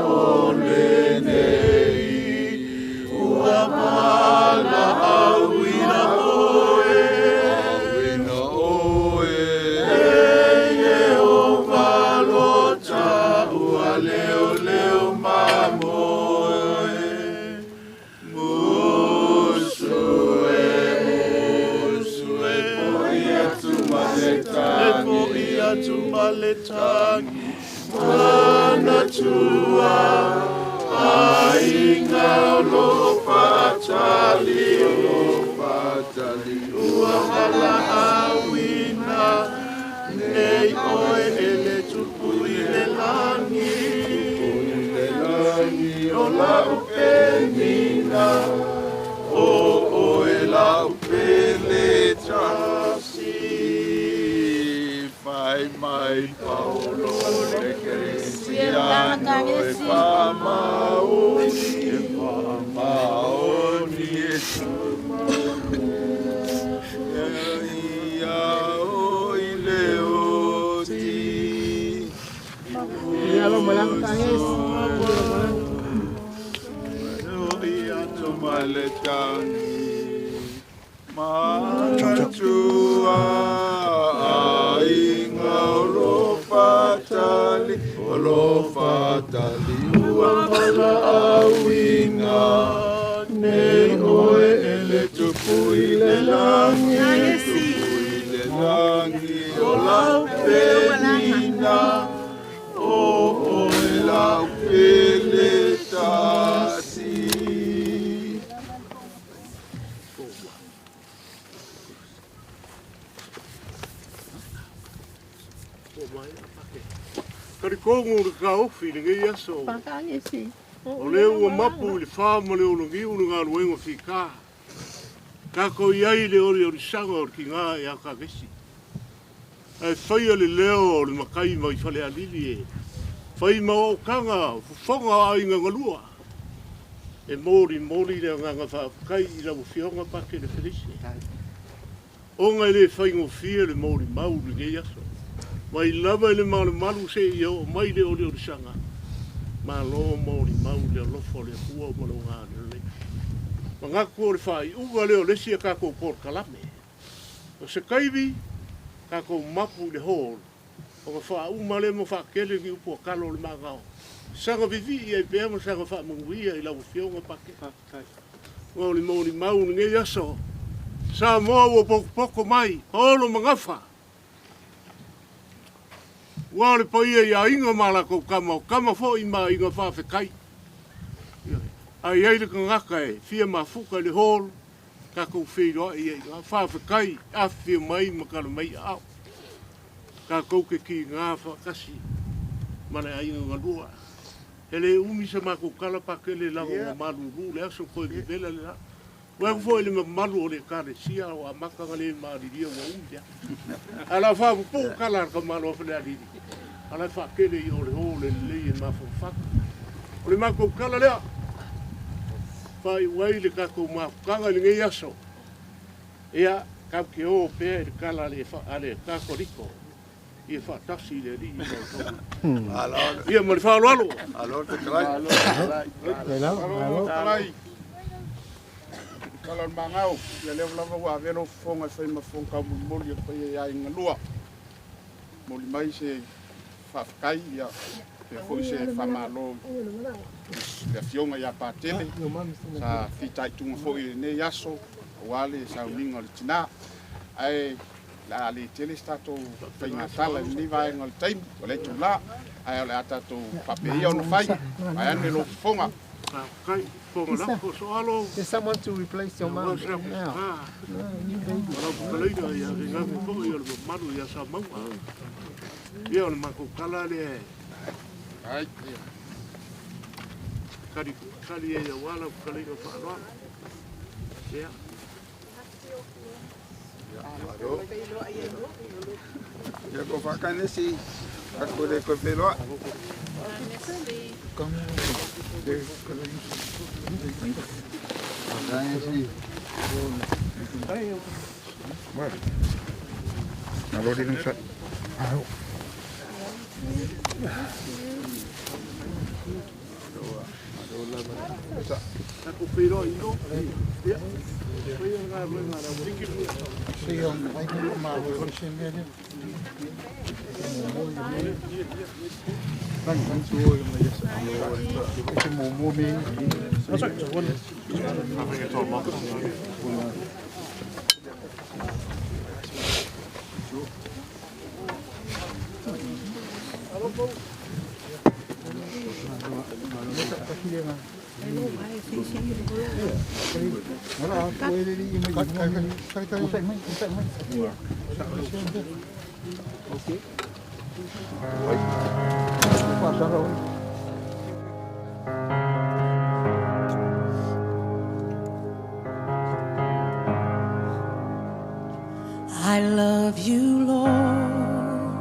o lenei ua valaauina oe e Ieova lota ua leoleo mamoe. Musu e musu e fo'i atu ma le tagi, e fo'i atu ma le tagi, manatua aiga o lo o faatali, o lo o faatali, ua valaauina nei oe e le Tupu i le lagi, Tupu i le lagi, o lau penina, o oe lau pele tasi. Fai mai Paulo le Kerisiano e faamaoni, e faamaoni e ia o i le oti. Fo'i atu ma le tagi, manatua aiga o lo faatali, o lo faatali, ua valaauina nei oe e le Tupu i le lagi, Tupu i le lagi, o lau penina, o oe lau pele tasi. Talitonu le taofi i lenei aso. O lea ua mapu i le fa ma le ologiu le galuega fitā. Tatou i ai i le oliolisaga o le tiga ia Kakesi. Ae faia le leo o le matai mai Falealili e fai ma ootaga fofoga o aiga galua. E molimoli le agaga faafetai i lau Afioga Patele Felice. Ona e le faigofie le molimau i lenei aso. Mai lava i le malumalu seia oo mai le oliolisaga, malo molimau i le alofa o le Atua ma Lona agalelei. Manatu o le faaiuga lea o le isi a tatou polokalame. O se taimi, tatou mapu i le hall, ona faauma lea ma faatele ni upu a talo o le magao. Saga vivii ai pea ma saga faamanuia i lau Afioga Pake. Ona o le molimau i lenei aso, Samoa ua potopoto mai, paolo ma gafa. Ua o le paia i aiga ma a latou tama, o tama foi ma aiga faafetai. A i ai le tagata e fia mafuta i le hall, tatou feiloai ai i ina. Faafetai, afifio mai ma tala mai aao. Tatou te kiga faatasi ma le aiga galua. E le umi sa matou tala Pakele leaga ua malulu le aso toe vevela le la. Ua atu foi i le mamalu o le Ekalesia o amata na le malilia ua umi lea. Ae o le a faapupuu tala a le tamaloa Falealili, a o la e faatele i o le hall e lelei e mafaufau. O le matou tala lea, faaiu ai le tatou mafutaga i lenei aso. Ia, tatou te o pea i le tala a le Katoliko. Ia faatasi i le Alii ma outou. Ia ma le faaaloalo. Malo fetalai. Malo fetalai. Tala o le magao, ia lea lava ua avea lou fofoga e fai ma fofoga taumolimoli a le paia ia aiga lua. Momoli mai se faafetai ia faapea foi se faamalo i le afioga ia Patele sa fitaituga foi i lenei aso aua le sauniga o le tina. Ae le a le tele se tatou faigatala i lenei vaega o le taimi o le itulā ae o le a tatou faapea ia ona fai vaeane lou fofoga. There's someone to replace your mom now. No, new baby. Ia o le makou tala lea ai kali kali e ia lau fetalaiga faaaloalo ia. Ia ko whakanesi, ako le koe wheloa. Malo di nung sa. Takou feiloai ilo ia faia le galuega a le aualii. I love you, Lord,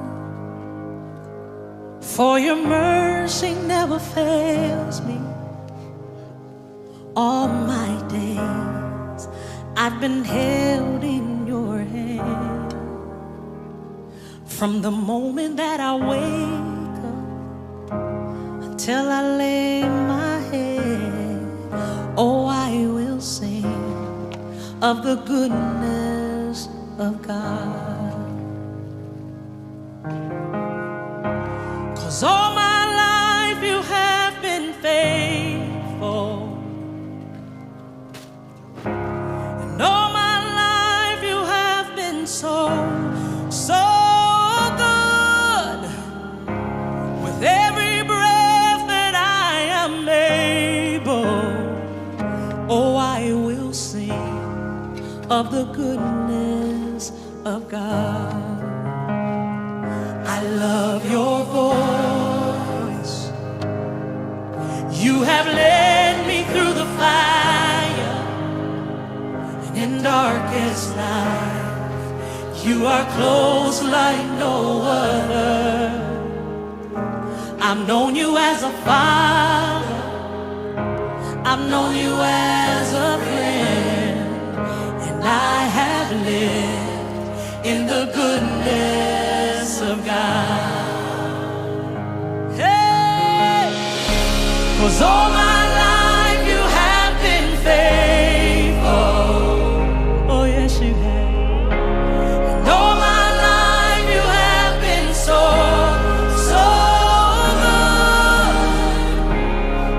for your mercy never fails me. All my days I've been held in your hand. From the moment that I wake up until I lay my head, oh, I will sing of the goodness of God. 'Cause all my life you have been faithful. And all my life you have been so, so good. With every breath that I am able, oh, I will sing of the goodness of God. I love your voice. You have led me through the fire and in darkest night. You are close like no other. I've known you as a father. I've known you as a friend. And I have lived in the goodness of God. Hey! 'Cause all my life you have been faithful. Oh, yes, you have. And all my life you have been so, so good.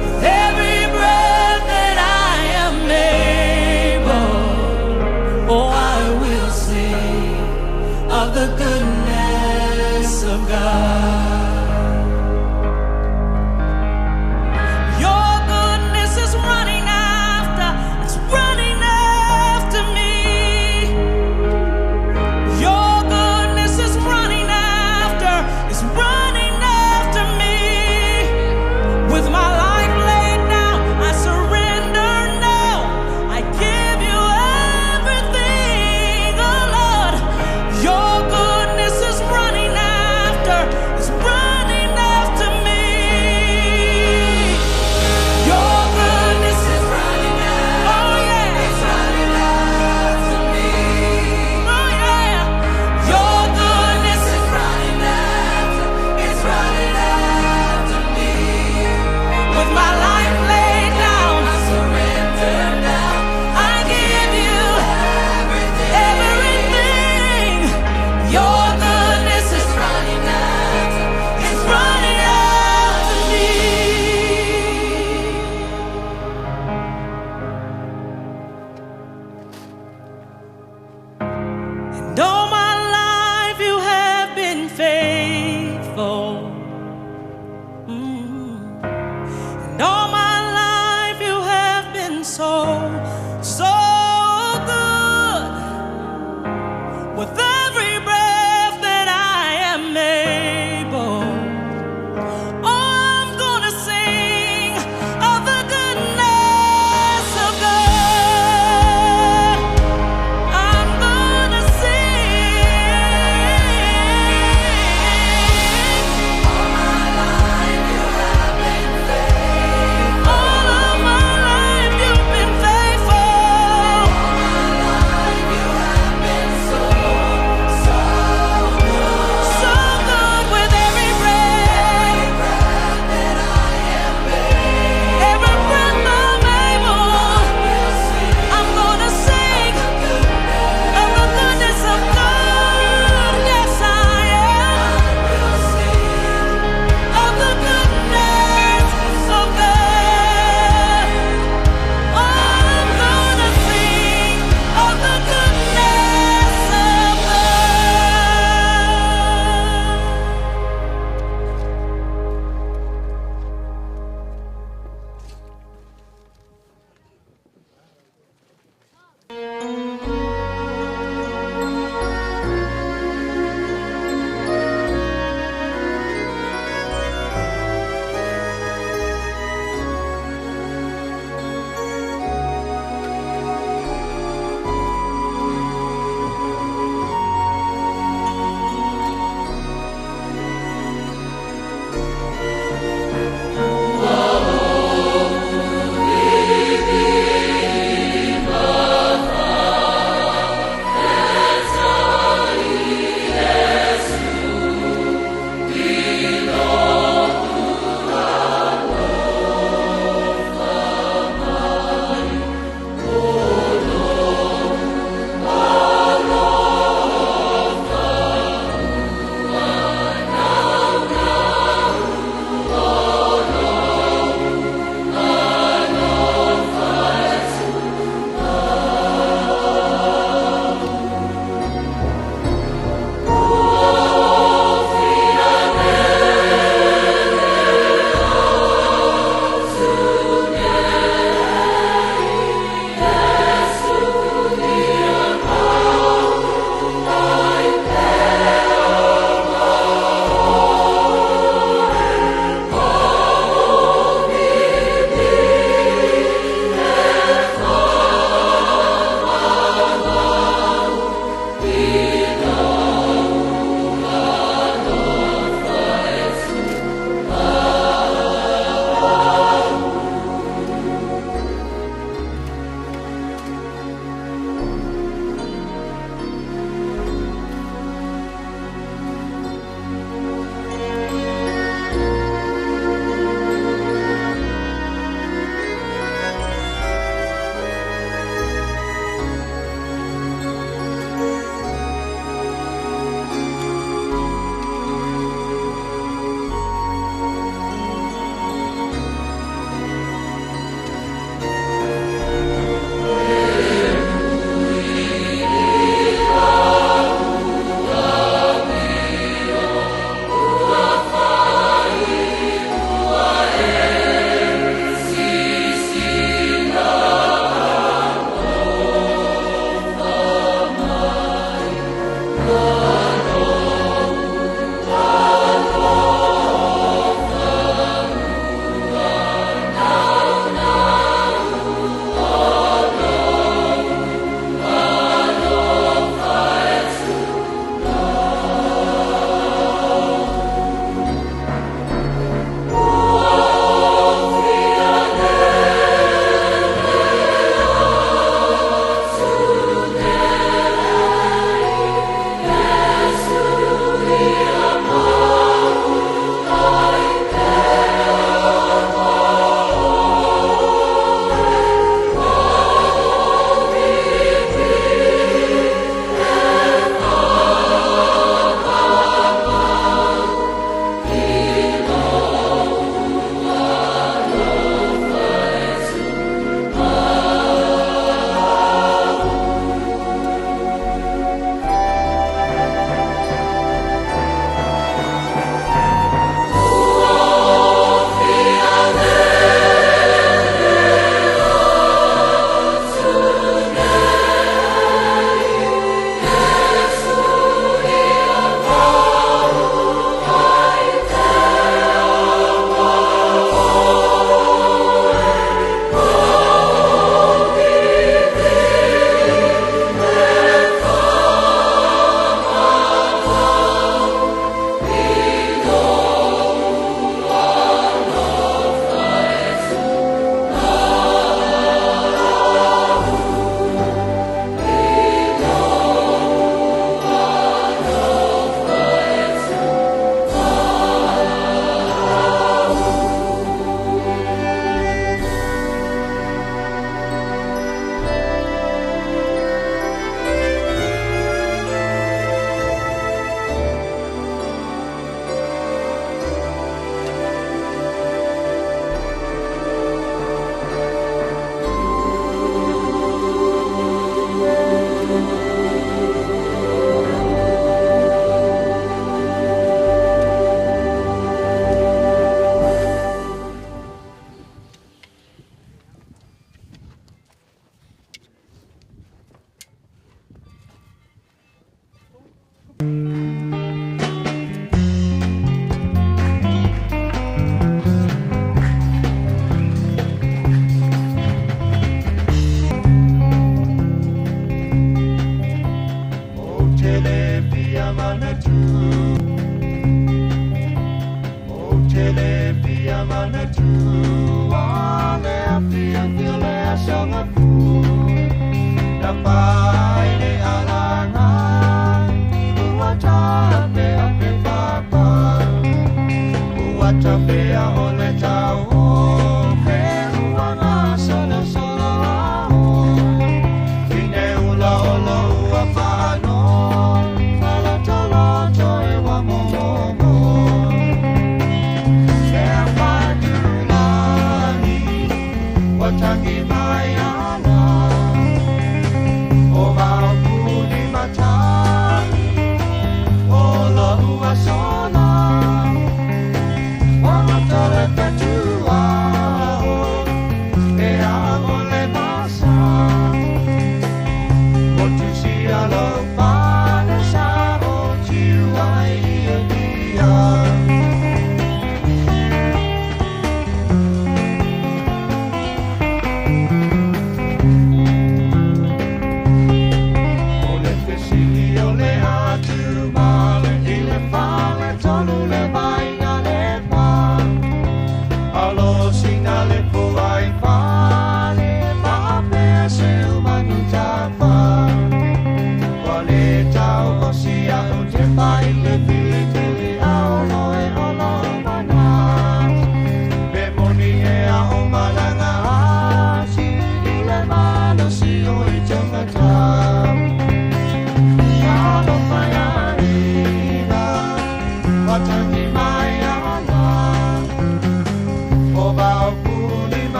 With every breath that I am able, oh, I will sing of the goodness of God. Your goodness is running after, it's running after me. Your goodness is running after, it's running after me. With my life laid down, I surrender now. I give you everything, oh Lord. Your goodness is running after, it's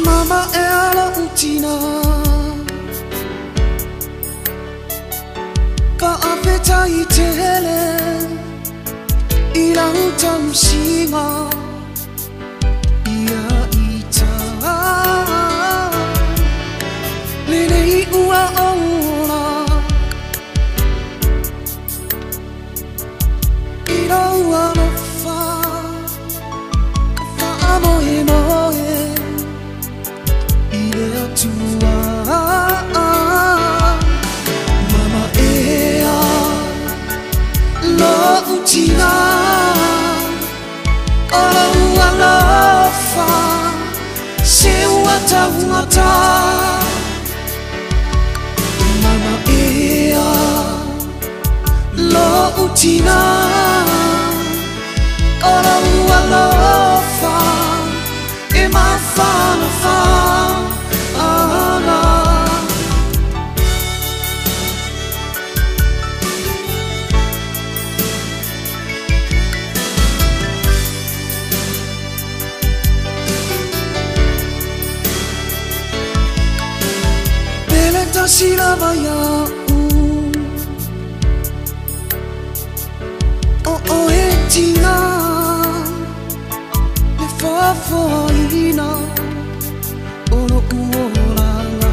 Mama e ala utina Pa awheta i tele I lau tausinga Ia ita Lenei ua ola I lau alofa. tina O lau alofa E mafanafana. Pele tasi lava ia'u O oe tina Le faafoaina O lo'u olaga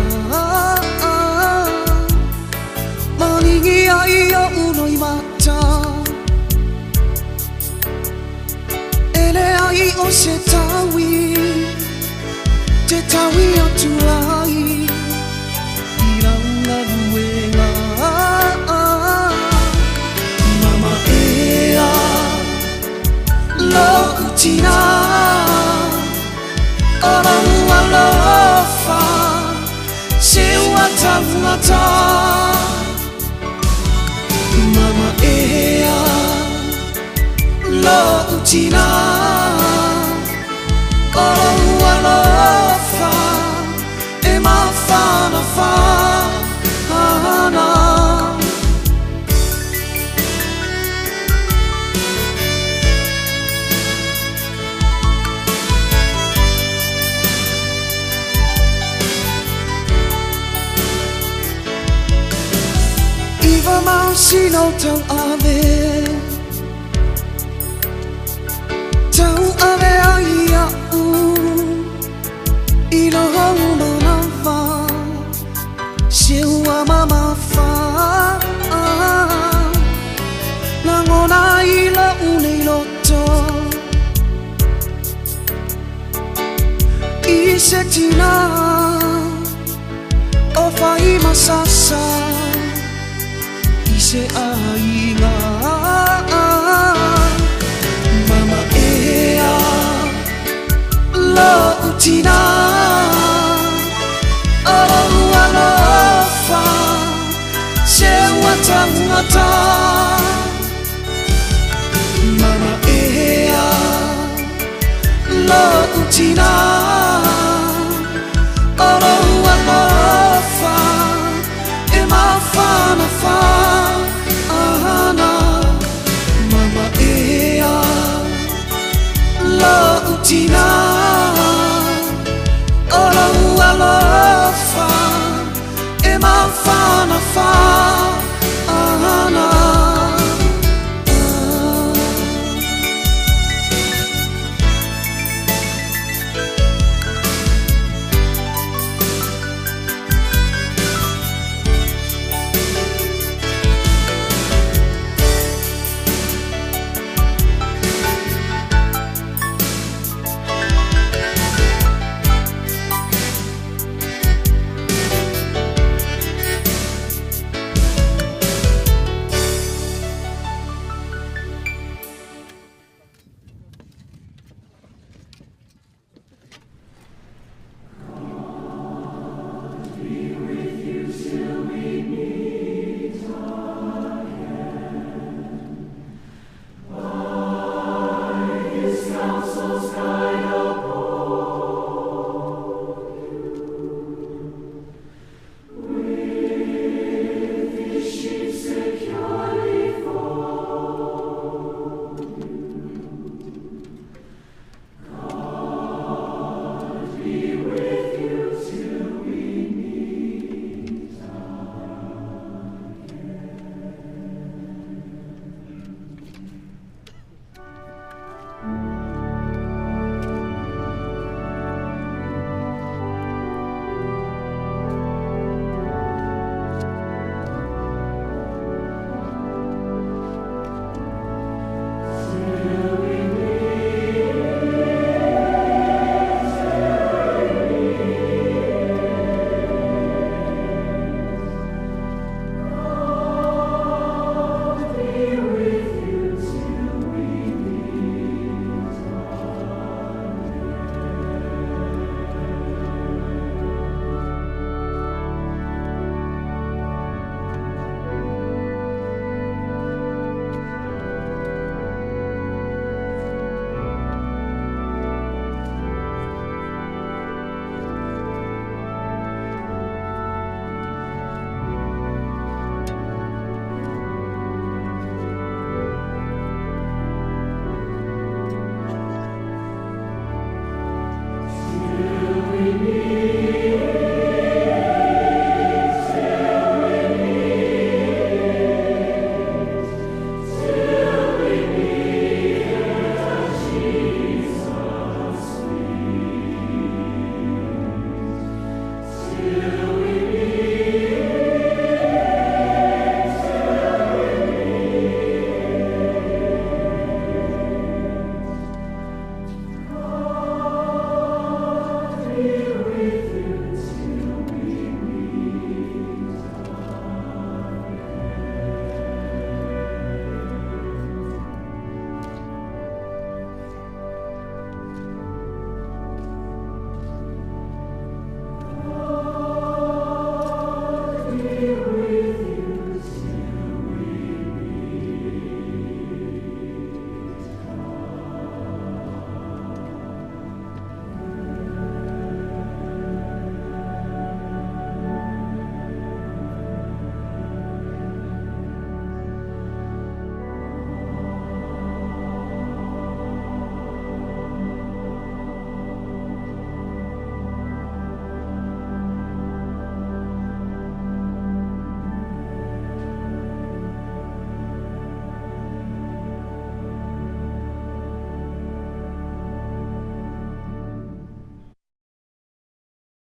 Maligi ai o'u loimata E leai o se taui Te taui atu ai I lau galuega. Mama ea Lo'u tina O lau alofa Se ua taugata. Mama ea Lo'u tina O lau alofa E mafanafana. Iwa masina o tau ave Tau ave ai a'u I lou manawa Se ua mamafa Lagona i la'u nei loto I se tina O faimasasa I se aiga. Mama ea Lo'u tina O lou alofa Se ua taugata. Mama ea Lo'u tina O lou alofa E mafanafana. Mama ea Lo'u tina